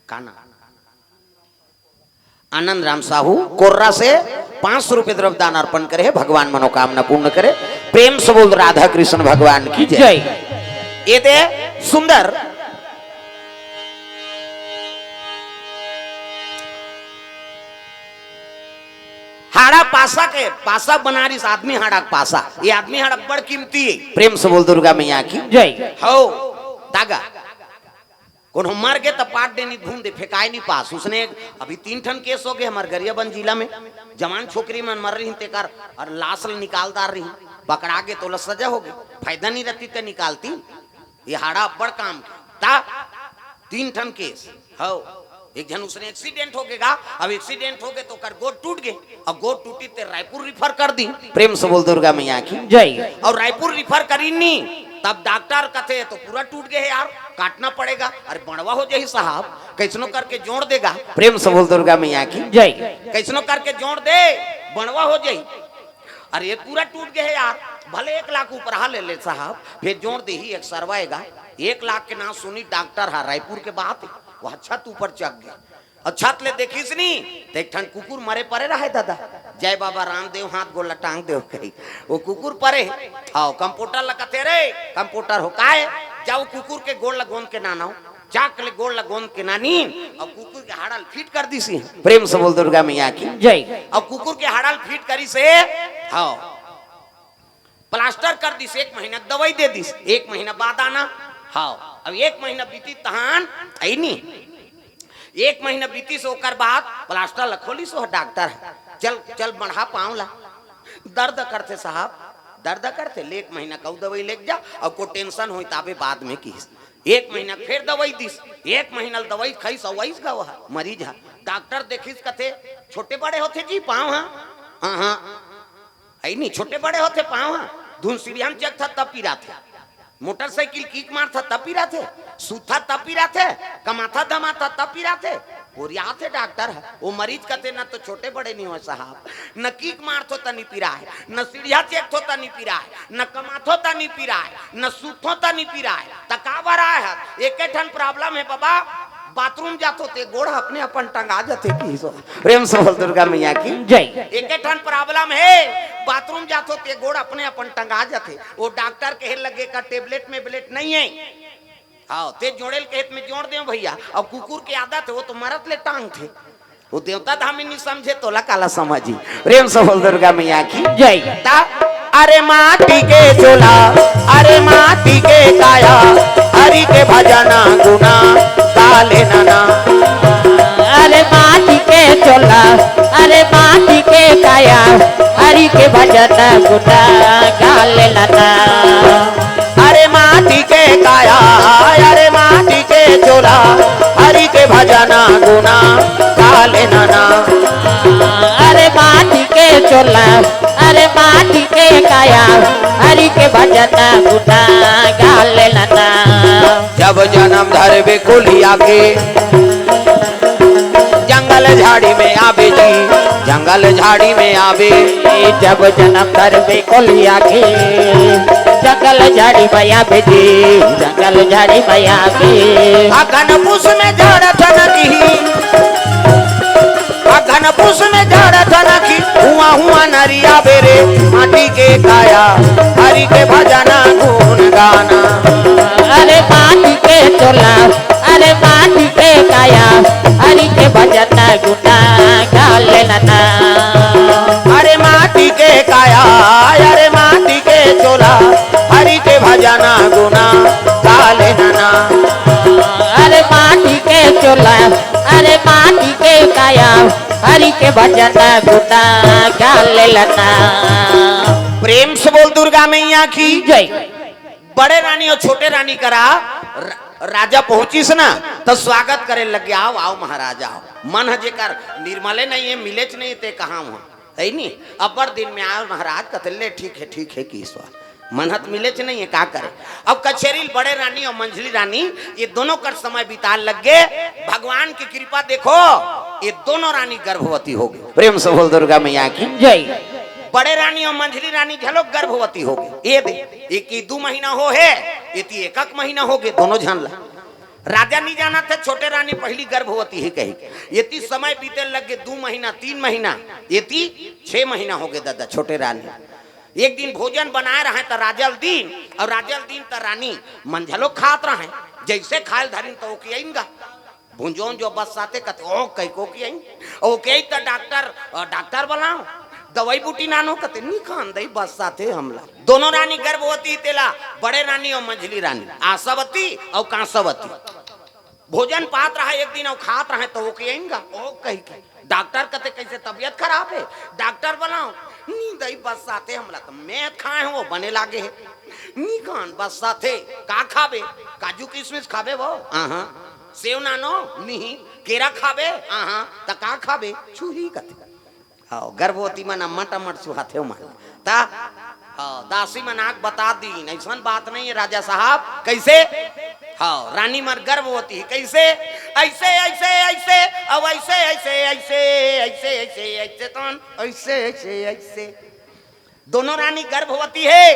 काना आनंद राम साहू कोर्रा से पाँच सौ रुपये द्रव्य दान अर्पण करे हे, भगवान मनोकामना पूर्ण करे। प्रेम से बोल राधा कृष्ण भगवान की जय। जय। ये दे सुंदर हाड़ा पासा के, पासा बना रिहिस आदमी हाड़ा के पासा, ये आदमी हाड़ा अब्बड़ कीमती हे। प्रेम से बोल दुर्गा मैया की। जय। हौ, तागा। कोनो मर गे त पाट देनी भून दे, फेंकाय नहीं पास। उसने अभी तीन ठन केस हो गे हमर गरियाबंद जिला में, जवान छोकरी मन मर रही तेकर अउ लाश ल निकाल डार रही, पकड़ा गे त ओला सजा हो गे, फायदा नहीं रहती ते निकालती। ये हाड़ा अब्बड़ काम के। ता तीन ठन केस। हौ, एक झन उसने एक्सीडेंट हो गे गा, अब एक्सीडेंट हो गे त ओकर गोड़ टूट गे, अउ गोड़ टूटी ते रायपुर रिफर कर दी। प्रेम से बोल दुर्गा मैया की। जय। अउ रायपुर रिफर करी नी, तब डॉक्टर कथे तो पूरा टूट गे हे यार, काटना पड़ेगा। अरे बंड़वा हो जाही साहब, कैसनो करके जोड़ देगा। प्रेम से बोल दुर्गा मैया की। जय। कैसनो करके जोड़ दे, बंड़वा हो जाही। अरे ये पूरा टूट गे हे यार, भले एक लाख ऊपरहा ले ले साहब, फेर जोड़ देही, एक्सरवा एगा। एक लाख के नाम सुनी डॉक्टर हा, रायपुर के बात हे, वो छत ऊपर चढ़ गे। अउ छत ले देखिस नी, त एक ठन कुकुर मरे परे रहे ददा। जय बाबा रामदेव, हाथ गोड़ ला टांग देव कही। वो कुकुर परे, हौ, कंपाउंडर ला कथे, "रे, कंपाउंडर हो, काय?" "जाओ कुकुर के गोड़ ला गोंद के नानव।" चाक ले गोड़ ला गोंद के नानिन, अउ कुकुर के हाड़ा ल फिट कर दिस। प्रेम से बोल दुर्गा मैया की। जय। अउ कुकुर के हाड़ा ल फिट करिस हे, हौ। प्लास्टर कर दिस, एक महीना दवाई दे दिस, एक महीना बाद आना। हौ, अब एक महीना बीती तहान अइनी। एक महीना बीतिस, ओकर बाद प्लास्टर ल खोलिस, वो डॉक्टर ह, "चल, चल, बढ़ा पाँव ला, दर्द करथे साहब, दर्द करथे, ले एक महीना कऊ दवाई लेके जा, अउ को टेंशन होई ताबे बाद में," किहिस। एक महीना फेर दवाई दिस, एक महीना ल दवाई खाइस, अउ अइस गा वो ह, मरीज ह। डॉक्टर देखिस, कथे, "छोटे बड़े होथे जी पाँव ह?" "हाँ, हाँ।" अइनी, छोटे बड़े होथे पाँव ह, धुन सीढ़िया म चघथा तब पिराथे, मोटरसाइकिल किक मारथा तब पिराथे, सूतथा तब पिराथे, कमाथा धमाथा तब पिराथे। ओरियाथे डॉक्टर ह, वो मरीज कथे, "न तो छोटे बड़े नहीं होय साहब, न किक मारथो त नहीं पिराय, न सीढ़िया चघथो त नहीं पिराय, न कमाथो त नहीं पिराय, न सूतथो त नहीं पिराय, त का बर आय ह? एके ठन प्रॉब्लम हे बाबा, बाथरूम जाथो ते गोड़ ह अपने अपन टंगा जथे," किहिस। प्रेम से बोल दुर्गा मैया की। जय। एके ठन प्रॉब्लम हे, बाथरूम जाथो ते गोड़ अपने अपन टंगा जथे। वो डॉक्टर कहे लगे का टेबलेट मेबलेट नहीं हे। हौ, ते जोड़े ल कहे त में जोड़ देव भैया। अउ कुकुर के आदत हे, वो तो मरत ले टांगथे। वो देवता धामी नहीं समझे, तोला काला समझी। प्रेम से बोल दुर्गा मैया की। जय। ता, अरे माटी के चोला, अरे माटी के काया, हरि के भजना गुना गा लेना ना। अरे माटी के चोला, अरे माटी के काया, हरि के भजन गुना गा लेना ना। अरे माटी के काया, अरे माटी के चोला, हरि के भजना गुना गा लेना ना। अरे माटी के चोला, अरे माटी के काया, हरि के भजन गुना गा लेना ना। जब जनम धरबे कोलिया के, जंगल झाड़ी में आबे जी, जंगल झाड़ी में आबे। जब जन्म धरबे कोलिया के, जंगल झाड़ी में आबे जी, जंगल झाड़ी में आबे। अगन पुस में झाड़ थनकी, अगन पुस में झाड़ थनकी, हुआ हुआ नरिया बेरे, माटी के काया, हरि के भजना गुण गाना। अरे माटी के चोला, अरे माटी के काया, हरि के भजना गुना गा लेना ना। अरे माटी के काया, अरे माटी के चोला, हरि के भजना गुना गा लेना ना। अरे माटी के चोला, अरे माटी के काया, हरि के भजना गुना गा लेना ना। प्रेम से बोल दुर्गा मैया की जय। बड़े रानी अउ छोटे रानी करा र-, राजा पहुंचिस ना, त स्वागत करे लगे, "आओ, आओ महाराज, आओ।" मन ह जेकर निर्मले नइ हे, मिलेच नइ हे, ते कहां हुआ, हइ नी? अब्बड़ दिन में आए महाराज, कथे, "ले, ठीक हे, ठीक हे," किहिस। मन ह त मिलेच नइ हे, का करे? अब कचेरी ल बड़े रानी अउ मंझली रानी, ये दोनों कर समय बिताए लग गे। भगवान की कृपा देखो, ये दोनों रानी गर्भवती हो गे। प्रेम से बोल दुर्गा मैया की जय। बड़े रानी अउ मंझली रानी घलो गर्भवती हो गे। ये दे, एती दू महीना हो हे, एती एकक महीना हो गे, दोनों झन ला। राजा नइ जानत हे, छोटे रानी पहिली गर्भवती हे कहिके। एती समय बीते लग गे, दू महीना, तीन महीना, एती छह महीना हो गे ददा, छोटे रानी। एक दिन भोजन बनाए रहय त राजा ल दीन, अउ राजा ल दीन त रानी मन घलो खात रहय। जइसे खाए ल धरिन त ओकियाइन गा। भुंजोन जो बस्साथे कथे, "ओ, कहिके ओकियाइन।" ओकियाइन त डॉक्टर, अ, डॉक्टर बलाओ, दवई बूटी नानो कथे, "नी खान दई, बस्साथे हमला।" दोनों रानी गर्भवती तेला, बड़े रानी अउ मंझली रानी, आशावती अउ कांसावती। भोजन पात रहय एक दिन अउ खात रहय त ओकियाइन गा, "ओ," कहिके। डॉक्टर कथे, "कइसे तबीयत खराब हे?" डॉक्टर बलाओ, "नी दई, बस्साथे हमला, त मैं खाए हंव, बने लागे हे।" "नी खान, बस्साथे।" "का खाबे?" "काजू किशमिश खाबे वो?" "आहा।" "सेव नानो?" "नहीं।" "केरा खाबे?" "आहा।" "त का खाबे?" "छुही," कथे। हव, गर्भवती मन अम्मट अम्मट सुहाथे मन। त, हव, दासी मन आके बता दीन, अइसन बात नइ हे राजा साहब। कइसे? हव, रानी मन गर्भवती हे। कइसे? अइसे, अइसे, अइसे, अउ अइसे, अइसे, अइसे, अइसे, अइसे, अइसे, तन, अइसे, अइसे, अइसे। दोनों रानी गर्भवती हे।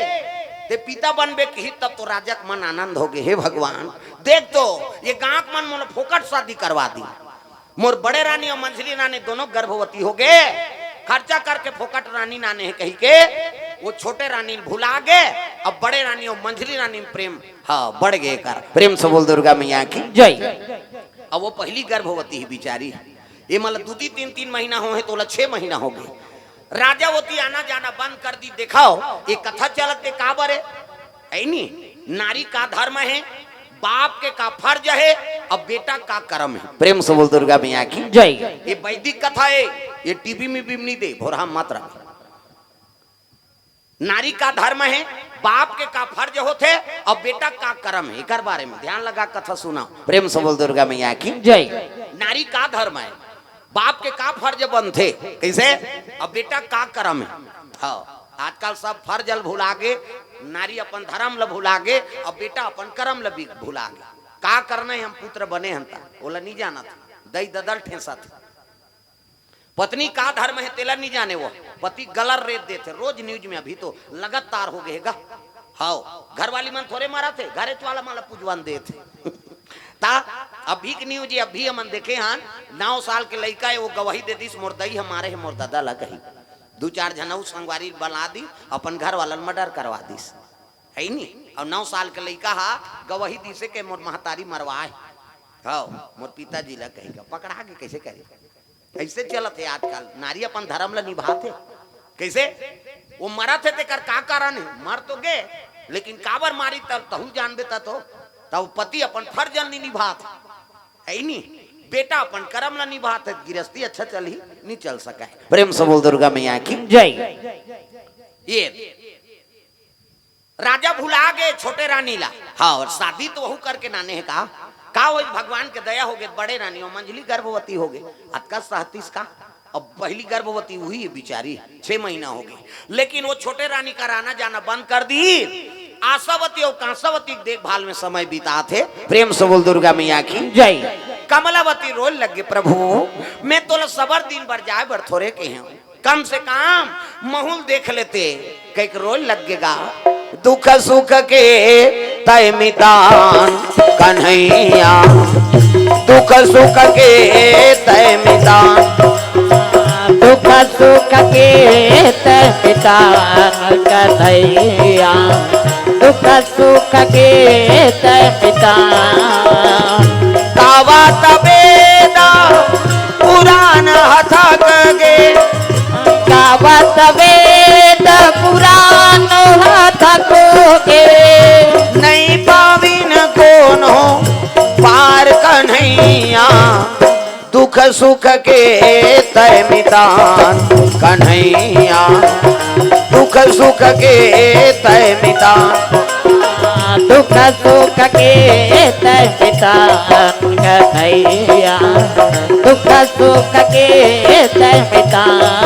ते पिता बनबे किहिस तब तो राजा के मन आनंद हो गे, "हे भगवान, देख तो, ये गांव के मन मोला फोकट शादी करवा दीन।" मोर बड़े रानी अउ मंझली रानी दोनों गर्भवती हो गे, खर्चा करके फोकट रानी नाने हे कहिके, वो छोटे रानी ल भुला गे। अब बड़े रानी अउ मंझली रानी में प्रेम, हाँ, बढ़ गे कर। प्रेम से बोल दुर्गा मैया की जय। अब वो पहिली गर्भवती हे बिचारी, ये मन ल दू दी तीन, तीन महीना हो हे, त ओला छह महीना हो गे। राजा ओती आना जाना बंद कर दीस। देखव, ये कथा चलत हे काबर हे? हइ नी? नारी का धर्म हे, बाप के का फर्ज हे, अउ बेटा का करम हे। प्रेम से बोल दुर्गा मैया की जय। ये वैदिक कथा हे, ये टीवी में भी नइ दे, भोरहा मत रख। नारी का धर्म हे, बाप के का फर्ज होथे, अउ बेटा का करम हे, एकर बारे में ध्यान लगा कथा सुनव। प्रेम से बोल दुर्गा मैया की जय। नारी का धर्म हे, बाप के का फर्ज बनथे, कइसे? अउ बेटा का करम हे? हव, आजकल सब फर्ज ल भुला गे, नारी अपन धर्म ल भुला गे, अउ बेटा अपन करम ल भी भुला गे। का करना हे, हम पुत्र बने हन त, ओला नइ जानत, दई ददा ल ठेंसत। पत्नी का धर्म हे, तेला नइ जाने वो, पति गला ल रेत देथे, रोज न्यूज में अभी तो लगातार हो गे हे गा। हव, घरवाली मन थोरे मरत हे, घरेच वाला मन ल पुजवन देथे। त अभी के न्यूज ये अभी हमन देखे हन, नौ साल के लइका हे, वो गवाही दे दिस, "मोर दई ह मारे हे मोर ददा ल," कहिके। दू चार झन अउ संगवारी बला दिस, अपन घर वाला ल मर्डर करवा दिस, हइ नी? अउ नौ साल के लइका ह गवाही दिसे के मोर महतारी मरवाए, हव, मोर पिताजी ल कहिके, पकड़ा गे, कइसे करे? अइसे चलत हे आजकल, नारी अपन धर्म ल निभात हे। कइसे? वो मरत हे तेकर का कारण हे? मर तो गे, लेकिन काबर मारिस त तहू जानबे त तो। त वो पति अपन फर्ज ल नइ निभात हे, हइ नी? बेटा अपन करम ल निभात हे, गिरस्ती अच्छा चलही, नइ चल सकय। प्रेम से बोल दुर्गा मैया की जय। ये राजा भुला गे छोटे रानी ला। हाँ, अउ शादी तो वहू करके नाने हे का? का वो भगवान के दया हो गे, बड़े रानी अउ मंझली गर्भवती हो गे। अतका सहतिस का? अब पहिली गर्भवती उही हे बिचारी, छह महीना हो गे, लेकिन वो छोटे रानी कर आना जाना बंद कर दिस। आशावती अउ कांसावती के देखभाल में समय बितात हे। प्रेम से बोल दुर्गा मैया की जय। कमलावती रोए लगे, "प्रभु, मैं तोला सबर दिन बर जाए बर थोरे कहे हंव, कम से कम महूं ल देख लेते," कहिके रोए लगे गा। दुख सुख के तैं मितान कन्हैया, दुख सुख के तैं मितान। दुख सुख के तैं मितान कन्हैया, दुख सुख के तैं मितान। गावत वेद पुराण हथक गे, गावत वेद पुराण हथक गे। नइ पाविन कोनो पार कन्हैया, दुख सुख के तैं मितान कन्हैया, दुख सुख के तैं मितान। दुख सुख के तैं मितान कन्हैया, दुख सुख के तैं मितान।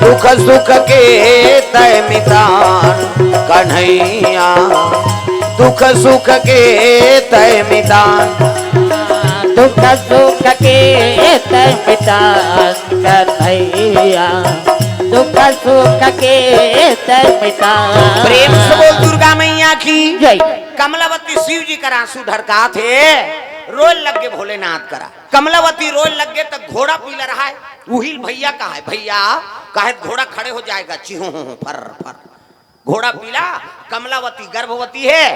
दुख सुख के तैं मितान कन्हैया, दुख सुख के तैं मितान। दुख सुख के तैं मितान कन्हैया, दुख सुख के तैं मितान। प्रेम से बोल दुर्गा मैया की जय। कमलावती शिव जी कर आंसू ढरकात हे, रोए लगे भोलेनाथ करा। कमलावती रोए लगे त घोड़ा पीला रहा है, उहिल भैया कहा है, "भैया," कहे, "घोड़ा खड़े हो जाएगा, चिहू हूँ फर फर।" घोड़ा पीला, कमलावती गर्भवती है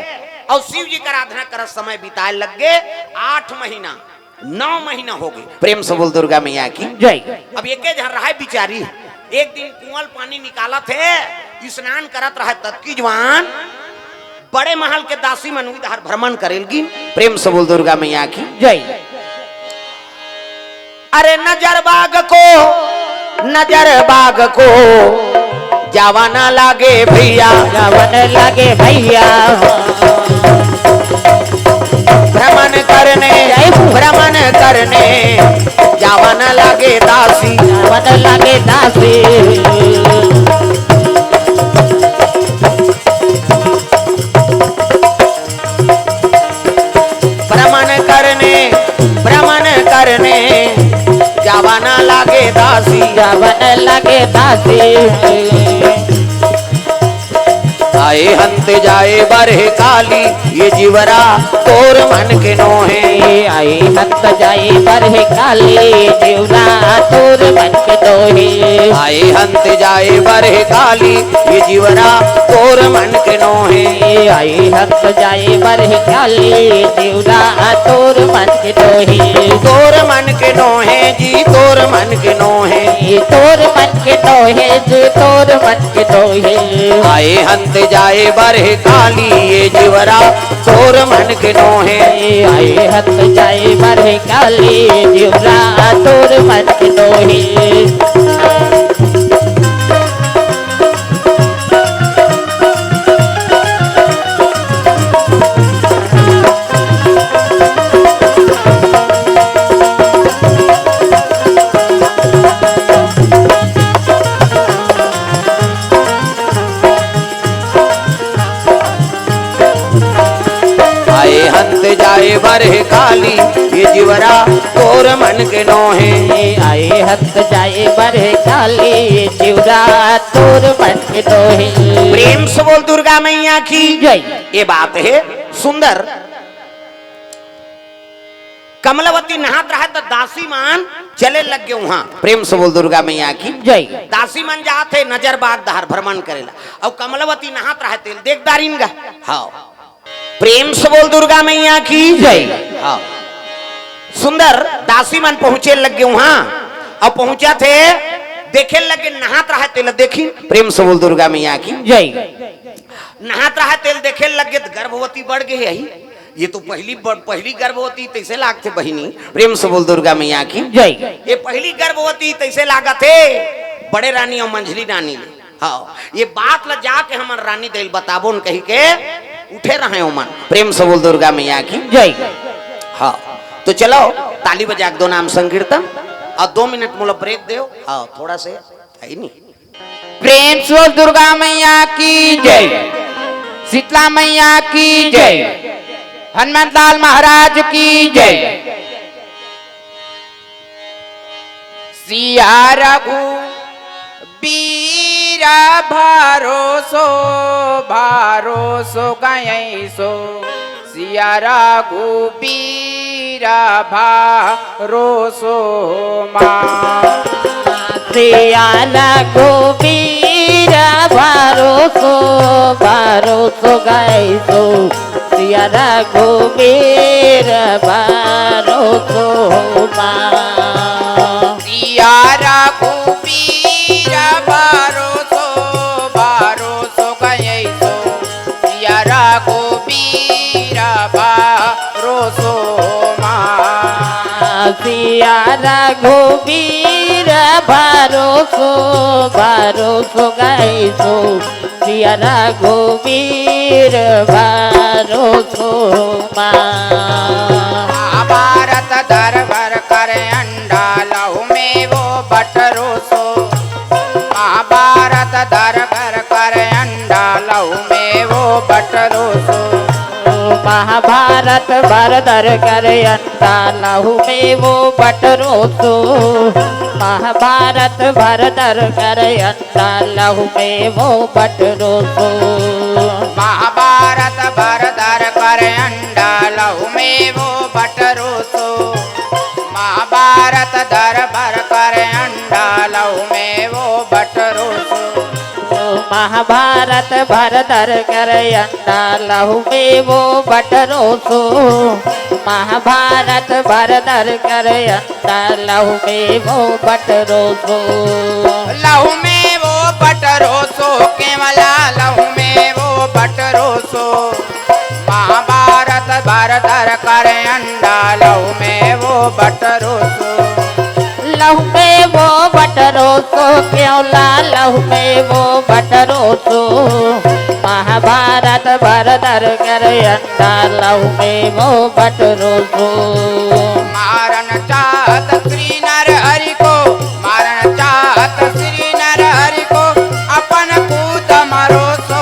और शिव जी का आराधना करत समय बिताए लग गए आठ महीना, नौ महीना हो गए। प्रेम से बोल दुर्गा मैया की जय। अब एके झन रहा बिचारी, एक दिन कुआं ल पानी निकालत हे, स्नान करत रहा ततकी जवान बड़े महल के दासी मन उधार भ्रमण करेल गिन। प्रेम से बोल दुर्गा मैया की जय। अरे नजर बाग को, नजर बाग को, जावा ना लागे भैया। जावा ना लागे भैया। भ्रमण करने, जय हो। भ्रमण करने, जावा ना लागे दासी। जावा ना लागे दासी। भ्रमण करने, भ्रमण करने, जावा ना लागे दासी। जावा ना लागे दासी। आए हंत जाए बरहे काली, ये जीवरा तोर मन के नोहे। आए हंत जाए बरहे काली, ये जीवरा तोर मन के नोहे। आए हंत जाए बरहे काली, ये जीवरा तोर मन के नोहे। आए हंत जाए बरहे काली, ये जीवरा तोर मन के नोहे। तोर मन के नोहे जी, तोर मन के नोहे। ये तोर मन के नोहे जी, तोर मन के नोहे। आए हंत जाए बरहे काली, ये जीवरा तोर मन के नोहे। आए हंत जाए बरहे काली, ये जीवरा तोर मन के नोहे। आए हंत जाए बरहे काली, ये जीवरा तोर मन के नोहे। आए हंत जाए बरहे काली, ये जीवरा तोर मन के नोहे। प्रेम से बोल दुर्गा मैया की जय। ये बात है सुंदर। कमलावती नहात रहा त दासी मन चले लग गए वहां। प्रेम से बोल दुर्गा मैया की जय। दासी मन जात हे नजर बाग डहर भ्रमण करेला, अउ कमलावती नहात रहा तेला देख डारिन गा। हाँ, प्रेम से बोल दुर्गा मैया की जय। हाँ, सुंदर दासी मन पहुंचे लग गए वहां, अउ पहुंचा थे देखे लग गए नहात रहा तेला देखिन। प्रेम से बोल दुर्गा मैया की जय। नहात रहा तेला देखे लग गए त गर्भवती बढ़ गई है। ये तो पहली ब-, पहली गर्भवती तैसे लागथे बहिनी। प्रेम से बोल दुर्गा मैया की जय। ये पहली गर्भवती तैसे लागत हे बड़े रानी अउ मंझली रानी ले। हाँ, ये बात ला जाके हमन रानी दई ल बताबोन कहिके उठे रहे ओमन। प्रेम से बोल दुर्गा मैया की। जय। हाँ, तो चलो, ताली बजा के दो नाम संकीर्तन अउ दो मिनट मोला break देव। हाँ, थोड़ा से है नी। प्रेम से बोल दुर्गा मैया की जय, शीतला मैया की जय, हनुमंत लाल महाराज की जय। सिया रघुबीर भरोसो, भरोसो गयसो। सिया रघुबीर भरोसो मा। सिया रघुबीर भरोसो, भरोसो गयसो। सिया रघुबीर भरोसो मा। सिया रघुबीर भरोसो, भरोसो गयसो। सिया रघुबीर भरोसो मा। सिया रघुबीर भरोसो, भरोसो गयसो। सिया रघुबीर भरोसो मा। महाभारत दरबर कर अंडा लहू में वो बटरोसो। महाभारत दरबर कर अंडा लहू में वो बटरोसो। महाभारत भरदर कर अंडा लहू में वो बटरोसो। महाभारत भरदर कर अंडा लहू में वो बटरोसो। महाभारत भरदर कर अंडा लहू में वो बटरोसो। महाभारत दरबर कर अंडा लहू में वो बटरोसो। महाभारत भरदर कर अंडा लहू में वो बटरोसो। महाभारत भरदर कर अंडा लहू में वो बटरोसो। लहू में वो बटरोसो, केवला लहू में वो बटरोसो। महाभारत भरदर कर अंडा लहू में वो बटरोसो। लहू में वो बटरोसो, केवला लहू में वो बटरोसो। महाभारत भरदर कर अंडा लहू में वो बटरोसो। मारन चाहत श्री नर हरि को, मारन चाहत श्री नर हरि को, अपन कूद मारो सो,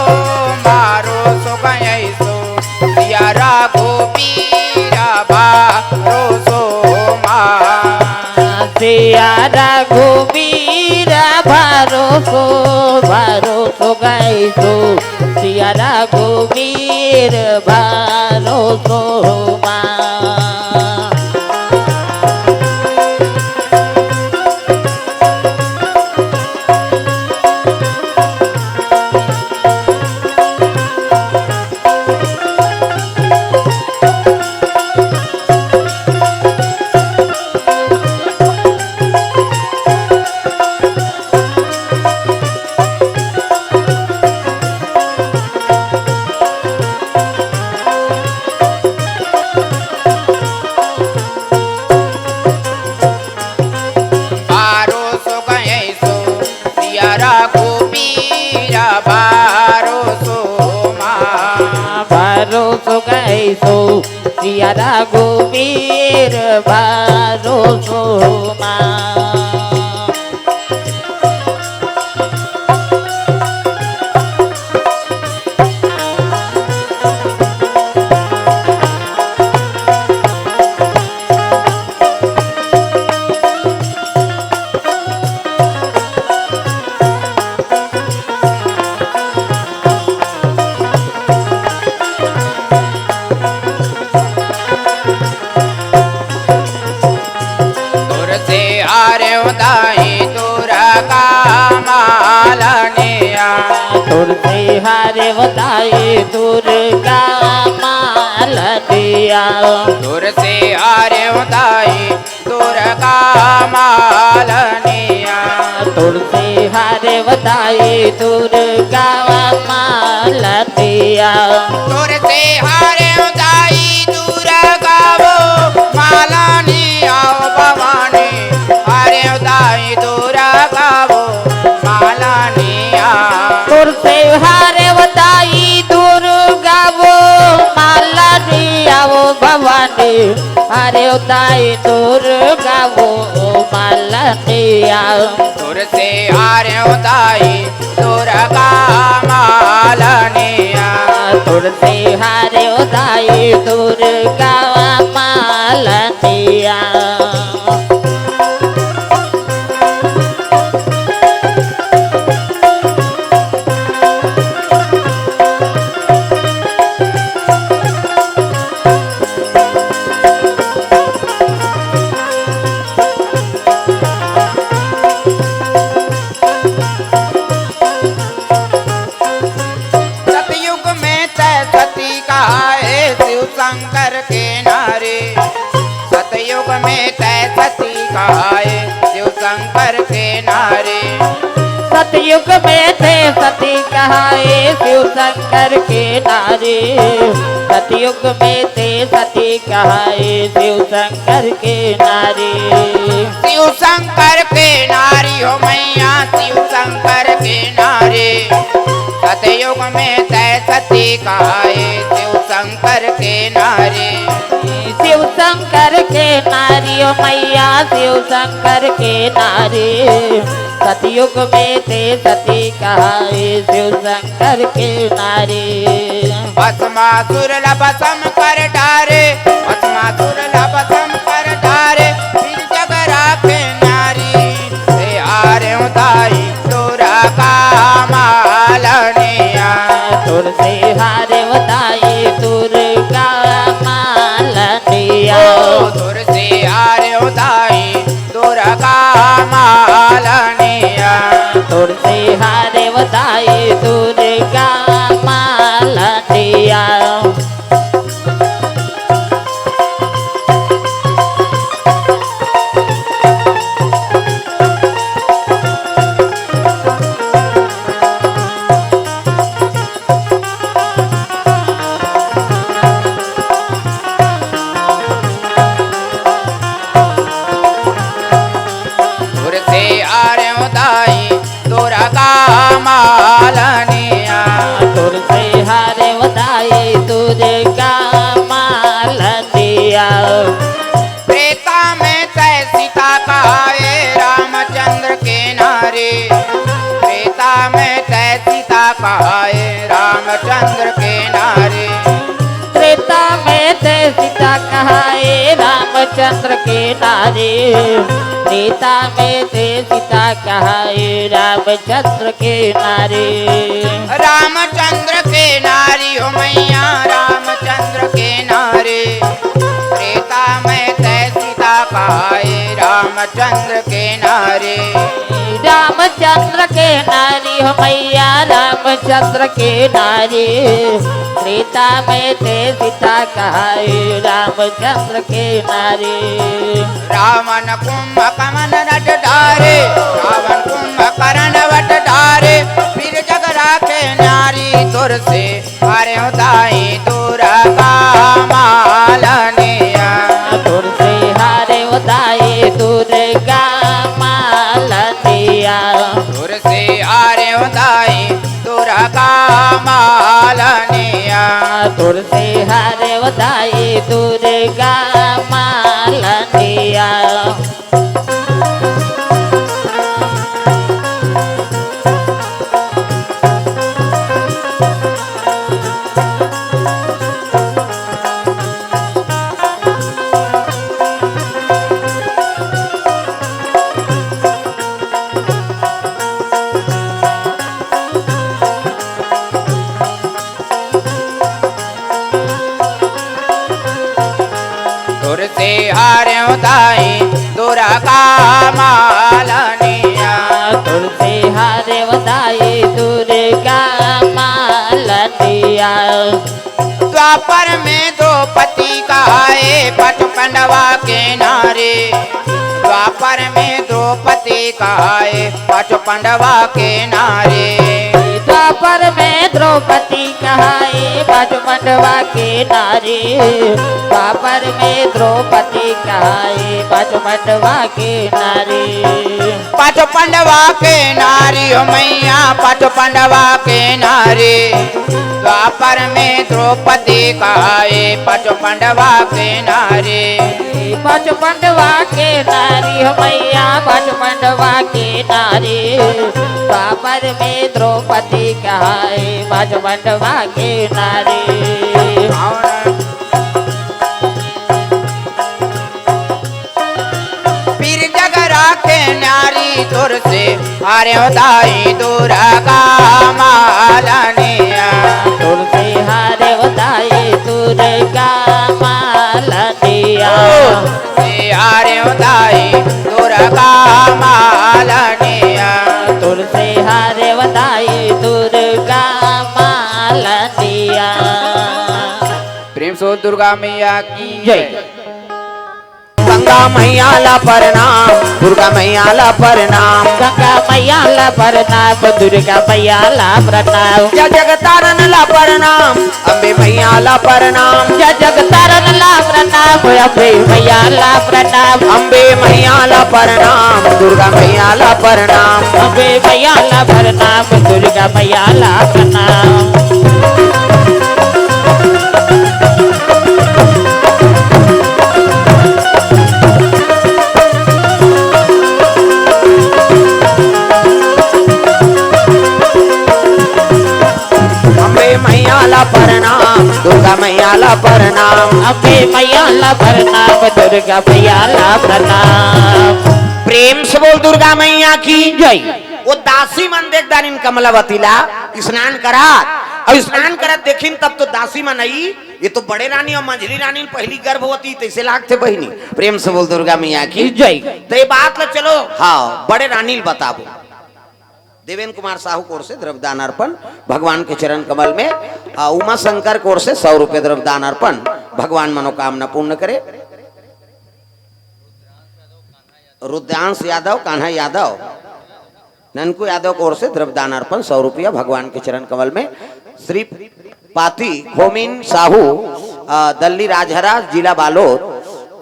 मारो सो गयसो। सिया रघुबीर भरोसो मा। सिया रघुबीर भरोसो, भरोसो गयसो। सिया रघुबीर भरोसो मा। भरोसो गयसो सिया रघुबीर भरोसो मा। भरोसो गयसो सिया रघुबीर भरोसो मा। तोर से हारेव दाई दुर्गा मालनिया। तोर से हारेव दाई दुर्गा मालनिया। तोर से हारेव दाई दुर्गा मालनिया। तोर से हारेव दाई दुर्गा मालनिया। तोर से हारेव दाई दुर्गा वो मालनिया भवानी। हारेव दाई दुर्गा वो मालनिया। हरे दाई दुर्गा वो मालनिया। तोर से हारेव दाई दुर्गा मालनिया। तोर से हारेव दाई दुर्गा मालनिया। सतयुग में तै सती कहाए शिव शंकर के नारी। सतयुग में तै सती कहाए शिव शंकर के नारी। सतयुग में तै सती कहाए शिव शंकर के नारी। सतयुग में तै सती कहाए शिव शंकर के नारी। शिव शंकर के नारी हो मैया, शिव शंकर के नारी। सतयुग में तै सती कहाए शिव शंकर के नारी। शिव शंकर के नारी ओ मैया, शिव शंकर के नारी। सतयुग में तै सती कहाए शिव शंकर के नारी। भस्मासुर ला भस्म कर डारे, भस्मासुर ला भस्म कर डारे, फिर जग राखे नारी। से हारेव दाई दुर्गा मालनिया। तोर से हारेव दाई दुर्गा मालनिया। ओ तोर से हारेव दाई दुर्गा मालनिया। तोर से हारेव दाई दुर्गा मालनिया। तोर से हारेव दाई दुर्गा मालनिया। तोर से हारेव दाई दुर्गा मालनिया। त्रेता में तै सीता कहाए रामचंद्र के नारी। त्रेता में तै सीता कहाए रामचंद्र के नारी। त्रेता में तै सीता कहाए रामचंद्र के नारी। त्रेता में तै सीता कहाए रामचंद्र के नारी। रामचंद्र के नारी हो मैया, रामचंद्र के नारी। त्रेता में तै सीता कहाए रामचंद्र के नारी। रामचंद्र के नारी हो मैया, रामचंद्र के नारी। त्रेता में तै सीता कहाए रामचंद्र के नारी। रावण कुंभकर्ण रट डारे, रावण कुंभकर्ण रट डारे, फिर जग राखे नारी। तोर से हारेव दाई दुर्गा मालनिया। तोर से हारेव दाई दुर्गा मालनिया। तोर से हारेव दाई दुर्गा मालनिया। तोर से हारेव दाई दुर्गा मालनिया। तोर से हारेव दाई दुर्गा मालनिया। तोर से हारेव दाई दुर्गा मालनिया। द्वापर में द्रौपदी कहाए पांच पांडवा के नारी। द्वापर में द्रौपदी कहाए पांच पांडवा के नारी। द्वापर में द्रौपदी कहाए पांच पांडवा के नारी। द्वापर में द्रौपदी कहाए पांच पांडवा के नारी। पांच पांडवा के नारी हो मैया, पांच पांडवा के नारी। द्वापर में द्रौपदी कहाए, पाँचों पांडवा के नारी। पाँचों पांडवा के नारी हो मैया, पाँचों पांडवा के नारी। द्वापर में द्रौपदी कहाए, पाँचों पांडवा के नारी। पीर जग राखे नारी तोर से, हारे दाई दुर्गा मालनिया। तोर से हारे दाई दुर्गा मालनिया। ओ, से हारे दाई दुर्गा मालनिया। तोर से हारे दाई दुर्गा मालनिया। प्रेम से दुर्गा मैया की जय। गंगा मैया ला प्रणाम, दुर्गा मैया ला प्रणाम। गंगा मैया ला प्रणाम, दुर्गा मैया ला प्रणाम। जय जगतारण ला प्रणाम, अम्बे मैया ला प्रणाम। जय जगतारण ला प्रणाम, अम्बे मैया ला प्रणाम। अम्बे मैया ला प्रणाम, दुर्गा मैया ला प्रणाम। अम्बे मैया ला प्रणाम, दुर्गा मैया ला प्रणाम। अम्बे मैया ला प्रणाम, दुर्गा मैया ला प्रणाम। अम्बे मैया ला प्रणाम, दुर्गा मैया ला प्रणाम। प्रेम से बोल दुर्गा मैया की जय। वो दासी मन देख दानिन कमलावती ला स्नान करा, अउ स्नान करत देखिन तब तो दासी मन आई, ये तो बड़े रानी अउ मंझली रानी पहली गर्भवती तइसे लागथे बहिनी। प्रेम से बोल दुर्गा मैया की जय। तो ये बात ला चलो, हाँ, बड़े रानी ला बताबो। देवेंद्र कुमार साहू कोर से द्रव्यदान अर्पण भगवान के चरण कमल में, आ, उमा शंकर कोर से सौ रुपये द्रव्यदान अर्पण भगवान मनोकामना पूर्ण करे। रुद्रांश यादव, कान्हा यादव, ननकू यादव कोर से द्रव्यदान अर्पण सौ रुपया भगवान के चरण कमल में। श्री पाती होमिन साहू, आ, दल्ली राजहरा, जिला बालोद,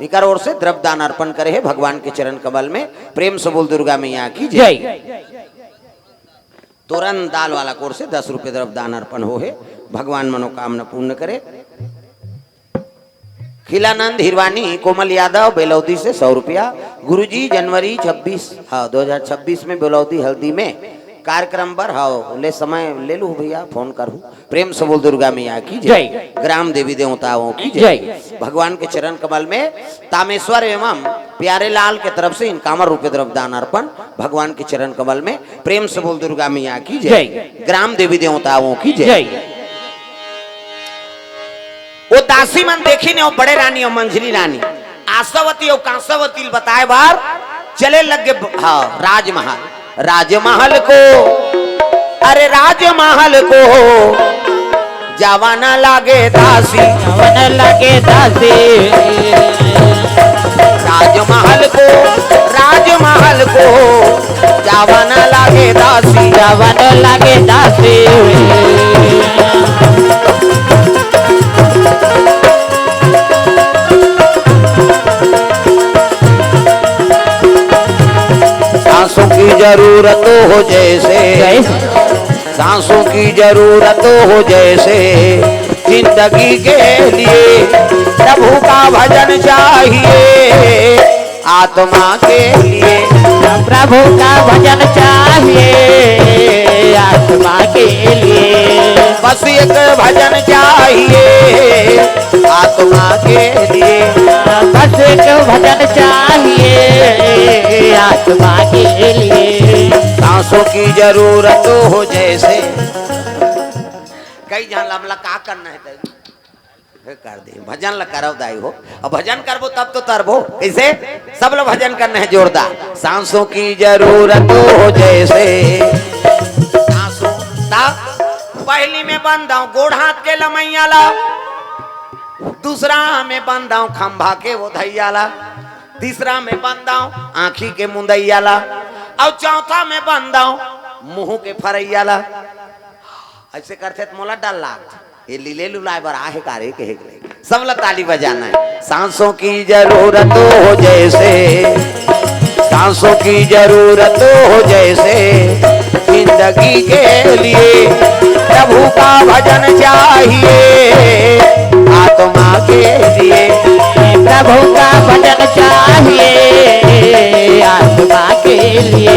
इकर ओर से द्रव्यदान अर्पण करे हे भगवान के चरण कमल में। प्रेम से बोल दुर्गा मैया की जय। जय। तोरन दाल वाला कोर से दस रुपये द्रव्यदान अर्पण हो हे, भगवान मनोकामना पूर्ण करे। खिलानंद हिरवानी, कोमल यादव, बेलौदी से सौ रुपया। गुरुजी, जनवरी छब्बीस, हाँ, दो हज़ार छब्बीस में बेलौदी हल्दी में कार्यक्रम बर, हाँ, ले समय ले लू भैया, फोन करू। प्रेम से बोल दुर्गा मैया की जय। जय। ग्राम देवी देवताओं की जय। जय। भगवान के चरण कमल में तामेश्वर एवं प्यारे लाल के तरफ से इनकावन रुपये द्रव्यदान अर्पण भगवान के चरण कमल में। प्रेम से बोल दुर्गा मैया की जय। जय। ग्राम देवी देवताओं की जय। जय। वो दासी मन देखिन, वो बड़े रानी अउ मंझली रानी आशावती अउ कांसावती ल बताए बर चले लग गे ब-, हाँ, राजमहल। राजमहल को, अरे राजमहल को जावा न लागे दासी। जावा न लागे दासी। राजमहल को, राजमहल को जावा न लागे दासी। जावा न लागे दासी। सासों की जरूरत हो जैसे, जय। सासों की जरूरत हो जैसे, जिंदगी के लिए प्रभु का भजन चाहिए। आत्मा के लिए प्रभु का भजन चाहिए, आत्मा के लिए बस एक भजन चाहिए, आत्मा के लिए बस एक भजन चाहिए, आत्मा के लिए। सांसों की जरूरत हो जैसे। कई झन ला हमला का करना हे तै? हे कर दे, भजन ला करव दाई हो। अब भजन करबो तब तो तरबो। कइसे? सब लोग भजन करना हे जोरदार। सांसों की जरूरत हो जैसे। सांसों, ता पहली में बंदाव गोड़ हाथ के लमैया ला, दूसरा में बंदाव खंभा के वो धैया ला, तीसरा में बंदाव आँखी के मुंदैया ला, अउ चौथा में बंदाव मुंह के फरैया ला। अइसे करथे त मोला डर लागथे। ये लीले लुलाए बर आहे का रे, कहे के रे। सब ला ताली बजाना हे। सांसों की जरूरत हो जैसे, सांसों की जरूरत हो जैसे, जिंदगी के लिए प्रभु का भजन चाहिए आत्मा के लिए। प्रभु का भजन चाहिए आत्मा के लिए।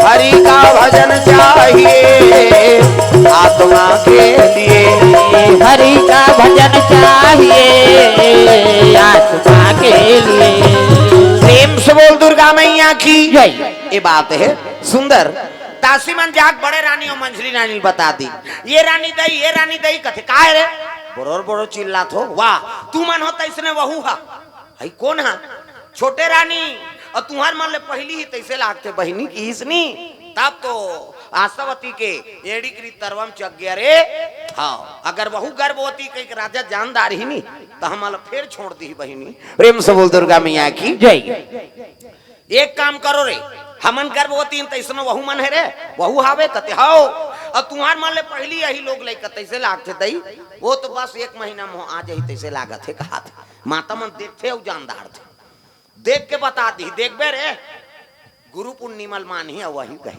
हरि का भजन चाहिए आत्मा के लिए। हरि का भजन चाहिए आत्मा के लिए। प्रेम से बोल दुर्गा मैया की जय। ये बात है सुंदर। दासी मन जाके बड़े रानी अउ मंझली रानी ल बता दी। ये रानी दई, ये रानी दई कथे, "काय रे? बरोर बरोर चिल्लात हो। वाह, तुमन हो तइसने वहू हा।" हई कोन हा? छोटे रानी, अउ तुंहर मन ले पहिली ही तइसे लागथे बहिनी, किहिस नी। तब तो आशावती के एड़ी करी तरवा म चघ गे रे। हाँ, अगर वहू गर्भवती कहिके राजा जान डारही नी, त हमन ला फेर छोड़ दिही बहिनी। प्रेम से बोल दुर्गा मैया की जय। एक काम करो रे, हमन गर्भवती हन, तइसनो वहू मन हे रे, वहू हावे कथे, "हव।" अउ तुंहर मन ले पहिली यही लोग लइका तइसे लागथे दई, वो तो बस एक महीना म आ जाही तइसे लागत हे, कहाथे। माता मन देखथे अउ जान डारथे। देख के बता दिही, "देखबे रे, गुरु पूर्णिमा ल मानही अउ वही कही।"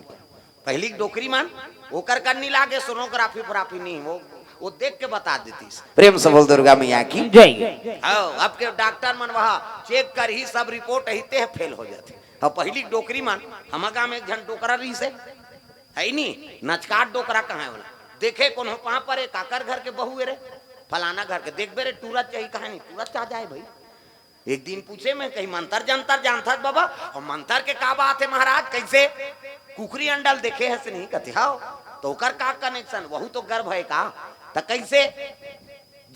पहिली के डोकरी मन, ओकर कन नी लागे, सोनोग्राफी फोग्राफी नी, वो, वो देख के बता देतिस। प्रेम से बोल दुर्गा मैया की जय। हाँ, अब के डॉक्टर मन वहाँ चेक करही, सब रिपोर्ट अही, ते फेल हो जाथे। हाँ, पहिली के डोकरी मन, हमर गाँव में एक झन डोकरा रहिसे, है नी, नचकाट डोकरा कहाँ है बोला, देखे कोनो पाँव परे, काकर घर के बहू ए रे, फलाना घर के, देखबे रे, टूरत चाही, कहाँ नहीं, टूरत चाह जाए भाई। एक दिन पूछे मैं, कही, "मंतर जंतर जानथस बाबा?" "अउ मंतर के का बात हे महाराज, कइसे?" "कुकरी अंडा ल देखे हस नहीं?" कथे, "हव।" "त ओकर का कनेक्शन? वहू तो गर्भ हे का?" "त कइसे?"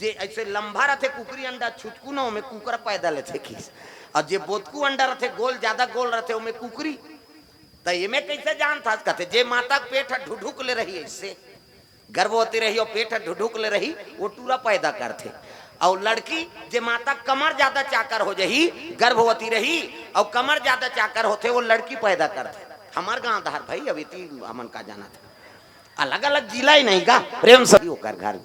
"जे अइसे लंबा रथे कुकरी अंडा, छुटकू न, ओमे कुकरा पैदा लेथे खीस, अउ जे बोतकू अंडा रथे, गोल, जादा गोल रथे, ओमे कुकरी।" "त एमे कइसे जानथस?" कथे, "जे माता के पेट ह ढुढुक ले रही अइसे।" गर्भवती रही अउ पेट ह ढुढुक ले रही, वो टूरा पैदा करथे। अउ लड़की, जे माता कमर जादा चाकर हो जाही, गर्भवती रही अउ कमर जादा चाकर होथे, वो लड़की पैदा करथे। हमर गांव धार भाई, अब इति हमन का जानत हे। अलग-अलग जिला ही नहीं का, प्रेम से ओकर घर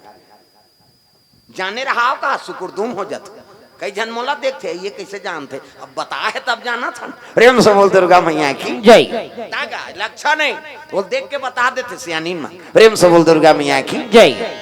जाने रहाव का, सुकुरदुम हो जाथे। कई झन मोला देखथे, "ये कइसे जानथे?" अब बताए हे तब जानत हन। प्रेम से बोल दुर्गा मैया की जय। तागा लक्षण हे, वो देख के बता देथे सियानी मन। प्रेम से बोल दुर्गा मैया की जय।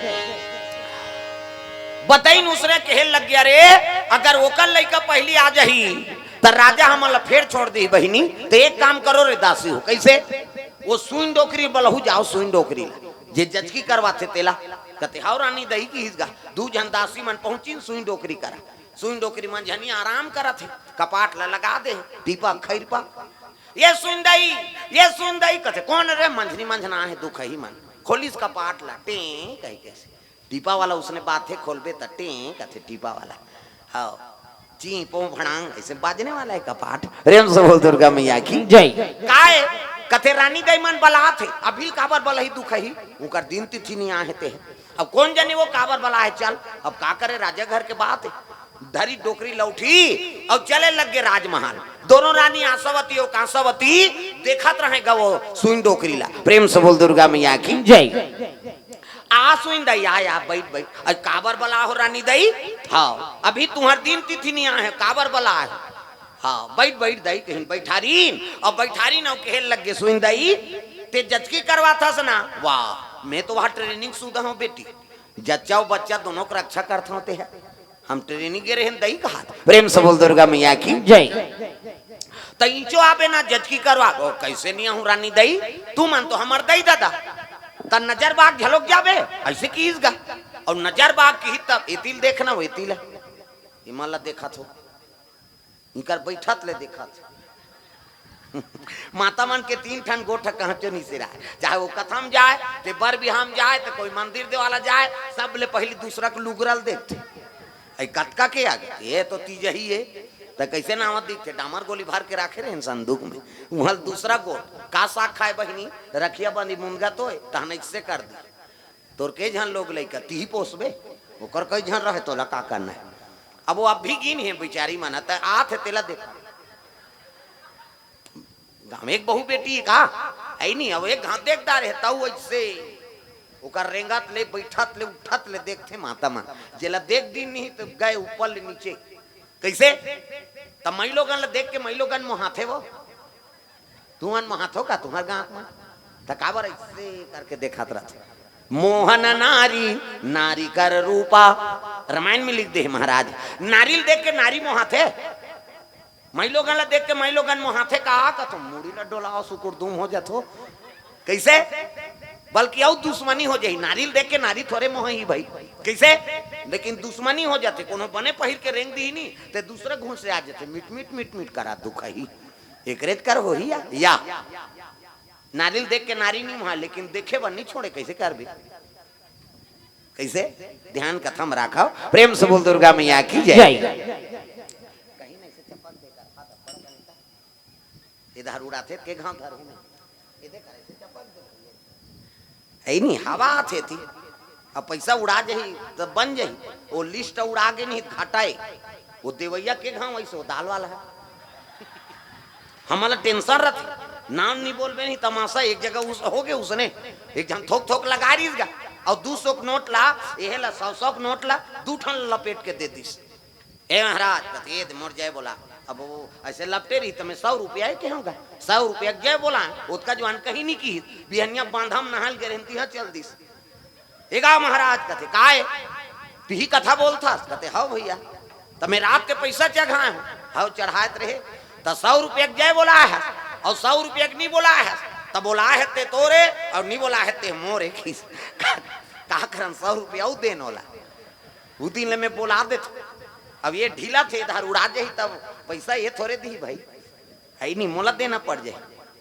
बतइन उसने कहे लग गया, "रे, अगर ओकर लइका पहिली आ जाही, त राजा हमन ला फेर छोड़ दिही बहिनी। त एक काम करो रे दासी हो।" "कइसे?" "वो सुइन डोकरी बलहू जाव, सुइन डोकरी ला, जे जचकी करवाथे तेला।" कथे, "हव रानी दई," किहिस गा। दू झन दासी मन पहुंचिन सुइन डोकरी करा। सुइन डोकरी मन झनी आराम करत हे, कपाट ला लगा दे हे, टीपा खैरपा। "ये सुइन दई, ये सुइन दई," कथे, "कोन रे?" "मंझनी मंझना हे, दुखही मन।" खोलिस कपाट ला, टें कहिके। टीपा वाला उसने बात हे, खोलबे त टें कथे टीपा वाला। हव, ची पो भड़ांग, अइसे बाजने वाला हे कपाट। प्रेम से बोल दुर्गा मैया की जय। काय? कथे रानी दई मन बलात हे, अभी काबर बलही दुखही, उंकर दिन तिथि नी आहे ते। अब कोन जनी वो काबर बला हे, चल, अब का करे, राजा घर के बात हे। धरी डोकरी लौठी अउ चले लग गे राजमहल। दोनों रानी आशावती अउ कांसावती देखत रहे गा वो सुइन डोकरी ला। प्रेम से बोल दुर्गा मैया की जय। आ सुइन दई, आ, आ, बइठ, बइठ। अउ काबर बला हो रानी दई? हव, अभी तुंहर दिन तिथि नी आहे, काबर बला हे? हव, बइठ, बइठ दई, कहिन बइठारिन, अउ बइठारिन अउ कहे लग गे सुइन दई, "ते जचकी करवाथस ना?" "वाह, मैं तो वहाँ ट्रेनिंग सुधा हूँ बेटी, जच्चा अउ बच्चा दोनों के रक्षा करत हूँ ते है, हम ट्रेनिंग गे रहेन दई कहात।" प्रेम से बोल दुर्गा मैया की जय। "त इंचो आबे ना जचकी करवा।" "ओ, कइसे नी आहूँ रानी दई, तुमन तो हमर दई ददा, त नजर बाग झलक जाबे," अइसे किहिस गा। अउ नजर बाग किहिस तब एती ल देखना, वो एती ल, इमन ला देखत हो। इनकर बइठत ले देखत। माता मन के तीन ठन गोठ कहांचो नी सिराय, चाहे वो कथा म जाय, ते बर बिहाव म जाय, ते कोई मंदिर देवाला जाय, सबले पहिली दूसरा के लुगरा ल देखथे। अई कतका के आगे, ये तो तीजही हे, त कइसे नावत दिखथे? डामर गोली भर के राखे रहे संदूक में, उहाँ दूसरा गोठ। का साग खाए बहिनी? रखिया बंदी मुनगा तो है, तहन ऐसे कर दी। तोर के झन लोग लइका, तिही पोसबे, ओकर कई झन रहे, तोला का करना है? अब वो अब भी गिन है बेचारी मन, त आत है तेला देख। गाँव एक बहू बेटी है का? है नहीं, अब एक घात देख डारे है, तऊ ऐसे ओकर रेंगत ले, बैठत ले, उठत ले देखथे माता मन। जेला देख दिन नहीं तो गए ऊपर ले नीचे। कैसे? त मई लोगन ला देख के मई लोगन मोहाथे वो। तुमन मोहाथो का तुम्हर गाँव में? त काबर ऐसे करके देखत रहथे? मोहन नारी, नारी कर रूपा। रामायण में लिख दे महाराज, नारी ल देख के नारी मोहाथे। मई लोगन ला देख के मई लोगन मोहाथे का? कथो मुड़ी ला डोलाओ, सुकुर दुम हो जाथो। कैसे? बल्कि अउ दुश्मनी हो जाही। नारी ल देख के नारी थोरे मोहही भाई। कैसे? लेकिन दुश्मनी हो जाथे। कोनो बने पहिर के रेंग दिही नी, ते दूसरे घूस से आ जाथे, मिट मिट मिट मिट करा दुखही। एकरे कर होही या, या। नारी ल देख के नारी नहीं मोहा, लेकिन देखे बर नहीं छोड़े, कैसे करबे? कैसे? ध्यान कथा में राखव। प्रेम से बोल दुर्गा मैया की जय। जय। इधर उड़ाथे के घाव धरहूं मैं। ये देख, ऐसे चपक दे। ऐ नहीं, हवा आथे थी। अब पैसा उड़ा जाही, त बन जाही। वो लिस्ट उड़ा गे नहीं, घाटा है। वो देवैया के घाव ऐसे, वो दाल वाला है। हमला टेंशन रहथे, नाम नहीं बोलबे नहीं, तमाशा एक जगह उस, हो गए उसने, एक झन थोक थोक लगा रहीस गा, और दू सौ के नोट ला, यह ला सौ सौ के नोट ला, दू ठन लपेट के दे दिस। ए महाराज, कथे, "ए दे मोर जय बोला।" अब वो ऐसे लपटे रही, त मैं सौ रुपया ही कहूँगा, सौ रुपया के जय बोला, ओतका जुआन कहीं नहीं की, बिहनिया बांधा में नहाल गारेंटी ह चल दिस। ए गा महाराज, कथे, "काय? तिही कथा बोलथस?" कथे, "हव भैया।" "त मैं रात के पैसा चघाए हूँ।" "हव, चढ़ाए त रहे।" "त सौ रुपया के जय बोलाए हस, और सौ रुपया के नहीं बोलाए हस?" "त बोलाए हे ते तोरे, और नहीं बोलाए हे ते मोरे।" किस का, का करन, सौ रुपया अउ देन ओला। उ दिन ले मैं बोला देथों। अब ये ढीला थे, इधर उड़ा जाही, तब पैसा ये थोरे दी भाई। है नहीं, मोला देना पड़ जाए,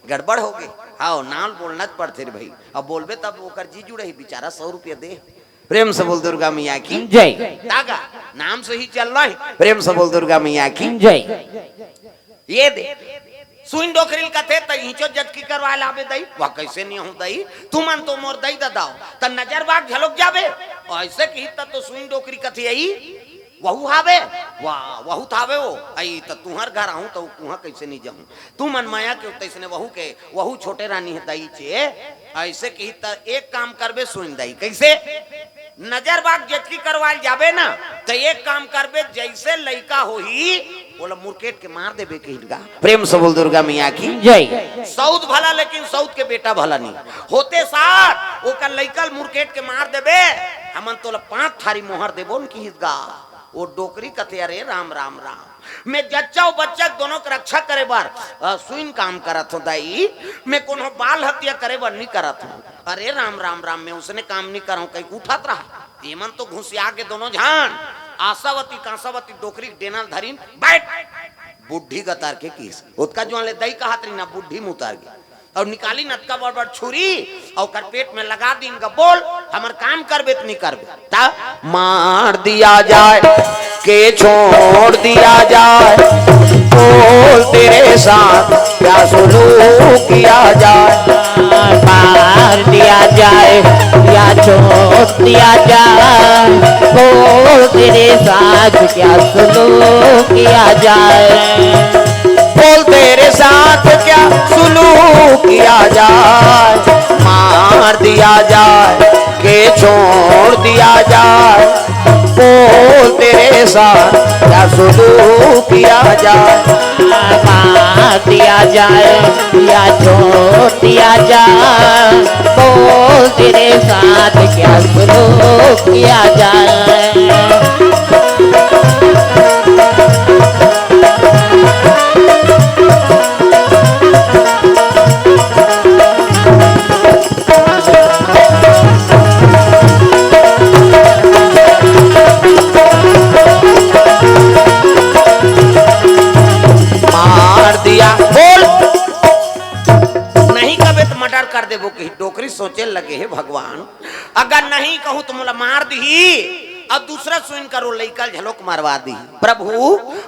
गड़बड़ हो गई। हाँ, नाम बोलना पड़थे रे भाई। अब बोलबे तब ओकर जी जुड़ही, बेचारा सौ रुपया दे। प्रेम से बोल दुर्गा मैया की जय। तागा नाम से ही चल रहा है। प्रेम से बोल दुर्गा मैया की जय। ये दे, सुइन डोकरी ल कथे, "त इचो जचकी करवाए लाबे दई।" "वह कैसे नहीं हूँ दई, तुमन तो मोर दई ददाओ।" "त नजर बाग झलक जाबे।" ऐसे कही त तो सुइन डोकरी कथे, "आई वहू हावे?" "वाह, वहू त हावे वो।" "आई त तुहर घर आहूँ त उहाँ कैसे नहीं जाहूँ? तुमन मया के तैसने वहू के, वहू छोटे रानी है दई चे।" ऐसे कही त एक काम करबे सुइन दई, कैसे? नजर बाग जचकी करवाल जाबे ना, त एक काम करबे, जैसे लइका होही, ओला मुरकेट के मार देबे कहिन गा। प्रेम से बोल दुर्गा मैया की जय। सौत भला, लेकिन सौत के बेटा भला नहीं। होते साथ ओकर लइका ल मुरकेट के मार देबे, हमन तोला पांच थारी मोहर देबो न किहिस गा। वो डोकरी कथे, "अरे राम, राम, राम, मैं जच्चा अउ बच्चा दोनों के रक्षा करे बर, अ, सुइन काम करत हूँ दाई, मैं कोनो बाल हत्या करे बर नहीं करत हूँ। अरे राम, राम, राम, मैं उसने काम नहीं करहूँ," कहीं उठत रहा। एमन तो घुसिया के दोनों झन आशावती कांसावती डोकरी के डेना ल धरिन, "बैठ।" बुढ़ी गतर के किस, ओतका जुआन ले दई कहत रही ना, बुढ़ी मुतर गे। और निकाली नतका बड़ बड़ छुरी और ओकर पेट में लगा दीन गा, "बोल, हमर काम करबे त नहीं करबे?" त मार दिया जाए के छोड़ दिया जाए, बोल तेरे साथ क्या सुलूक किया जाए। मार दिया जाए या छोड़ दिया जाए, बोल तेरे साथ क्या सुलूक किया जाए। बोल तेरे साथ क्या सुलूक किया जाए, मार दिया जाए के छोड़ दिया जाए, बोल तेरे साथ क्या सुलूक किया जाए। मार दिया जाए या छोड़ दिया जाए, बोल तेरे साथ क्या सुलूक किया जाए। मार दिया, बोल। नहीं कबे त मर्डर कर देबो, कही डोकरी सोचे लगे, "हे भगवान, अगर नहीं कहूँ त मोला मार दिही।" अउ दूसरा सुइन कर ओ लइका ल झलोक मरवा दिही। प्रभु,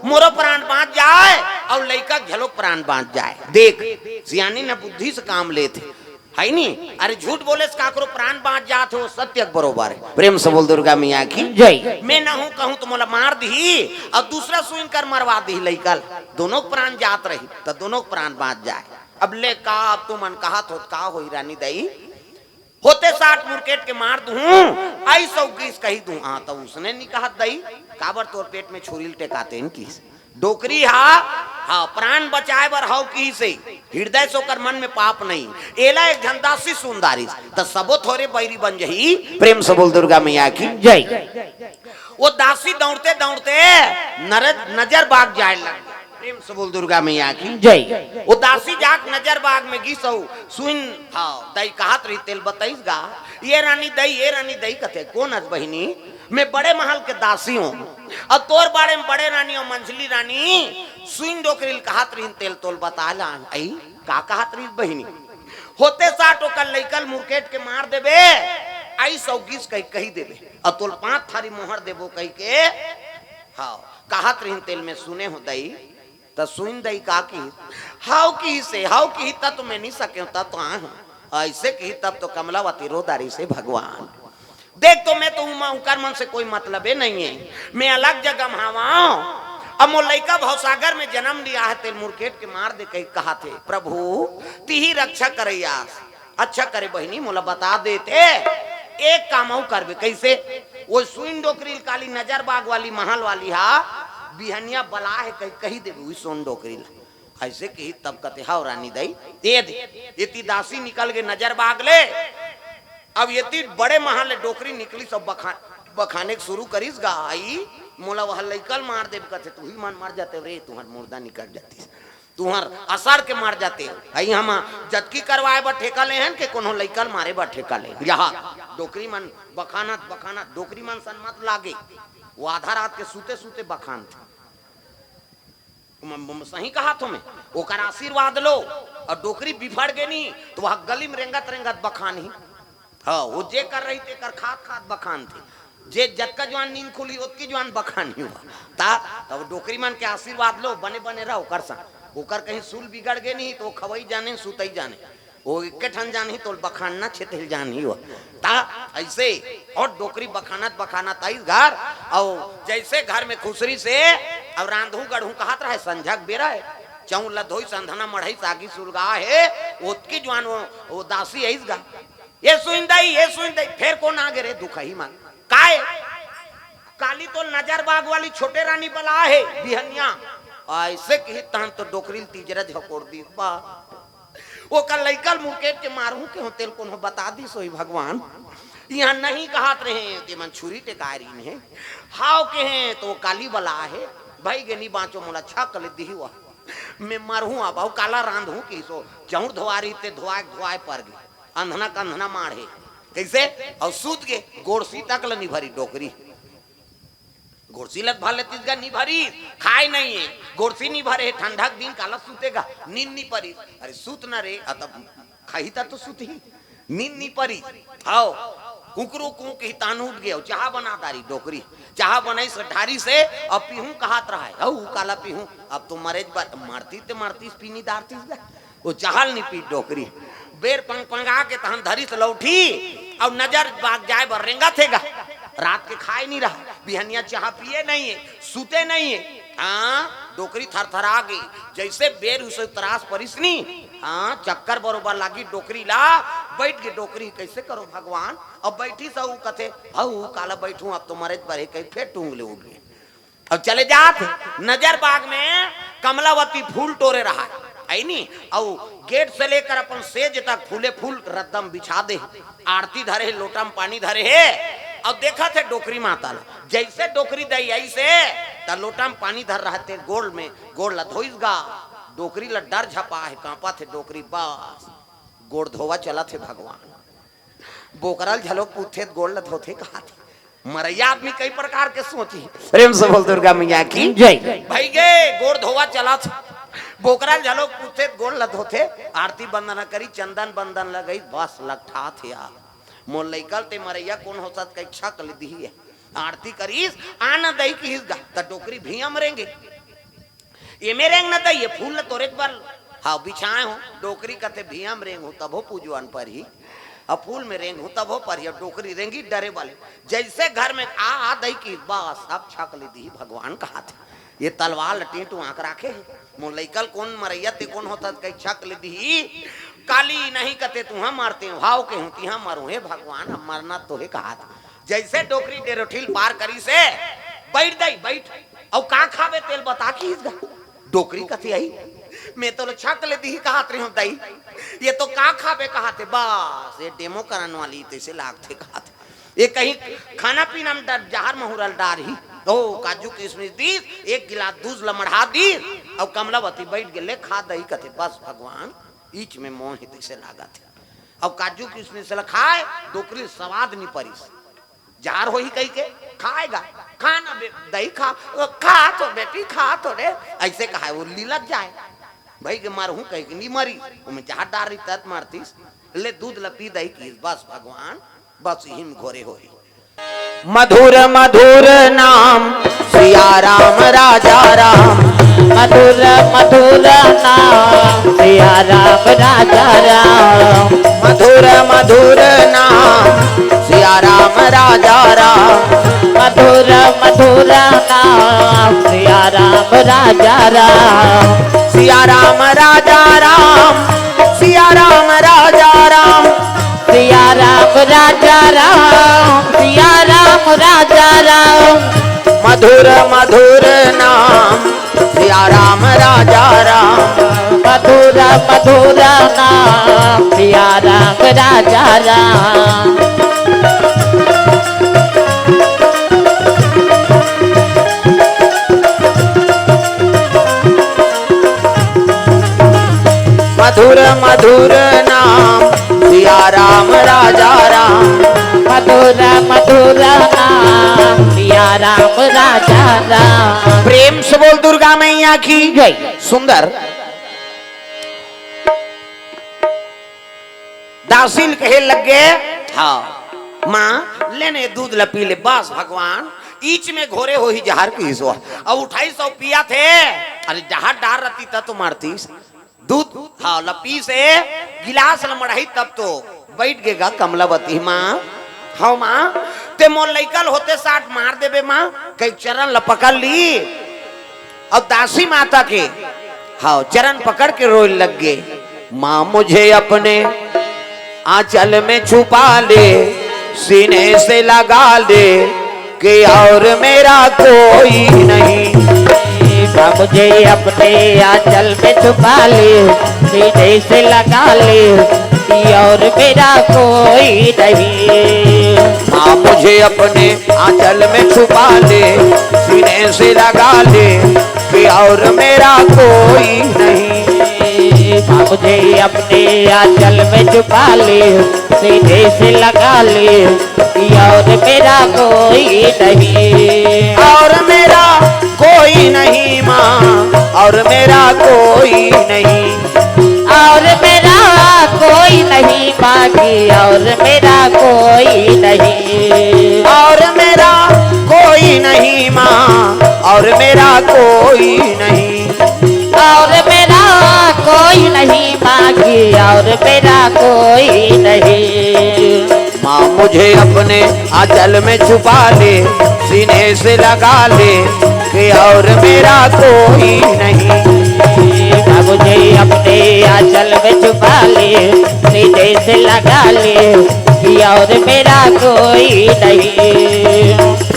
मोरो प्राण बाँच जाय अउ लइका के झलोक प्राण बाँच जाय। देख, सियानी न बुद्धि से काम लेथे, हइ नी? अरे झूठ बोले से काकरो प्राण बाँच जात हे, ओ सत्य के बरोबर हे। प्रेम से बोल दुर्गा मैया की जय। मैं न हूँ कहूँ त मोला मार दिही अउ दूसरा सुइन कर मरवा दिही लइका ल। दोनों के प्राण जात रही त दोनों के प्राण बाँच जाय। अब ले का, अब तुमन कहत हो त का होही रानी दई? होते साठ मुरकेट के मार दूहूं, अइस अउ गिस कहि दूहूं। हाँ, त उसने नी कहत दई, काबर तोर पेट में छुरी ल टेकातेन किहिस। डोकरी हा, हाँ, प्राण बचाय बर हव किहिसे, हृदय से ओकर मन में पाप नहीं। एला एक झन दासी सुन डारिस, त सबो थोरे बैरी बन जही। प्रेम से बोल दुर्गा मैया की जय। ओ दासी दउड़ते दउड़ते नर-, नजर बाग जाय लग। प्रेम से बोल दुर्गा मैया की जय। ओ दासी जाके नजर बाग में गिस अउ सुइन, हाँ, दई कहत रही तेल बतइस गा। ए रानी दई, ए रानी दई कथे, कोन अस बहिनी? मैं बड़े महल के दासी हूँ। अउ तोर बारे में बड़े रानी अउ मंझली रानी सुइन डोकरी ल कहत रहिन तेल तोल बता लान। अई, का कहत रहिस बहिनी? होते साठ ओकर लइका ल मुरकेट के मार देबे, अइस अउ गिस कहि, कहि देबे, अउ तोल पाँच थारी मोहर देबो कहिके, हाँ, कहत रहिन तेल में सुने हो दई। त सुइन दई का किहिस? हव किहिसे, हव किहिस त तो मैं नी सकेंव, त तो आय हूँ। अइसे किहिस तब तो कमलावती रो डारिस हे भगवान। देख तो मैं तो उमा उकर मन से कोई मतलबे नहीं हे, मैं अलग जगह में हवंव। अब मोर लइका भवसागर में जनम लिया हे, तेल मुरकेट के मार दे कहि कहत हे। प्रभु, तिही रक्षा करइया, अच्छा करे बहिनी, मोला बता देते, एक काम अउ करबे। कइसे? ओ सुइन डोकरी ल काली नजर बाग वाली महल वाली हा बिहनिया बला हे कहि, कहि देबे ओ सुइन डोकरी ल। अइसे किहिस तब कथे, हव रानी दई, ए दे, एती दासी निकल गे नजर बाग ले, अब एती बड़े महल ले डोकरी निकलिस अउ बखा-, बखाने के शुरू करिस गा, अई, मोला ओह लइका ल मार देबे कथे, तुही मन मर जाते रे, तुहर मुर्दा निकल जातिस। तुहर असर के मर जाते। अई हम जतकी करवाय बर ठेका ले हन के कोनो लइका ल मारे बर ठेका ले। यहाँ डोकरी मन बखानत, बखानत, डोकरी मन सन मत लागे। ओ आधा रात के सुते सुते बखानथे। म-, म-, सही कहत हों मैं। ओकर आशीर्वाद लो, अउ डोकरी बिफड़ गे नी, त ओ गली में रेंगत रेंगत बखानही। हाँ, ओ जेकर रही तेकर खात खात बखानथे। जे जतका जुवान नींद खुलही, ओतकी जुवान बखानही ओ। त, तब डोकरी मन के आशीर्वाद लो, बने बने रह ओकर संग। ओकर कहीं सूल बिगड़ गे नी, त ओ खवई जाने, सुतई जाने। ओ एके ठन जानही, तोल बखानना छेथिल जानही ओ। त अइसे, अउ डोकरी बखानत बखानत आइस घर, अउ जइसे घर में खुसरिस हे, अउ रांधहूं गढ़हूं कहत रहय, संझा के बेरा हे, चउर ल धोइस, अंधना मढ़इस, आगी सुलगाय हे, ओतकी जुवान ओ, ओ दासी आइस गा। ए सुइन दई, ए सुइन दई, फेर कोन आगे रे दुखही मन? काय? काली तोल नजर बाग वाली छोटे रानी बलाय हे, बिहनिया। अइसे किहिस तहन तो डोकरी ल तीजरा झकोर दिस बा। ओकर लइका ल मुरकेट के मारहूं केहेंव तेल कोनो बता दिस होही भगवान। इहां नहीं कहत रहें, तेमन छुरी टेकाय रहिन हे। हव केहें त ओ काली बलाय हे, भई गे नी बांचों, मोला छक ले दिही ओ। मैं मरहूं अब, अउ काला रांधहूं किहिस ओ। चउर धोवाय रहिस ते धोवाय धोवाय पर गे। अंधना कंधना माढ़े। कइसे? अउ सुत गे, गोड़सी तक ल नी भरिस डोकरी। गोड़सी ल भर लेतिस गा, नी भरिस, खाय नइ हे, गोड़सी नी भरे हे, ठंडा के दिन काला सुते गा, नींद नी परिस। अरे सुत न रे, अ तब खाही त तो सुतही, नींद नी परिस। हव, कुकरू कूं किहिस तहन उठ गे, अउ चाहा बना डारिस डोकरी, चाहा बनइस ढारिस हे, अब पीहूं कहत रहय, हव काला पीहूं, अब तो मरेच बर, मरतिस ते मरतिस, पी नी डारतिस गा। ओ चाहा ल नी पीस डोकरी। बेर पंगपंगा के तहन धरिस लौठी, अउ नजर बाग जाय बर रेंगत हे गा। रात के खाय नी रहय, बिहनिया चाहा पिये नइ हे, सुते नइ हे। हां, डोकरी थरथरा गे, जइसे बेर उसे त्रास परिस नी। हां, चक्कर बरोबर लागिस डोकरी ला, बइठ गे डोकरी, कइसे करों भगवान? अब बइठिस अउ कथे, हव काला बइठहूं, अब तो मरेच बर हे, कहि फेर टूंग ले उठ गे। अब चले जात हे, नजर बाग में कमलावती फूल टोरे रहय, हइ नी? अउ गेट से लेकर अपन सेज तक फूले फूल रद्दा म बिछा दे हे। आरती धरे हे, लोटा म पानी धरे हे, अउ देखत हे डोकरी माता ला। जइसे डोकरी दई आइस हे, त लोटा म पानी धर रहय ते गोड़ में, गोड़ ला धोइस गा। डोकरी ला डर झपा हे, कांपत हे डोकरी, बस गोड़ धोवा चलत हे भगवान। बोकरा ल झलोक पूछथे त गोड़ ल धोथे कहत हे। मरइया आदमी कई प्रकार के सोचही। प्रेम से बोल दुर्गा मैया की जय। भई गे, गोड़ धोवा चलत हे। बोकरा ल झलोक पूछथे त गोड़ ल धोथे। आरती बंदना करिस, चंदन बंदन लगइस, बस लकठात हे यार। मोर लइका ल ते मरइया कोन होसत कहि छक ले दिही हे। आरती करिस, आना दई किहिस गा, त डोकरी भुइयां म रेंगे। एमे रेंग न दई, ये फूल ल तोरे बर, हाँ, बिछाए हो। डोकरी कथे, भुइयां म रेंगहूं तभो पूजवन परही, अब फूल में रेंगहूं तभो परही। अब डोकरी रेंगी डरे वाले, जइसे घर में आ, आ दई किहिस, बस अब छक ले दिही भगवान कहाथे। ये तलवार ल टेंटू आंक राखे हे, मोर लइका ल कोन मरइया ते कोन होथस कहि छक ले दिही। काली नहीं कथे तुहां मरते, हाव केहूं तिहां मरूं, हे भगवान, अब मरना तो हे कहाथे। जइसे डोकरी डेरोठिल पार करिस हे, बइठ दई, बइठ। अउ का खाबे तेला बता किहिस गा। डोकरी कथे, अई, में तोला छक ले दिही कहत रहेंव दई, ये तो का खाबे कहाथे, बस ये डेमो करन वाली तइसे लागथे कहाथे। ये कहीं खाना पीना म डर, जहर महुरा ल डारही। ओ, काजू किसमिस दिस, एक गिलास दूध ल मढ़ा दिस, अउ कमलावती बइठ गे, ले खा दई कथे, बस भगवान, इच में मोर हे तइसे लागथे। अउ काजू किसमिस ल खाय, डोकरी ल सवाद नि परिस। जहर होही कहिके खाय गा, खा ना बे-, दई खा, खा तो बेटी, खा तो रे, अइसे कहाय, वो लिलक जाय। भई के मरहूं कहिके नि मरिस, ओमे जहर डार रही तत मरतिस, ले दूध ल पी दई किहिस, बस भगवान, बस इही म घोरे होही। मधुर मधुर नाम सिया राम राजा राम। मधुर मधुर नाम सिया राम राजा राम। मधुर मधुर नाम सिया राम राजा राम। मधुर मधुर नाम सिया राम राजा राम। सिया राम राजा राम, सिया राम राजा राम। सिया राम राजा राम, सिया राम राजा राम। मधुर मधुर नाम सिया राम राजा राम। मधुर मधुर नाम सिया राम राजा राम। मधुर मधुर नाम सिया राम राजा राम। मधुर मधुर नाम सिया राम राजा राम। प्रेम से बोल दुर्गा मैया की जय। सुंदर। दासी ल कहे लग गे, हाँ, माँ, ले ने दूध ल पी ले, बस भगवान, इच में घोरे होही जहर किहिस। अब उठाइस अउ पियाथे, अरे जहर डार रहती त तो मरतिस। दूध, हाँ, ल पीस हे, गिलास ल मढ़ाइस तब तो बइठ गे गा कमलावती, माँ, हाँ माँ, ते मोर लइका ल होते साठ मार देबे माँ, कहि चरन ल पकड़ लिस। अब दासी माता के, हाँ, चरन पकड़ के रोए लग गे, माँ मुझे अपने आंचल में छुपा ले, सीने से लगा ले, कि और मेरा कोई नहीं। माँ मुझे अपने आंचल में छुपा ले, सीने से लगा ले, कि और मेरा कोई नहीं। माँ मुझे अपने आंचल में छुपा ले, सीने से लगा ले, कि और मेरा कोई नहीं। माँ मुझे अपने आंचल में छुपा ले, सीने से लगा ले, कि और मेरा कोई नहीं। और मेरा कोई नहीं माँ, और मेरा कोई नहीं। और मेरा कोई नहीं बाकी, और मेरा कोई नहीं। और मेरा कोई नहीं माँ, और मेरा कोई नहीं। और मेरा कोई नहीं बाकी, और मेरा कोई नहीं। माँ मुझे अपने आंचल में छुपा ले, सीने से लगा ले, कि और मेरा कोई नहीं। माँ मुझे अपने आंचल में छुपा ले, सीने से लगा ले, कि और मेरा कोई नहीं।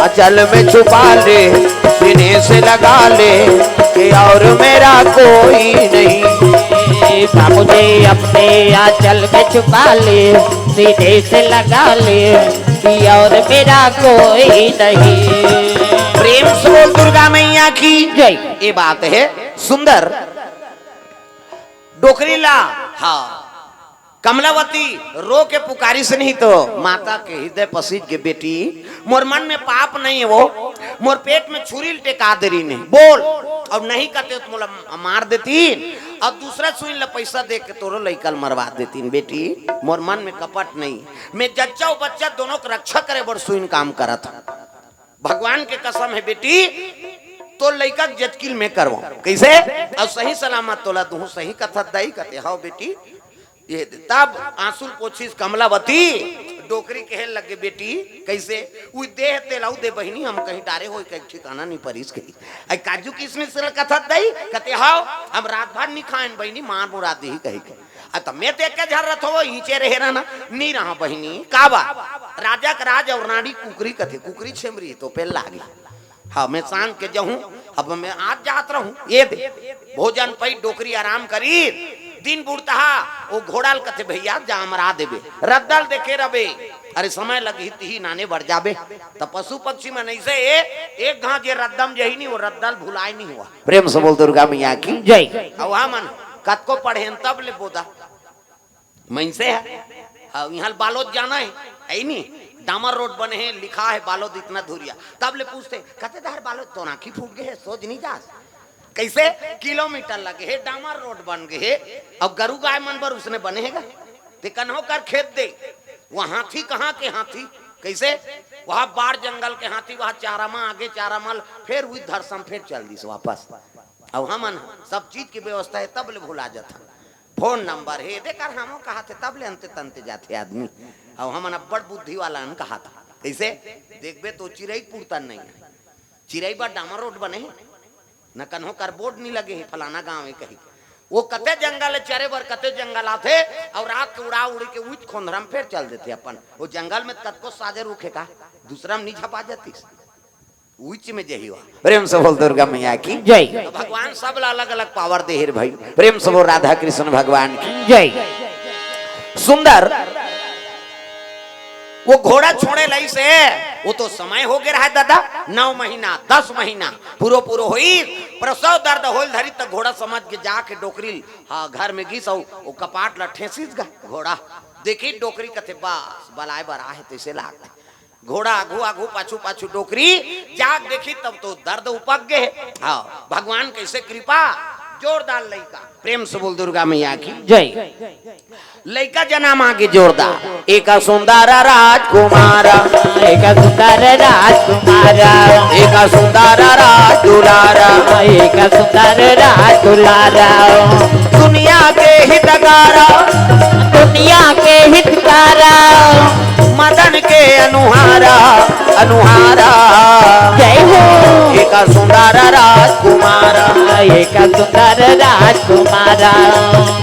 आंचल में छुपा ले, सीने से लगा ले, कि और मेरा कोई नहीं। बाबूजी अपने आंचल में छुपा ले, सीने से लगा ले, कि और मेरा कोई नहीं। प्रेम से बोल दुर्गा मैया की जय। ये बात है सुंदर। डोकरी ला, हाँ, कमलावती रो के पुकारिस नहीं तो माता के हृदय पसीज के, "बेटी, मोर मन में पाप नहीं है वो, मोर पेट में छुरी ल टेका दे रही नहीं, बोल, और नहीं कहते तो मोला मार देती, और दूसरा सुई ल पैसा दे के तोरो लइका ल मरवा देती। बेटी, मोर मन में कपट नहीं, मैं जच्चा अउ बच्चा दोनों के रक्षा करे बर सुई ल काम करत हूँ। भगवान के कसम है बेटी, तोर लइका के जचकिल में करवाऊं।" कैसे? और सही सलामत तोला दूं, सही कथत दाई, कहते, "हव बेटी।" ये दे। तब आंसू ल पोछिस कमलावती, डोकरी कहे लगे, "बेटी, कैसे? उई देह तेलाऊ दे बहिनी, हम कहीं डारे होई कहीं ठिकाना नहीं परिस कही।" आई काजू किसमिस ल कथत दाई, कहते, "हव, हम रात भर नहीं खाएन बहिनी, मार मुरा देही," कही के। आ त मैं तो एके झर रथो, ईंचे रहे रहना, नी रहा बहिनी, का बा? राजा के राज और रानी कुकरी कथे, कुकरी छेमरी तो पेल लागी। हाँ, मैं सांझ के जाहूं, अब मैं आज जात रहूं, ये दे, भोजन पई डोकरी आराम करी, दिन बुड़तहा, वो घोड़ा ल कथे, "भैया, जा अमरा देबे, रद्दा ल देखे रबे, अरे समय लगही तिही नाने बढ़ जाबे।" त पशु पक्षी मन ऐसे ए, एक घास जे रद्दा म जही नहीं, वो रद्दा ल भुलाए नहीं हुआ। प्रेम से बोल दुर्गा मैया की जय। अउ हमन कतको पढ़ेन तब ले बोदा। मइनसे ह, हाँ, इहाँ ले बालोद जाना है, है नी? डामर रोड बने हे, लिखा है बालोद इतना धुरिया। तब ले पूछते, "कते डहर बालोद?" "तोर आँखी फूट गे हे, सोझ नहीं जास।" कैसे? किलोमीटर लगे हे, डामर रोड बन गे हे। अब गरु गाय मन बर उसने बने हे गा? ते कन्हो कर खेत दे, वो हाथी कहाँ के हाथी? कैसे? वहाँ बाढ़ जंगल के हाथी, वहाँ चारा मा आगे, चारा मा ल-, फेर उही धरसम फेर चल दिस वापस। अब हमन सब चीज के व्यवस्था है, तब ले भुला जाथन। फोन नंबर हे, देकर हमो कहाथे, तब ले अंते तंते जाथे आदमी। अउ हमन अब्बड़ बुद्धि वाला अन कहाथा। कइसे? देखबे तो चिरई पुरतन नइ हे। चिरई बर डामर रोड बने हे, न कन्हो कर बोर्ड नइ लगे हे, फलाना गांव हे कही। वो कते जंगल हे चरे बर, कते जंगल आथे, अउ रात के उड़ा उड़ी के उइत खोंधरा म फेर चल देथे अपन। वो जंगल में कतको साजे रुख हे का, दूसरा म नइ झपा जातिस। उच्च में जही हुआ। प्रेम से बोल दुर्गा मैया की जय। तो भगवान सब ला अलग-अलग पावर दे हे रे भाई। प्रेम से बोल राधा कृष्ण भगवान की जय। सुंदर, वो घोड़ा छोड़े लइसे, वो तो समय हो गे रहा है दादा, नौ महीना, दस महीना, पूरो पूरो होई, प्रसव दर्द होल धरी त घोड़ा समझ के जाके डोकरी, हाँ, घर में गिस अउ वो कपाट ला ठेसिस गा घोड़ा। देखी डोकरी कथे, "बस, बलाए बर आहे," तइसे लागथे। घोड़ा आघू आघू, पाछू पाछू डोकरी, जाग देखी तब तो दर्द उपक गे। हाँ, भगवान कइसे कृपा, जोरदार लइका। प्रेम से बोल दुर्गा मैया की जय। लइका जनम आगे जोरदार। एक सुंदर राजकुमार, एक सुंदर राजकुमार, एक सुंदर राज दुलारा, एक सुंदर राज दुलारा। दुनिया के हितकारा, दुनिया के हितकारा, मदन के अनुहारा, अनुहारा। जय हो। एक सुंदर राजकुमार, एक सुंदर राजकुमार।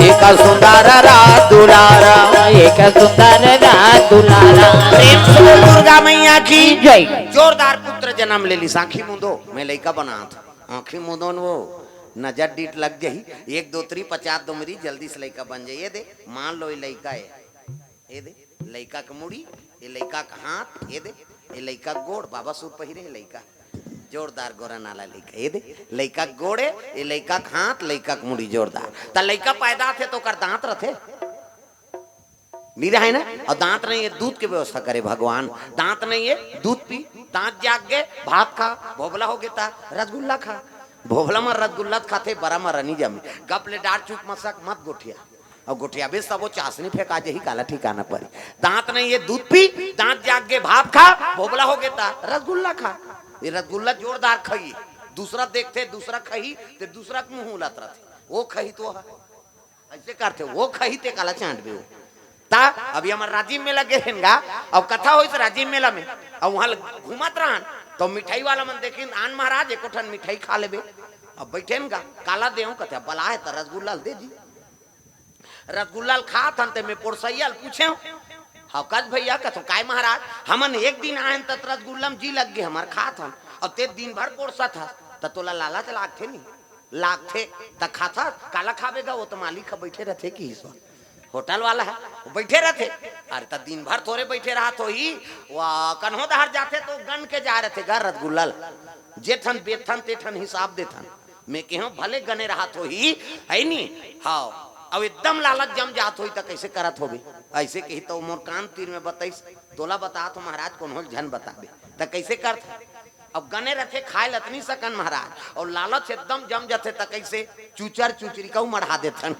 एक सुंदर राज दुलारा। एक सुंदर राज दुलारा। प्रेम से बोल दुर्गा मैया की जय। जोरदार पुत्र जन्म ले लिस। आँखी मूंदो, मैं लइका बनात हूँ। आँखी मूंदो न वो नजर डीठ लग जाही। एक दो तरी पचास दो मेरी जल्दी से लइका बन जाही। ये दे, मान लो ये लइका है। ये दे, लइका के मुड़ी, ये लइका के हाथ, ये दे, ये लइका के गोड़, बाबा सूट पहिरे हे लइका। जोरदार गोरा नाला लइका। ये दे, लइका के गोड़ हे, ये लइका के हाथ, लइका के मुड़ी जोरदार। त लइका पैदा थे तो ओकर दांत रथे? नइ रहे ना? अउ दांत नइ हे, दूध के व्यवस्था करे भगवान। दांत नइ हे, दूध पी, दांत जाग गे, भात खा, भोभला हो गे त रसगुल्ला खा। भोभला म रसगुल्ला खाथे, बरा म रनी जमे। गप ले डार चुप मसक मत गोठिया। अउ गोठियाबे सबो चासनी फेंका जही, काला ठिकाना परी। दांत नहीं ये दूध पी, दांत जाग के भात खा, भोभला हो गे त रसगुल्ला खा। ये रसगुल्ला जोरदार खई, दूसरा देखथे, दूसरा खही, ते दूसरा के मुंह उलत रथे। वो खही तो ह। अइसे करथे, वो खही ते काला चांटबे वो। ता अभी हमर राजिम मेला गे रहेन गा, अउ कथा होइस राजिम मेला में, अउ उहां ल घूमत रहन, त मिठाई वाला मन देखिन, "आन महाराज, एको ठन मिठाई खा लेबे।" अब बइठेन गा, "काला देंव?" कथे, "बलाय त रसगुल्ला ल दे जी।" रसगुल्ला ल खात हन, ते में पोरसइया ल पूछेंव, "हव कस भइया?" कथों, "काय महाराज, हमन एक दिन आयन त रसगुल्ला म जी लग गे हमर, खात हन, अउ ते दिन भर पोरसत हस, त तोला लालच लागथे नी?" लागथे, त खाथस, काला खाबे गा, वो त मालिक ह बइठे रथे किहिस होटल वाला ह, वो बइठे रथे। अरे त दिन भर थोरे बइठे रहत होही, वो कन्हो डहर जाथे त गन के जाय रथे गा रसगुल्ला ल। जे ठन बेचथन ते ठन हिसाब देथन। में केहेंव भले गने रहत होही, हइ नी? हव। अउ एकदम लालच जम जात होही त कइसे करत होबे? अइसे कही त मोर कान तीर में बतइस, "तोला बतात हों महाराज, कोनो ल झन बताबे।" त कइसे करत? अब गने रथे, खाय ल त नइ सकन महाराज, अउ लालच एकदम जम जथे त कइसे? चुचर चुचरी कऊ मढ़ा देथन।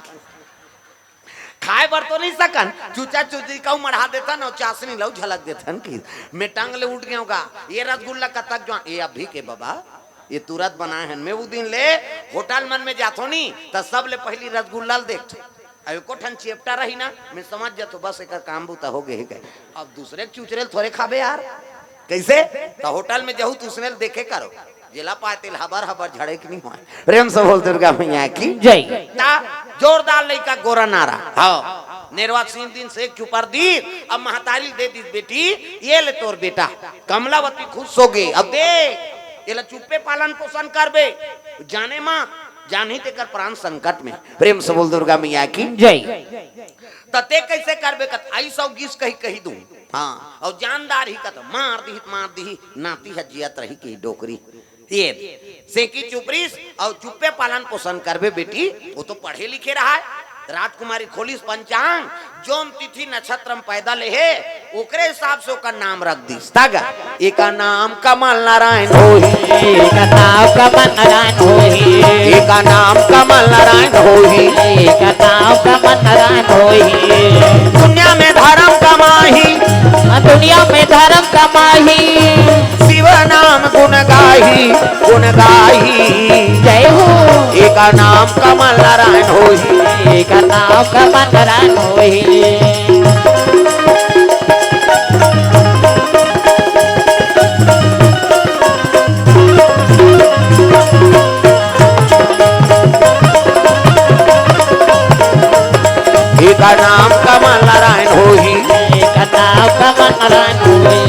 खाय बर तो नइ सकन, चुचर चुचरी कऊ मढ़ा देथन अउ चासनी लऊ झलक देथन कि में टंग ले उठ गेंव गा, "ये रसगुल्ला कतक जुवार?" "ये अभी के बबा, ये तुरत बनाय हन।" में वो दिन ले होटल मन में जाथों नी, त सबले पहिली रसगुल्ला ल देखथों। अब एको ठन चेपटा रही ना, में समझ जाथों, बस एकर काम बूता हो गे हे कहे। अब दूसरे के चुचरे ल थोरे खाबे यार। कइसे? त होटल में जहू त उसने ल देखे करो, जेला पाय तेला हबर हबर झड़े के नइ होय। प्रेम से बोल दुर्गा मैया की जय। त जोरदार लइका गोरा नारा। हव। नेरवा सीन दिन से एक चुपर दीस, अब महतारी ल दे दीस, "बेटी, ये ले तोर बेटा।" कमलावती खुश हो गे। अब दे, एला चुप्पे पालन पोषण करबे, जाने मत, जानही तेकर प्राण संकट में। प्रेम से बोल दुर्गा मैया की जय। त ते कइसे करबे? कथे, "अइस अउ गिस कही, कही दूं।" हाँ, अउ जानदार ही कथे, "मार दिही त मार दिही, नाती ह जियत रही" कही डोकरी। ये सेकी चुपरिस अउ चुप्पे पालन पोषण करबे बेटी, वो तो पढ़े लिखे रहय। राजकुमारी खोलिस पंचांग, जोन तिथि नक्षत्र म पैदा ले हे, ओकरे हिसाब से ओकर नाम रख दिस। तग एका नाम कमल नारायण होही। एका नाम कमल नारायण होही। एका नाम कमल नारायण होही। एका नाम कमल नारायण होही। दुनिया में धर्म कमाही। दुनिया में धर्म कमाही। शिव नाम गुण गाही, गुण गाही। जय हो। एका नाम कमल नारायण होही। एका नाम कमल नारायण होही। एका नाम कमल नारायण होही। एका नाम कमल नारायण होही।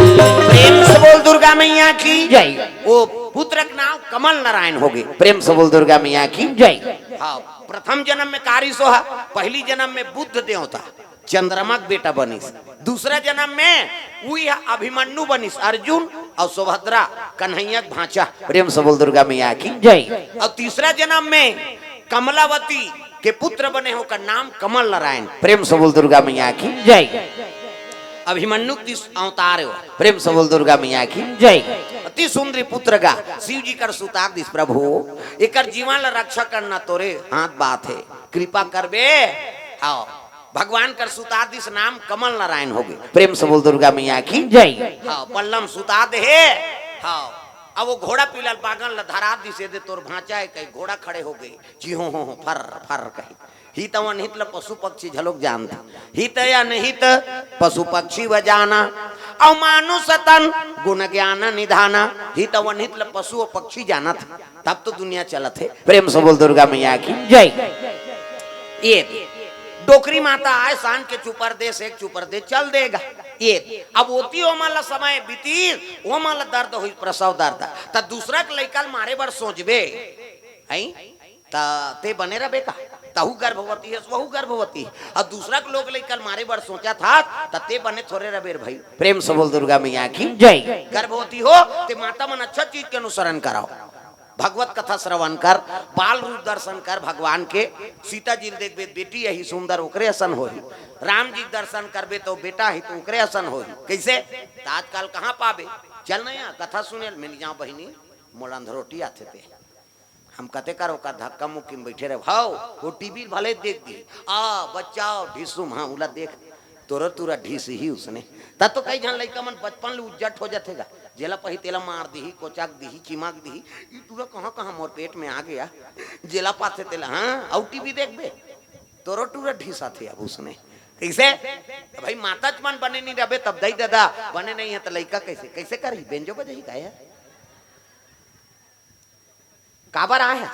प्रेम से बोल दुर्गा मैया की जय। वो पुत्र के नाम कमल नारायण हो गे। प्रेम से बोल दुर्गा मैया की जय। हाँ, प्रथम जन्म में कारिस ओहा, पहली जन्म में बुद्ध देवता चंद्रमा के बेटा बनिस। दूसरा जन्म में उही अभिमन्यु बनिस, अर्जुन अउ सुभद्रा कन्हैया के भांचा। प्रेम से बोल दुर्गा मैया की जय। अउ तीसरा जन्म में कमलावती के पुत्र बने, ओकर नाम कमल नारायण। प्रेम से बोल दुर्गा मैया की जय। अभिमन्यु के तीस अवतार हे। प्रेम से बोल दुर्गा मैया की जय। अति सुंदरी पुत्र गा शिव जी कर सुता दिस, "प्रभु, एकर जीवन ला रक्षा करना तोरे हाथ बात हे, कृपा करबे।" हाँ, भगवान कर सुता दिस, नाम कमल नारायण हो गे। प्रेम से बोल दुर्गा मैया की जय। हाँ, पल्लम सुता दे हे। हाँ, अब वो घोड़ा पीला बागन ला धरा दिस, "ए दे तोर भांचा हे," कही घोड़ा खड़े हो गे। जी हो, हो, हो, फर, फर कही। हित अउ अनहित ल पशु पक्षी घलोक जानथे। हित अनहित पशु पक्षी व जाना, अउ मानुष तन गुण ज्ञान निधाना। हित अउ अनहित ल पशु अउ पक्षी जानत हे, तब तो दुनिया चलत हे। प्रेम से बोल दुर्गा मैया की जय। ये डोकरी माता आय, सान के चुपर दे, सेक चुपर दे, चल देगा। ये अब ओती ओमन ल समय बीती, ओमन ल दर्द होई, प्रसव दर्द, त दूसरा के लइका ल मारे बर सोचबे, हैं? त ते बने रबे का? तहू गर्भवती हस, वहू गर्भवती हे। अउ दूसरा के लोग लइका ल मारे बर सोचत हस, त ते बने थोरे रबे रे भई। प्रेम से बोल दुर्गा मैया की जय। गर्भवती हो, ते माता मन अच्छा चीज के अनुसरण कराओ। भगवत कथा श्रवण कर, बाल रूप दर्शन कर भगवान के। सीता जी ल देखबे, बेटी यही सुंदर, ओकरे असन होही। राम जी के दर्शन करबे, त बेटा ही त ओकरे असन होही। कइसे? त आजकल कहाँ पाबे? चल न या, कथा सुने ल मिल जाओ बहिनी, मोला अंधरोटी आथे ते। हम कते कर ओकर धक्का मुक्की में बैठे रहे, हव, वो टीवी भले देख दी, आ, बचाओ, ढिसुम, हाँ, उला देख, तोरो तूरा ढीस ही उसने। तब तो कई झन लइका मन बचपन ले उज्जट हो जाथे गा, जेला पही तेला मार दीही, कोचक दीही, चिमक दीही, ई टूरा कहाँ कहाँ मोर पेट में आ गया, जेला पाथे तेला, हाँ, अउ टीवी देखबे, तोरो टूरा ढीसा थे अब उसने। कैसे? तो भाई, माता च मन बने नहीं रहबे, तब दई ददा बने नहीं है, तो लइका कैसे, कैसे करही? बेंजो बजही का है? काबर आए है?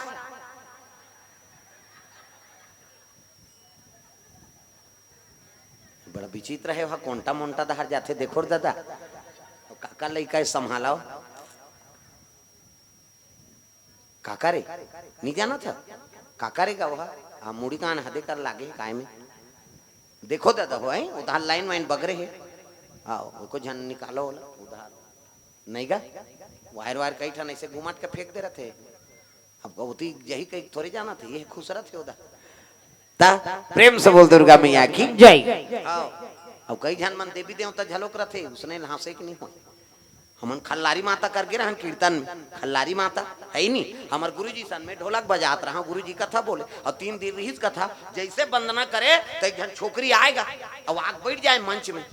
बड़ा विचित्र है, वहाँ कोंटा मोंटा दहार जाथे, देखो रे ददा, काका लइका है, संभालाओ। काका रे, नहीं जाना था? काका रे का वह? आ, मुड़ी कान हदे कर लागे, काय में? देखो दादा हो, हैं? उधार लाइन वाइन बगरे है। आओ, ओको झन निकालो ओला, उधार। नहीं गा? वायर वायर कई ठन ऐसे घुमाट के फेंक दे रथे। अब गौती यही कहीं थोड़े जाना थे, ये खुश रथे उधार। ता प्रेम से बोल दुर्गा मैया की जय। आओ। अब कई झन मन देवी देवता झलोक रथे, उसने हाँसे के नहीं होय। हमन खल्लारी माता करके रहन कीर्तन में, खल्लारी माता है ही नहीं। हमर गुरुजी सन में ढोलक बजात रहा, गुरुजी कथा बोले, और तीन दिन रहीस कथा, जैसे वंदना करे, तो एक झन छोकरी आएगा, और आग बैठ जाए मंच में,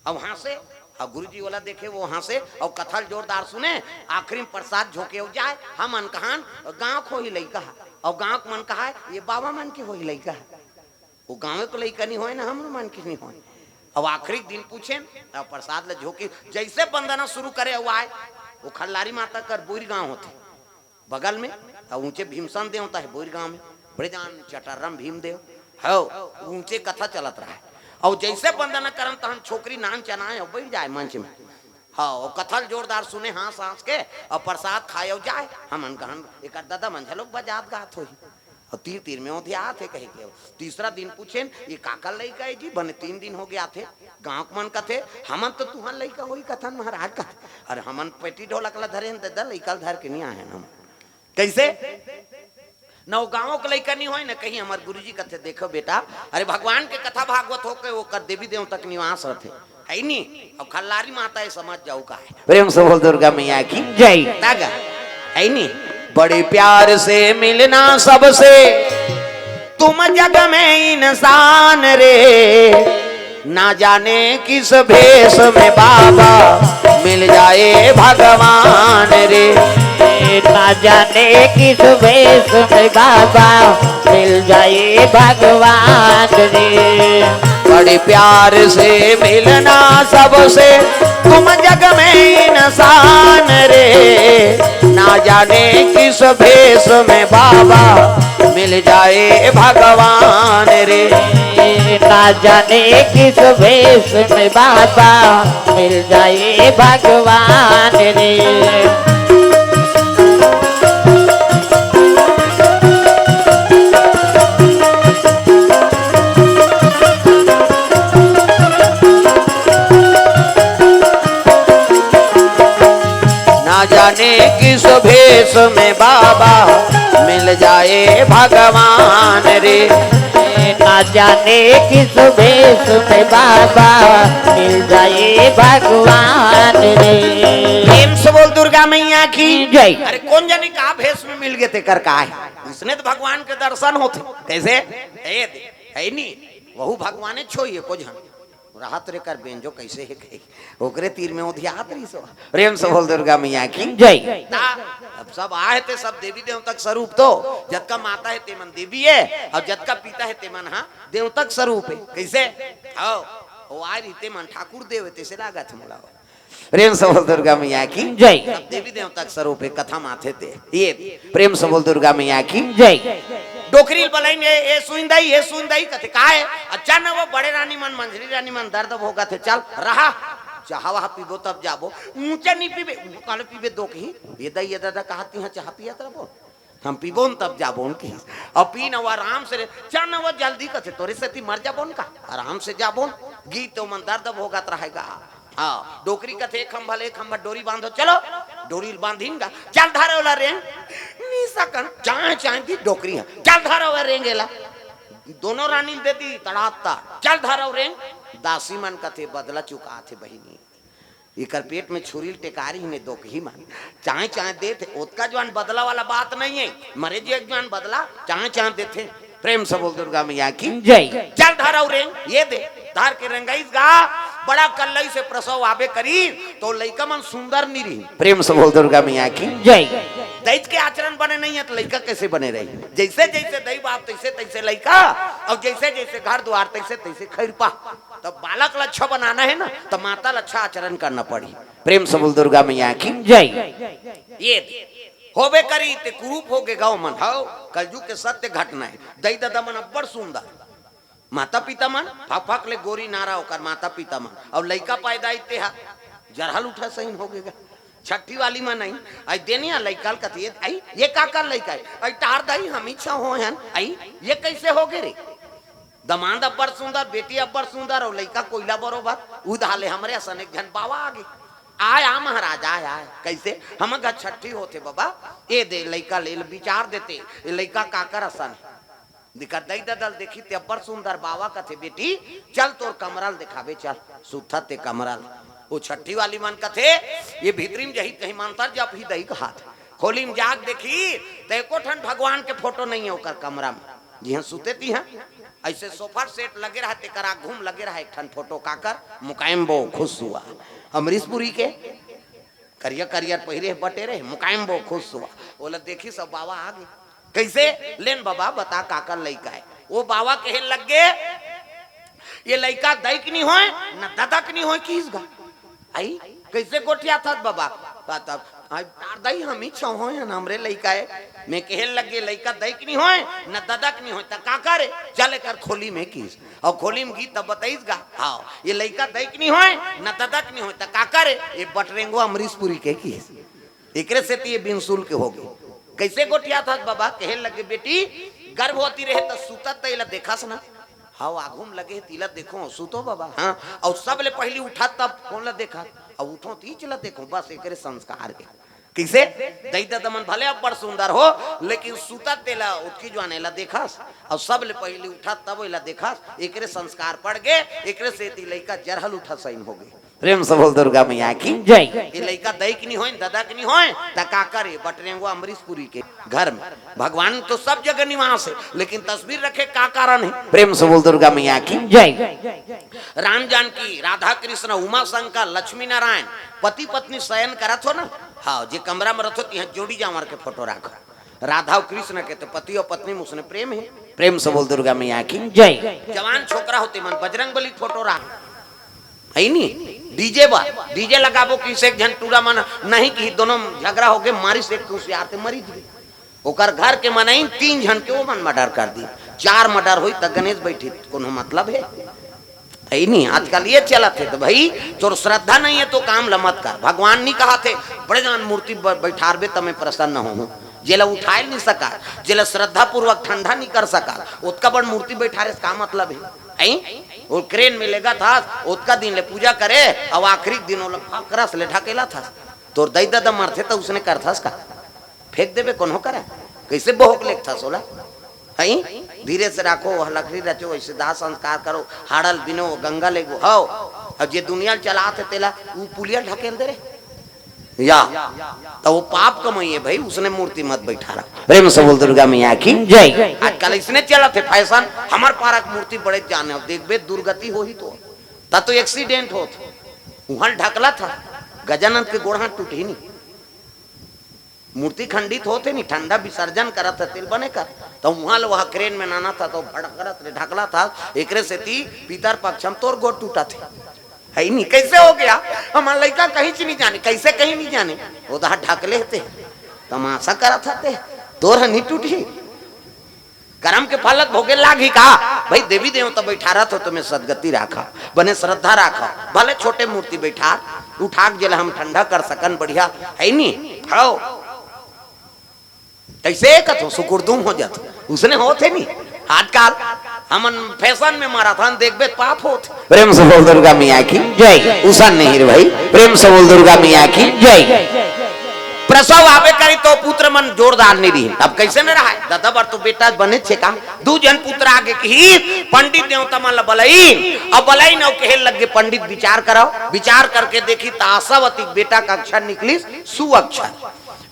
और हाँसे, और गुरुजी वाला देखे, वो हाँसे, और कथा ल जोरदार सुने, आखिरी में प्रसाद झोंके हो जाए, हमन कहन, गाँव के होही लइका है, और गाँव के मन कहा है, ये बाबा मन के होही लइका है। वो गाँव के लइका नहीं होय ना, हमरो मन के नहीं होय। अब आखिरी दिन पूछेन, अब प्रसाद ल झोंके, जैसे वंदना शुरू करे, वो आए, वो खल्लारी माता कर बोरी गाँव होथे बगल में, और ऊंचे भीमसन देवता है बोरी गाँव में, बड़े जान चटर्रम भीम देव, हो, ऊंचे कथा चलत रहा है। और जैसे वंदना करन, तहन छोकरी नान चनाए और बैठ जाए मंच में। हाँ, वो कथा ल जोरदार सुने, हाँस हाँस के, और प्रसाद खाए और जाए। हमन कहन, एक ददा मन झलोक बजात गात होही। और तीर तीर में ओधियात हे कहे के। तीसरा दिन पूछेन, ये काकर लइका है जी? बने तीन दिन हो गया थे। गाँव के मन कथे, हमन तो तुहर लइका होही कथन महाराज कथे। अरे हमन पेटी ढोलक ला धरे हन, ददा लइका ला धर के नहीं आए हन हम। कैसे? न वो गाँव के लइका नहीं होय, न कहीं। हमर गुरुजी कथे, देखो बेटा, अरे भगवान के कथा भागवत हो के ओकर देवी देवता के निवास रथे। है नी? अब खल्लारी माता ये समझ जाओ का है। प्रेम से बोल दुर्गा मैया की जय। तागा। है नी? बड़े प्यार से मिलना सबसे, तुम जग में इंसान रे। ना जाने किस भेष में बाबा, मिल जाए भगवान रे। ना जाने किस भेष में बाबा, मिल जाए भगवान रे। बड़े प्यार से मिलना सबसे, तुम जग में इंसान रे। ना जाने किस भेष में बाबा, मिल जाए भगवान रे। ना जाने किस भेष में बाबा, मिल जाए भगवान रे। ना जाने किस भेष में बाबा, मिल जाए भगवान रे। ना जाने किस भेष में बाबा, मिल जाए भगवान रे। प्रेम से बोल दुर्गा मैया की जय। अरे कौन जाने का भेष में मिल गए थे कर का है, उसने तो भगवान के दर्शन होते। कैसे? ए दे, है नी, वहू भगवाने छोइए को झन। राहत रे कर बेंजो कैसे है कहे, ओकरे तीर में ओधियात रही सो। प्रेम से बोल दुर्गा मैया की जय। ता, अब सब आए थे, सब देवी देवता के स्वरूप तो, जतका माता है ते मन देवी है, और जतका पिता है ते मन, हाँ, देवता के स्वरूप है। कैसे? आओ, वो आए रही ते मन ठाकुर देव है, तैसे लागत मोला। प्रेम से बोल दुर्गा मैया की जय। सब देवी देवता के स्वरूप है, कथा माथे ते। ये प्रेम से बोल दुर्गा मैया की जय। डोकरी ल बलाइन, ए, ए सुइन दाई, ए सुइन दाई, कथे, "का है?" "अच्छा न वो बड़े रानी मन, मंझली रानी मन दर्द भोगत हे, चल रहा, चाहा वहा पीबो तब जाबो।" "ऊंचा नहीं पीबे।" "काले पीबे दो कहीं?" "ये दाई, ये दादा, कहा तिहा चाहा पियत रहो, हम पीबो न तब जाबो न कहीं।" अब पी न वो आराम से रे, "चल न वो जल्दी," कथे, "तोरे सेती मर जाबो न का, आराम से जाबो न।" गीत तो मन दर्द भोगत रहेगा। हाँ, डोकरी कथे, "एक खंभा ले, एक खंभा डोरी बांधो, चलो।" डोरी बांधिन गा, "चल धरे वाला रेंग।" नी सकन, चाहे, चाहे दी डोकरी है, "चल धरे वाला रेंग एला।" दोनों रानी दे दी, तड़ाता, "चल धरे वाला रेंग।" दासी मन कथे, "बदला चुका थे बहिनी, एकर पेट में छुरी ल टेकारी में दोकही मन। चाय चाय देथे, ओतका जुआन बदला वाला बात नहीं है। मरे जी एक जुआन बदला, चाय चाय देथे। प्रेम से बोल दुर्गा मैया की जय। चल धर अउ रेंग, ये दे। धर के रेंगइस गा, बड़ा कल्लई से प्रसव आबे करी, तो लइका मन सुंदर नी रही। प्रेम से बोल दुर्गा मैया की जय। दइच के आचरण बने नहीं है, तो लइका कैसे बने रही? जैसे जैसे दई बाप, तैसे तैसे लइका, और जैसे जैसे घर द्वार, तैसे तैसे खैरपा। तो बालक ल अच्छा बनाना है ना, तो माता ल अच्छा आचरण करना पड़ी। प्रेम से बोल दुर्गा मैया की जय। ये होबे करी ते कुरूप हो गे गाँव मन। हव, कलजुग के सत्य घटना है। दई ददा मन अब्बड़ सुंदर, माता पिता मन फक फक ले गोरी नारा ओकर माता पिता मन, अउ लइका पैदा इते हा जरहल उठा सहीन हो गेगा। छट्ठी वाली मन आई, आई देनिया लइका ल कथे, "आई, ये काकर लइका है?" "आई तार दाई, हम ही छव हो हन।" "आई, ये कैसे हो गे रे?" दमांद अब्बड़ सुंदर, बेटी अब्बड़ सुंदर, अउ लइका कोइला बरोबर। उधाले हमरे असन एक झन बावा आगे। "आय, आ महाराज, आय, आय।" "कैसे?" "हम घर छट्ठी होथे बाबा, ए दे लइका ले विचार देते, ए लइका काकर असन है?" दिखा दई ददल देखी ते अब्बड़ सुंदर बावा कथे, "बेटी, चल तोर कमरा ल देखाबे, चल, सुतथे कमरा ल।" वो छट्ठी वाली मन कथे, "ये भीतरी में जही कहीं मंतर जप ही दई कहात।" खोली में जाग देखी, त एको ठन भगवान के फोटो नहीं है ओकर कमरा में। जिहां सुते तिहां ऐसे सोफा सेट लगे रहा, तेकर आघू में लगे रहा एक ठन फोटो, काकर? मुकायम बो खुश हुआ, अमरीशपुरी के। करिया करिया पहिरे बटेरे, मुकायम बो खुश हुआ। ओला देखी सब बाबा आगे। कैसे? "लेन बाबा, बता काकर लइका है?" वो बाबा कहे लग गे, "ये लइका दई के नहीं होय, न ददा के नहीं होय।" किस गा? "आई, कैसे गोठियाथस बाबा?" "बता, आई, तार दाई, हम ही छव हो हन, हमरे लइका है।" मैं कहे लग गे, "लइका दई के नहीं होय, न ददा के नहीं होय, त काकर है?" "चल एकर खोली में।" किस अउ खोली में गी तब बताइस गा, "हाँ, ये लइका दई के नहीं होय, न ददा के नहीं होय, त काकर है?" "ये बटरेंगो अमरीशपुरी के।" किस एकरे सेती ये बिनसुल के हो गे। कैसे गोठियाथस बाबा? कहे लगे, "बेटी, गर्भवती रहे त सुतत त एला देखस ना?" "हाँ, आघू में लगे हे, तिला देखो, सुतो बाबा।" "हाँ, अउ सबले पहिली उठत तब कोन ला देखत?" "अउ उठो तीच ला देखो।" बस एकरे संस्कार के। किसे? दई ददा मन भले अब्बड़ सुंदर हो, लेकिन सुतत तेला ओतकी जुआन एला देखस, अउ सबले पहिली उठत तब एला देखस। एकरे संस्कार पड़ गे, एकरे सेती लइका जरहल उठा सहीन हो गे। प्रेम से बोल दुर्गा मैया की जय। ये लइका दई के नहीं होय, ददा के नहीं होय, त काकर है? बटरेंगो अमरीशपुरी के घर में। भगवान तो सब जगह निवास है, लेकिन तस्वीर रखे का कारण है? प्रेम से बोल दुर्गा मैया की जय। राम जानकी, राधा कृष्ण, उमा शंकर, लक्ष्मी नारायण, पति पत्नी शयन करत हो ना, हाँ, जे कमरा में रथो, तिहां जोड़ी जांवर के फोटो राखो। राधा अउ कृष्ण के तो पति अउ पत्नी में उसने प्रेम है। प्रेम से बोल दुर्गा मैया की जय। जवान छोकरा होते मन बजरंग बली फोटो राख, है नी? डीजे बा, डीजे लगाबो किसे एक झन टूरा मन नहीं कि दोनों झगड़ा हो गे, मारिस एक कुसियार ते मरी जी। ओकर घर के मनई तीन झन के ओमन मर्डर कर दी। चार मर्डर होई त गणेश बैठी, कोनो मतलब है? है नी, आजकल ये चलत है। तो भाई, तोर श्रद्धा नहीं है तो काम ल मत कर। भगवान नहीं कहा थे, "बड़े जान मूर्ति ब-, बैठारबे त मैं प्रसन्न होहूं।" जेला उठाए नहीं सका, जेला श्रद्धा पूर्वक ठंडा नहीं कर सका, ओतका बड़ मूर्ति बैठारे से का मतलब है? हैं? वो क्रेन में लेगथस, ओतका दिन ले पूजा करे, अउ आखिरी दिन ओला फकरस ले ढकेलथस। तोर दई ददा मरथे त उसने करथस का? फेंक देबे कोनो करा? कैसे बोहक लेगथस ओला? हैं? धीरे से राखो, वह लकड़ी रचो, वैसे दाह संस्कार करो, हाड़ल बिनो, गंगा लेगो, हव। अउ जे दुनिया ल चलाथे तेला, ऊ पुलिया ल ढकेल दे रे। या, त वो पाप कमाई है भाई, उसने मूर्ति मत बैठारा। प्रेम से बोल दुर्गा मैया की जय। आजकल इसने चलत है फैशन, हमर पारा के मूर्ति बड़े जाने, अउ देखबे दुर्गति होही तो, त तो एक्सीडेंट होत, उहां ल ढकलथस, गजानंद के गोड़ हाथ टूटही नहीं। मूर्ति खंडित होत हे नी, ठंडा विसर्जन करत हे, तेल बने कर, त उहां ल वह क्रेन में नानथस, त भड़करत ले ढकलथस, एकरे सेती पितर पक्ष में तोर गोड़ टूटत हे। है नी, कैसे हो गया? हमर लइका कहीं च नहीं जाने, कैसे कहीं नहीं जाने, वो तो हाथ ढकले हते, तमाशा करत हते, तोर ह नहीं टूटही। करम के फल भोगे लागही का? भाई, देवी देवता बैठारत हो, तुम्हें सदगति राखा, बने श्रद्धा राखा, भले छोटे मूर्ति बैठार, उठा के जेला हम ठंडा कर सकन, बढ़िया है नी? हव। कैसे कथो सुकुरदुम हो जात, उसने होत हे नी। आजकल हमन फैशन में मारा था, देखबे त पाप होत। प्रेम से बोल दुर्गा मैया की जय। उसन नहीं रे भाई, प्रेम से बोल दुर्गा मैया की जय। त सब आबे करी तो पुत्र मन जोरदार नहीं रही। अब कैसे न रहा है? ददा बर तो बेटा बने छे का? दू झन पुत्र आगे कही, पंडित देवता मन ला बलइन, अब बलइन अउ कहे लग गे, "पंडित विचार कराओ।" विचार करके देखी त आशावती के बेटा का अक्षर निकलिस सु अक्षर।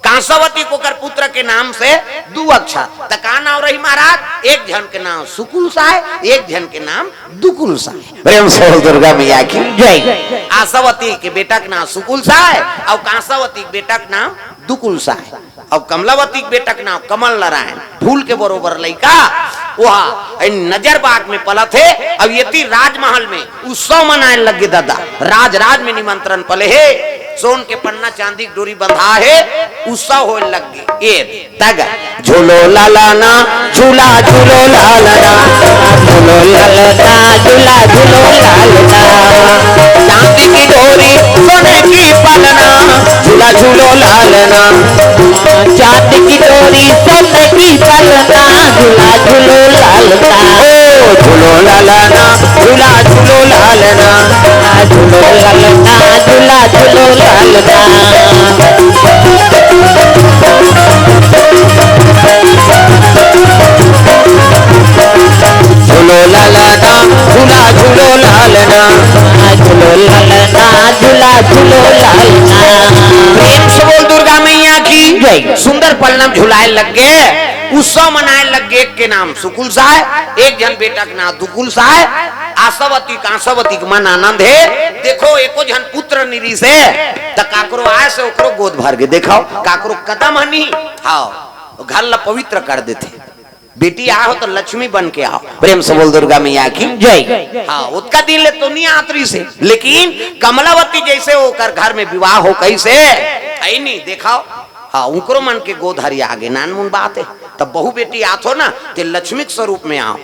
कांसावती के ओकर पुत्र के नाम से दू अक्षर। त का नाम रही महाराज? एक झन के नाम सुकुल साय, एक झन के नाम दुकुल साय। प्रेम से बोल दुर्गा मैया की जय। आशावती के बेटा के नाम सुकुल साय अउ कांसावती के बेटा के नाम दुकुल साय। अउ कमलावती के बेटा के नाम कमल नारायण, फूल के बरोबर लइका। वह नजर बाग में पलत हे। अब एती राजमहल में उत्सव मनाए लग गे ददा। राज राज में निमंत्रण पले हे। सोन के पन्ना, चांदी के डोरी बंधा हे। उत्सव होए लग गे। ए तग झूलो लालना, झूला झूलो लालना, झूलो लालना, झूला झूलो लालना। चांदी की डोरी, सोने की पलना, झूला झूलो लालना। चांदी की डोरी, सोने की पलना, झूला झूलो लालना। ओ झूलो लालना, झूला झूलो लालना, झूलो लालना, झूला झूलो लालना। झूलो लालना, झूला झूलो लालना, झूलो लालना, झूला झूलो लालना। प्रेम से बोल दुर्गा मैया की जय। सुंदर पलना म झुलाए लग गे, उत्सव मनाए लग गे। एक के नाम सुकुल साय, एक झन बेटा के नाम दुकुल साय। आशावती कांसावती के मन आनंद हे। देखो, एको झन पुत्र निरी से, त काकरो आय से ओकरो गोद भर गे। देखो, काकरो कदम हनी, हाँ, घर ला पवित्र कर देथे। बेटी आहो तो लक्ष्मी बन के आहो। प्रेम से बोल दुर्गा मैया की जय। हाँ, ओतका दिन ले तो नहीं आत रहिस हे, लेकिन कमलावती जैसे ओकर घर में विवाह हो कहिस हे, अई नहीं देखाओ। हाँ, उनकरो मन के गोद हरिया गे, नानमुन बात हे। तब बहू बेटी आत हो ना, ते लक्ष्मी के स्वरूप में आओ।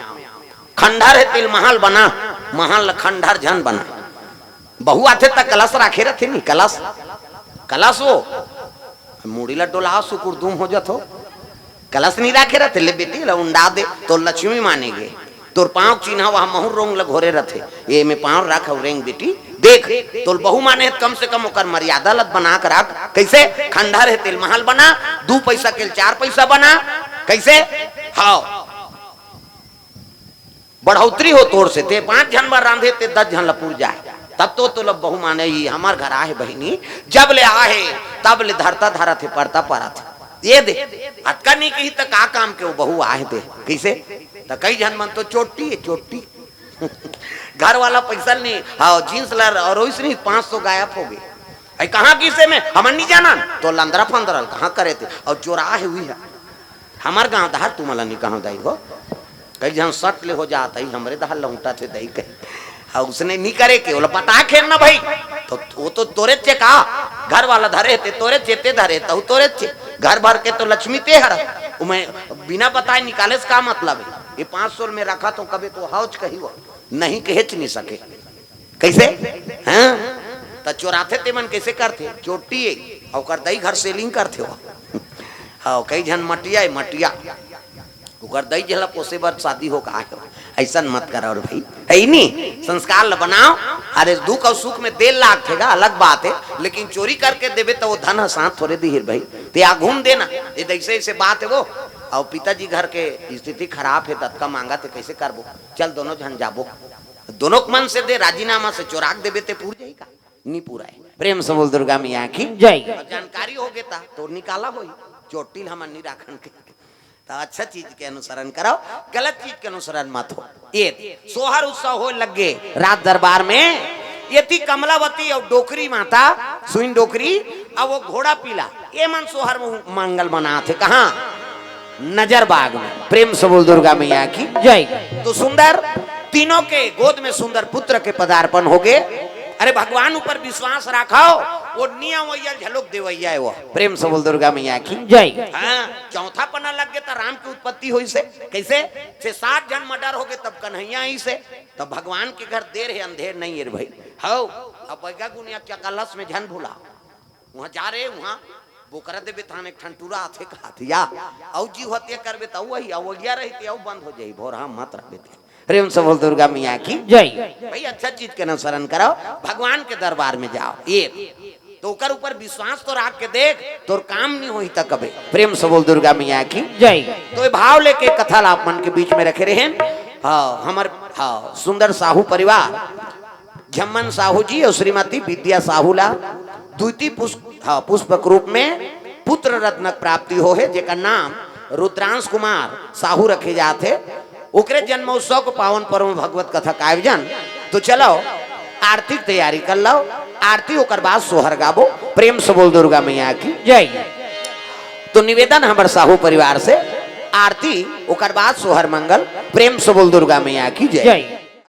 खंडहर हे तेल महल बना, महल ल खंडहर झन बना। बहू आथे त कलश राखे रथे नी, कलश, कलश वो मुड़ी ला डोला, सुकुर दुम हो जथो। कलश नहीं राखे रथे, ले बेटी ला उंडा दे, तो लक्ष्मी माने गे। तोर पाँव के चिन्हा वहाँ महुर रोंग ल घोरे रथे, ये में पाँव रख अउ रेंग बेटी, देख, तोर बहू माने हे, कम से कम ओकर मर्यादा ल बना के रख। कैसे? खंडहर हे तेल महल बना, दू पैसा के चार पैसा बना। कैसे? हाँ, बढ़ोतरी हो तोर से, ते पाँच झन बर रांधे, ते दस झन ल पुर जाए, तब तो तोला बहू माने। ही हमर घर आहे बहिनी, जब ले आहे, तब ले धरता धरत हे, परता परत हे। ये दे, अतका नहीं कही त का काम के वो बहू आहे दे। कैसे? त कई झन मन तो चोट्टी हे, चोट्टी। घर वाला पैसा नहीं, हाँ, जींस ला अउ ओइस नहीं, पाँच सौ गायब हो गे। अई कहाँ गिसे में, हमन नहीं जानन, तो लंदरा फंदरल कहाँ करे थे, अउ चोरा हे हुई है। हमर गांव डहर तुमला नहीं कहूँ दाई हो, कई झन सट ले हो जात हे, हमरे डहर लौटा थे दाई कही। हाँ, उसने नहीं करे के, ओला पता खेल ना भाई, तो वो तो तोरे चे का, घर वाला धरे ते तोरे चे, ते धरे तहु तोरे चे, घर भर के तो लक्ष्मी ते हर, मैं बिना बताए निकाले से का मतलब हे? ये पाँच सौ में रखा तो कभी तो हौच कही वो, नहीं कहेच नहीं सके। कैसे? हाँ? त चोराथे ते मन कैसे करथे? चोट्टी हे, ओकर दई घर सेलिंग करथे वो। हाँ, कई झन मटिया हे, मटिया। ओकर दई जेला पोसे बर शादी हो का हे। ऐसन मत करो रे भाई। हे ही नहीं, संस्कार ल बनाओ। अरे दुख अउ सुख में तेल लागथे गा, अलग बात हे, लेकिन चोरी करके देबे त वो धन ह साथ थोरे दिही रे भाई। ते आघू म देना, ये ऐसे ऐसे बात हे वो। अउ पिताजी घर के स्थिति खराब हे, ततका मांगत हे, कैसे करबो? चल दोनों झन जाबो। दोनों के मन से दे, राजीनामा से चोरा के देबे ते पूर जाही का? नहीं पूरा हे। प्रेम से बोल दुर्गा मैया की जय। अब जानकारी हो गे ता तो निकाला होई, चोट्टी ल हमन नहीं राखन के। तो अच्छा चीज के अनुसरण करो, गलत चीज के अनुसरण मत हो। ये सोहर उत्सव होए लग गे राज दरबार में, एती कमलावती अउ डोकरी माता, सुइन डोकरी, अउ वो घोड़ा पीला, ये मन सोहर में मंगल मनाथे। कहाँ? नजर बाग में। प्रेम से बोल दुर्गा मैया की जय। तो सुंदर, तीनों के गोद में सुंदर पुत्र के पदार्पण हो गे। अरे भगवान ऊपर विश्वास राखो, वो नियम वैया झलोक देवैया हे वो। प्रेम से बोल दुर्गा मैया की जय। हाँ, चौथा पन्ना लग गे त राम के उत्पत्ति होइस हे। कैसे? से सात झन मर्डर हो गे तब कन्हैया आइस हे। तब भगवान के घर देर हे, अंधेर नहीं हे रे भाई। हौ, अब बैगा गुनिया क्या कलश में झन भुला। वहाँ जा रे, वहाँ बोकरा देबे थान एक ठन टूरा आथे कहाथे या, अउ जीव हत्या करबे त वही अवज्ञा रही ते अउ बंद हो जाही, भोरहा मत रहबे ते। प्रेम से बोल दुर्गा मैया की जय। भाई अच्छा चीज के अनुसरण करो, भगवान के दरबार में जाओ। ये तो ओकर ऊपर विश्वास तो राख के देख, तोर काम नहीं होही त कबे। प्रेम से बोल दुर्गा मैया की। जय। तो ये भाव लेके कथा ला आप मन के बीच में रखे रहेन। हाँ, हमर, हाँ, सुंदर साहू परिवार, झम्मन साहू जी और श्रीमती विद्या साहू ला द्वितीय पुष्प, हाँ, पुष्पक रूप में पुत्र रत्नक प्राप्ति हो हे, जेकर नाम रुद्रांश कुमार साहू रखे जात हे। ओकरे जन्मोत्सव को पावन पर्व में भगवत कथा का आयोजन। तो चलो, आरती के तैयारी कर लो, आरती ओकर बाद सोहर गाबो। प्रेम से बोल दुर्गा मैया की। जय। तो निवेदन हमर साहू परिवार से, आरती ओकर बाद सोहर मंगल। प्रेम से बोल दुर्गा मैया की जय। जय।